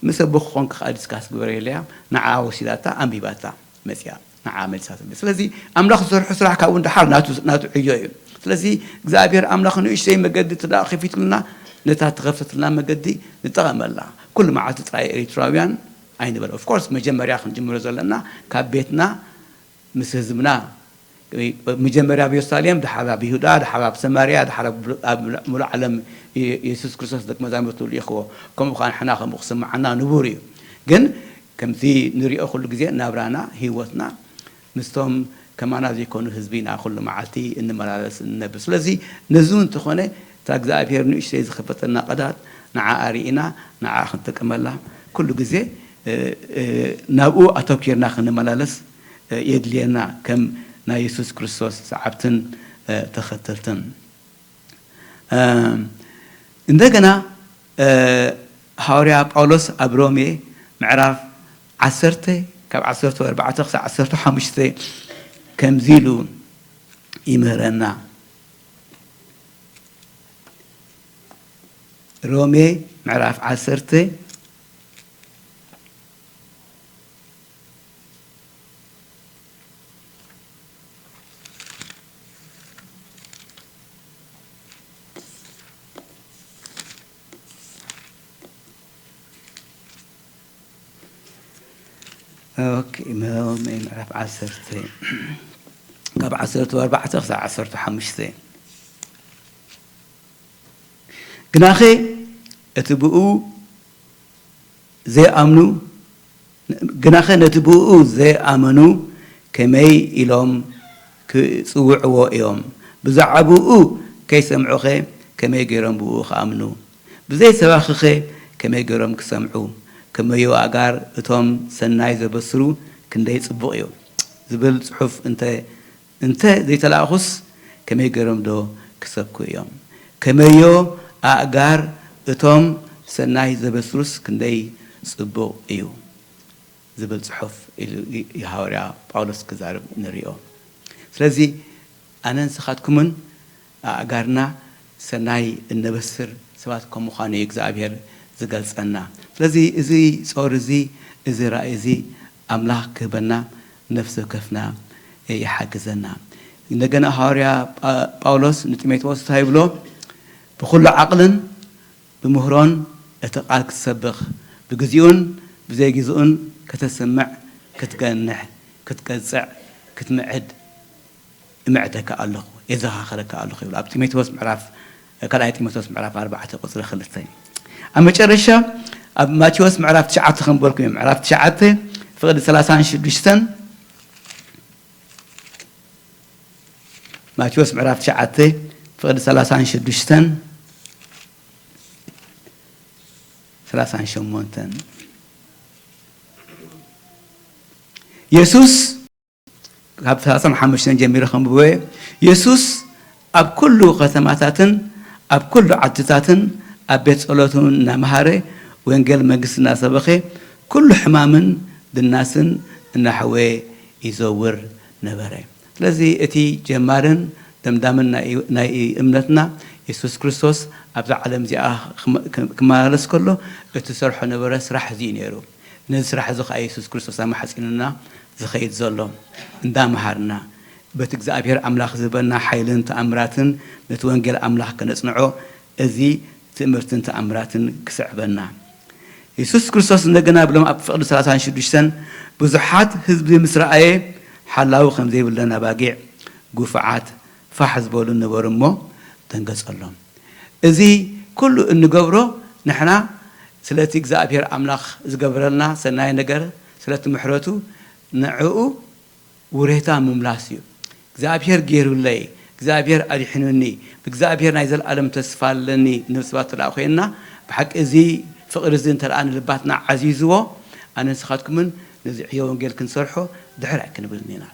ምስ ኣቦኺ ኮንኪ ከኣ ዲስካስ ግበርዮ ኢለያ፣ ንዓ ወሲዳታ፣ ኣንቢባታ መጺኣ፣ ንዓ መሊሳ ትብል። ስለዚ ኣምላኽ ዝሰርሖ ስራሕ ካብኡ ንደሓር ናቱ፣ ናቱ ዕዮ እዩ። ስለዚ እግዚኣብሔር ኣምላኽ ንእሽተይ መገዲ እንተ ደኣ ከፊትልና፣ ነታ ተኸፍተትና መገዲ ንጠቐመላ። ኩሉ መዓልቲ ጥራይ ኤሪትራውያን ኣይንበል። ኦፍ ኮርስ መጀመርያ ክንጅምሮ ዘለና ካብ ቤትና ምስ ህዝብና፣ መጀመርያ ኣብ ኢየሩሳሌም፣ ድሓር ኣብ ይሁዳ፣ ድሓር ኣብ ሰማርያ፣ ድሓር ኣብ፣ ኣብ ምሉእ ዓለም የ-፣ የሱስ ክርስቶስ ደቂ መዛሙርቱ ልኢኽዎ። ከምኡ ኸዓ ንሕና ከምኡ ክስምዓና ንቡር እዩ። ግን ከምቲ ንሪኦ ኩሉ ግዜ ናብራና፣ ህይወትና ምስቶም ከማና ዘይኮኑ ህዝቢ ኢና ኩሉ መዓልቲ እንመላለስ እንነብር። ስለዚ ነዚ እውን እንተኾነ እታ እግዚኣብሔር ንእሽተይ ዝኸፈተልና ቀዳድ ንዓኣ ርኢና ንዓኣ ክንጥቀመላ ኩሉ ግዜ፣ እ፣ እ፣ ናብኡ ኣተኲርና ክንመላለስ፣ እ፣ የድልየና ከም ናይ የሱስ ክርስቶስ ሰዓብትን፣ እ፣ ተኸተልትን። እ፣ እንደገና፣ እ፣ ሃዋርያ ጳውሎስ ኣብ ሮሜ ምዕራፍ ዓሰርተ ካብ ዓሰርተ ኣርባዕተ ክሳብ ዓሰርተ ሓሙሽተ ከምዚ ኢሉ ይምህረና። ሮሜ ምዕራፍ ዓሰርተ ኦኬ፣ ሮሜ ምዕራፍ ዓሰርተ ካብ ዓሰርተ ኣርባዕተ ክሳብ ዓሰርተ ሓሙሽተ። ግናኸ እቲ ብኡ ዘይኣምኑ፣ ግናኸ ነቲ ብኡ ዘይኣመኑ ከመይ ኢሎም ክጽውዕዎ እዮም? ብዛዕባኡ ከይሰምዑኸ ከመይ ገይሮም ብኡ ክኣምኑ? ብዘይ ሰባኺኸ ከመይ ገይሮም ክሰምዑ? ከመዮ ኣእጋር እቶም ሰናይ ዘበስሩ ክንደይ ጽቡቕ እዩ ዝብል ጽሑፍ እንተ እንተ ዘይተላእኹስ ከመይ ገይሮም ዶ ክሰብኩ እዮም? ከመዮ ኣእጋር እቶም ሰናይ ዘበስሩስ ክንደይ ጽቡቕ እዩ ዝብል ጽሑፍ ኢሉ ይ-፣ ይ-፣ ሃዋርያ ጳውሎስ ክዛረብ ንሪኦ። ስለዚ ኣነን ንስኻትኩምን ኣእጋርና ሰናይ እነበስር ሰባት ከም ምዃኑ እዩ እግዚኣብሔር ዝገልጸና። ስለዚ እዚ ጾር እዚ፣ እዚ ራእይ እዚ ኣምላኽ ክህበና ነፍሲ ወከፍና ይሓግዘና። እንደገና ሃዋርያ ጳ-፣ ጳውሎስ ንጢሞቴዎስ እንታይ ይብሎ? "ብኹሉ ዓቕልን ብምህሮን እቲ ቃል ክትሰብኽ፣ ብግዚኡን ብዘይግዚኡን ከተስምዕ፣ ክትገንሕ፣ ክትቀጽዕ፣ ክትምዕድ እምዕደካ ኣለኹ፣ የዘኻኽረካ ኣለኹ" ይብል ኣብ ጢሞቴዎስ ምዕራፍ፣ ካልኣይ ጢሞቴዎስ ምዕራፍ ኣርባዕተ ቁጽሪ ክልተ። ኣብ መጨረሻ ኣብ ማቴዎስ ምዕራፍ ትሽዓተ ከም በልኩም እዮም። ምዕራፍ ትሽዓተ ፍቕዲ ሰላሳን ሽዱሽተን፣ ማቴዎስ ምዕራፍ ትሽዓተ ፍቕዲ ሰላሳን ሽዱሽተን፣ ሰላሳን ሸሞንተን። የሱስ፣ ካብ ሰላሳን ሓሙሽተን ጀሚረ ከንብቦ እየ። የሱስ ኣብ ኩሉ ከተማታትን ኣብ ኩሉ ዓድታትን ኣብ ቤት ጸሎትን እናመሃረ፣ ወንጌል መንግስቲ እናሰበኸ፣ ኩሉ ሕማምን ድናስን እናሕወየ ይዘውር ነበረ። ስለዚ እቲ ጀማርን ደምዳምን ናይ፣ ናይ እምነትና የሱስ ክርስቶስ ኣብዛ ዓለም እዚኣ ክመ-፣ ክመላለስ ከሎ እቲ ዝሰርሖ ነበረ ስራሕ እዚ እዩ ነይሩ። ነዚ ስራሕ እዚ ኸዓ የሱስ ክርስቶስ ኣማሕጺኑና ዝኸይድ ዘሎ፣ እንዳመሃርና፣ በቲ እግዚኣብሔር ኣምላኽ ዝህበና ሓይልን ተኣምራትን ነቲ ወንጌል ኣምላኽ ከነጽንዖ፣ እዚ ትእምርትን ተኣምራትን ክስዕበና። የሱስ ክርስቶስ እንደገና ብሎም ኣብ ፍቕዲ ሰላሳን ሽዱሽተን፣ ብዙሓት ህዝቢ ምስ ረኣየ፣ ሓላዊ ከም ዘይብለን ኣባጊዕ፣ ግፉዓት ፋሕ ዝበሉ ነበሩ እሞ፣ ደንገጸሎም። እዚ ኩሉ እንገብሮ ንሕና ስለቲ እግዚኣብሔር ኣምላኽ ዝገብረልና ሰናይ ነገር፣ ስለቲ ምሕረቱ ንዕኡ ውሬታ ምምላስ እዩ። እግዚኣብሔር ገይሩለይ፣ እግዚኣብሔር ኣድሒኑኒ፣ ብእግዚኣብሔር ናይ ዘለኣለም ተስፋ ኣለኒ ንብል ሰባት እንተ ደኣ ኮይንና፣ ብሓቂ እዚ ፍቕሪ እዚ እንተ ደኣ ንልባትና ዓዚዝዎ፣ ኣነ ንስኻትኩምን ነዚ ዕዮ ወንጌል ክንሰርሖ ድሕር ኣይክንብልን ኢና።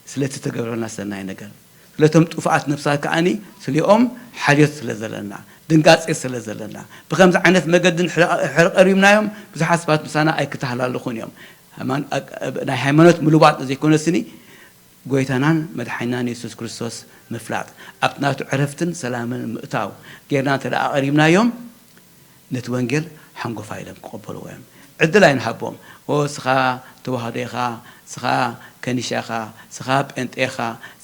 ስለቲ ተገብረልና ሰናይ ነገር፣ ስለቶም ጥፉኣት ነፍሳት ከኣኒ ስሊኦም ሓልዮት ስለ ዘለና፣ ድንጋጼ ስለ ዘለና፣ ብኸምዚ ዓይነት መገድን ሕረ-፣ ሕረ ቀሪብናዮም ብዙሓት ሰባት ምሳና ኣይክተሃላለኹን እዮም። ሃይማን-፣ ኣ-፣ ኣ-፣ ናይ ሃይማኖት ምልዋጥ ዘይኮነስኒ፣ ጎይታናን መድሓኒናን የሱስ ክርስቶስ ምፍላጥ፣ ኣብቲ ናቱ ዕረፍትን ሰላምን ምእታው ጌርና እንተ ደኣ ኣቐሪብናዮም፣ ነቲ ወንጌል ሓንጎፋይ ኢሎም ክቐበልዎ እዮም። ዕድል ኣይንሃቦም። ኦ፣ ስኻ ተዋህዶ ኢኻ፣ ስኻ ከኒሻ ኢኻ፣ ስኻ ጴንጤ ኢኻ፣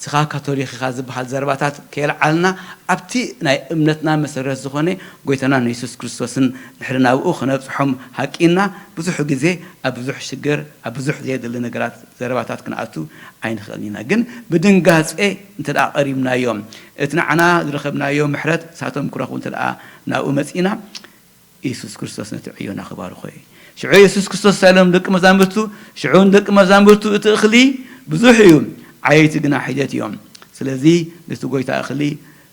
ስኻ ካቶሊክ ኢኻ ዝበሃል ዘረባታት ከየልዓልና፣ ኣብቲ ናይ እምነትና መሰረት ዝኾነ ጎይታናን የሱስ ክርስቶስን ንሕና ናብኡ ክነብጽሖም ሃቂና፣ ብዙሕ ግዜ ኣብ ብዙሕ ሽግር፣ ኣብ ብዙሕ ዘየድሊ ነገራት ዘረባታት ክንኣቱ ኣይንኽእልን ኢና። ግን ብድንጋጼ እንተ ደኣ ቀሪብናዮም፣ እቲ ንዓና ዝረኸብናዮ ምሕረት ንሳቶም ክረኽቡ እንተ ደኣ ናብኡ መጺእና፣ የሱስ ክርስቶስ ነቲ ዕዮና ክባርኾ እዩ። ሽዑ የሱስ ክርስቶስ እንታይ ኢሎም ደቂ መዛምርቱ? ሽዑ ንደቂ መዛምርቱ፣ "እቲ እኽሊ ብዙሕ እዩ፣ ዓየይቲ ግና ሒደት እዮም። ስለዚ ነቲ ጐይታ እኽሊ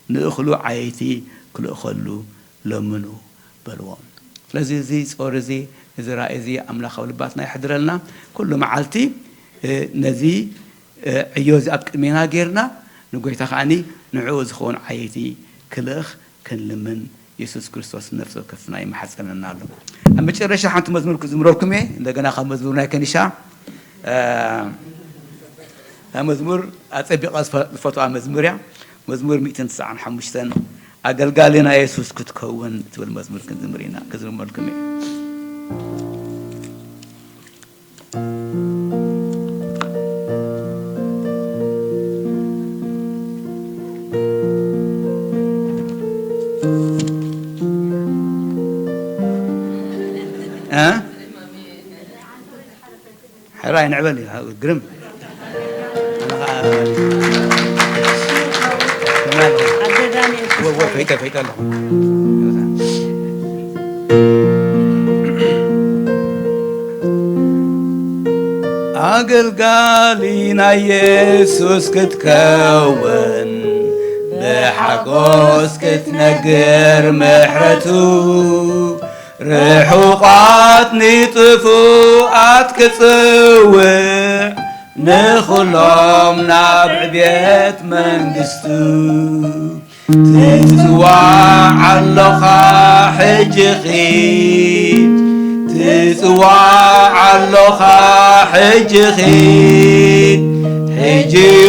ንእኽሉ ዓየይቲ ክልእኸሉ ለምኑ" በልዎም። ስለዚ እዚ ጾር እዚ፣ እዚ ራእይ እዚ ኣምላኽ ኣብ ልባትና የሕድረልና። ኩሉ መዓልቲ፣ እ፣ ነዚ፣ እ፣ ዕዮ እዚ ኣብ ቅድሜና ጌርና፣ ንጎይታ ከኣኒ ንዕኡ ዝኸውን ዓየይቲ ክልእኽ ክንልምን የሱስ ክርስቶስ ነፍሲ ወከፍና ይመሓጸነና ኣሎ። ኣብ መጨረሻ ሓንቲ መዝሙር ክዝምረልኩም እየ። እንደገና ካብ መዝሙር ናይ ከኒሻ፣ እ፣ እታ መዝሙር ኣጸቢቐ ዝፈ-፣ ዝፈትዋ መዝሙር እያ። መዝሙር ሚእትን ትስዓን ሓሙሽተን፣ "ኣገልጋሊ ናይ የሱስ ክትከውን" ትብል መዝሙር ክንዝምር ኢና፣ ክዝምረልኩም እየ። እ? ሕራይ ንዕበል እዩ፣ ግርም። ኣነ ኸዓ ኣደ ዳንኤል ወ-፣ ወ-፣ ተስፋዬ። ፈይተ፣ ፈይተ ኣለኹ። ኣገልጋሊ ናይ የሱስ ክትከውን፣ ብሓጎስ ክትነግር ምሕረቱ፣ ርሑቓት ንጥፉኣት ክጽውዕ፣ ንኹሎም ናብ ዕብየት መንግስቱ። ትጽዋዕ ኣሎኻ ሕጂ ኺድ፣ ትጽዋዕ ኣሎኻ ሕጂ ኺድ፣ ሕጂ'ዩ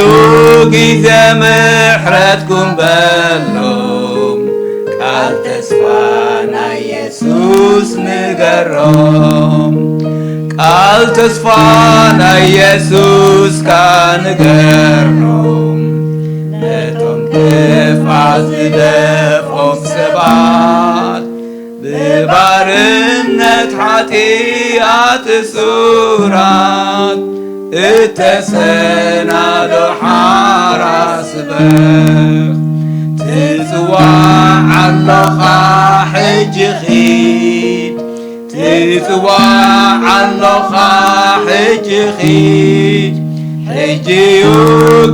ግዜ ምሕረትኩም በሎም፣ ቃል ተስፋ ናይ የሱስ ንገሮም። ቃል ተስፋ ናይ የሱስካ ንገሮም፣ ነቶም ጥፍኣት ዝደፍኦም ሰባት፣ ብባርነት ሓጢኣት እሱራት እተሰናዶ ሓራ ስበኽ። ትጽዋዕ ኣሎኻ፣ ሕጂ ኺድ። ትጽዋዕ ኣሎኻ፣ ሕጂ ኺድ። ሕጂ'ዩ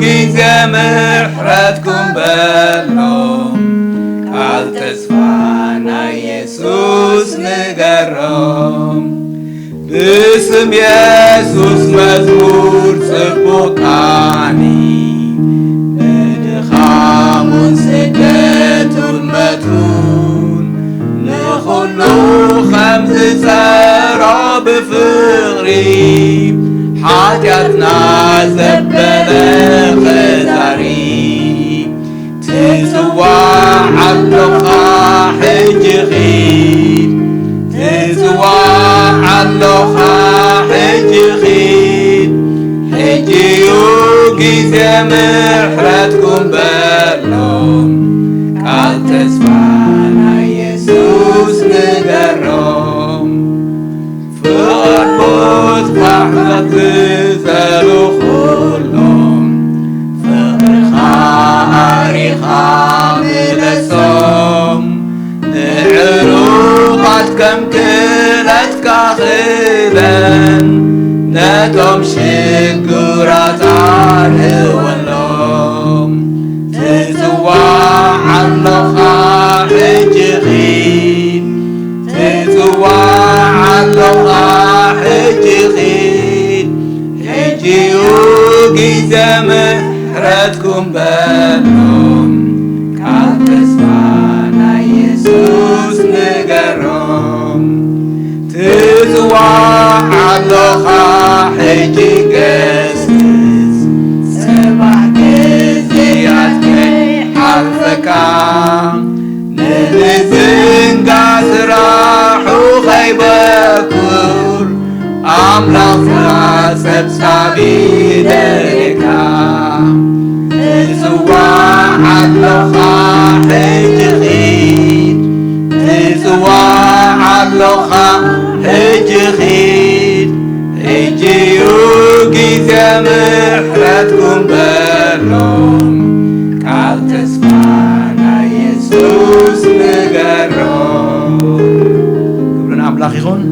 ግዜ ምሕረትኩም በሎም፣ ቃል ተስፋ ናይ የሱስ ንገሮም። ብስም የሱስ መዝሙር ጽቡቕ ቃኒ፣ ንድኻሙን ስደቱን መቱን፣ ንኹሉ ከም ዝጸሮ ብፍቕሪ፣ ሓጢኣትና ዘበለ ኸዛሪ። ትጽዋዕ ኣሎኻ፣ ሕጂ ኺድ። ትጽዋዕ ኣሎኻ፣ ሕጂ ኺድ። ሕጂ'ዩ ግዜ ምሕረትኩም በሎም፣ ቃል ተስፋ ናይ የሱስ ንገሮም። ፍቓድ ቦት ፋሕታት ዝዘሩ ኩሎም፣ ፍቕርኻ ኣሪኻ ምለሶም። ንዕሩቓት ከም ክእለትካ ክእለን፣ ነቶም ሽጉራት ኣርህወሎም። ትጽዋዕ ኣሎኻ፣ ሕጂ ኺድ። ትጽዋዕ ኣሎኻ፣ ሕጂ ኺድ። ሕጂ'ዩ ግዜ ምሕረትኩም በሎም፣ ቃል ተስፋ ናይ የሱስ ንገሮም። ትጽዋዕ ኣሎኻ፣ ሕጂ ገስግስ። ጽባሕ ግዜያት ከይሓልፈካ፣ ንምዝንጋ ስራሑ ከይበኩር፣ ኣምላኽ ስራሕ ጸብጻብ ይደልየካ። ትጽዋዕ ኣሎኻ፣ ሕጂ ኺድ። ትጽዋዕ ኣሎኻ፣ ሕጂ ኺድ። ሕጂ'ዩ ግዜ ምሕረትኩም በሎም፣ ቃል ተስፋ ናይ የሱስ ንገሮም። ክብሪ ንኣምላኽ ይኹን።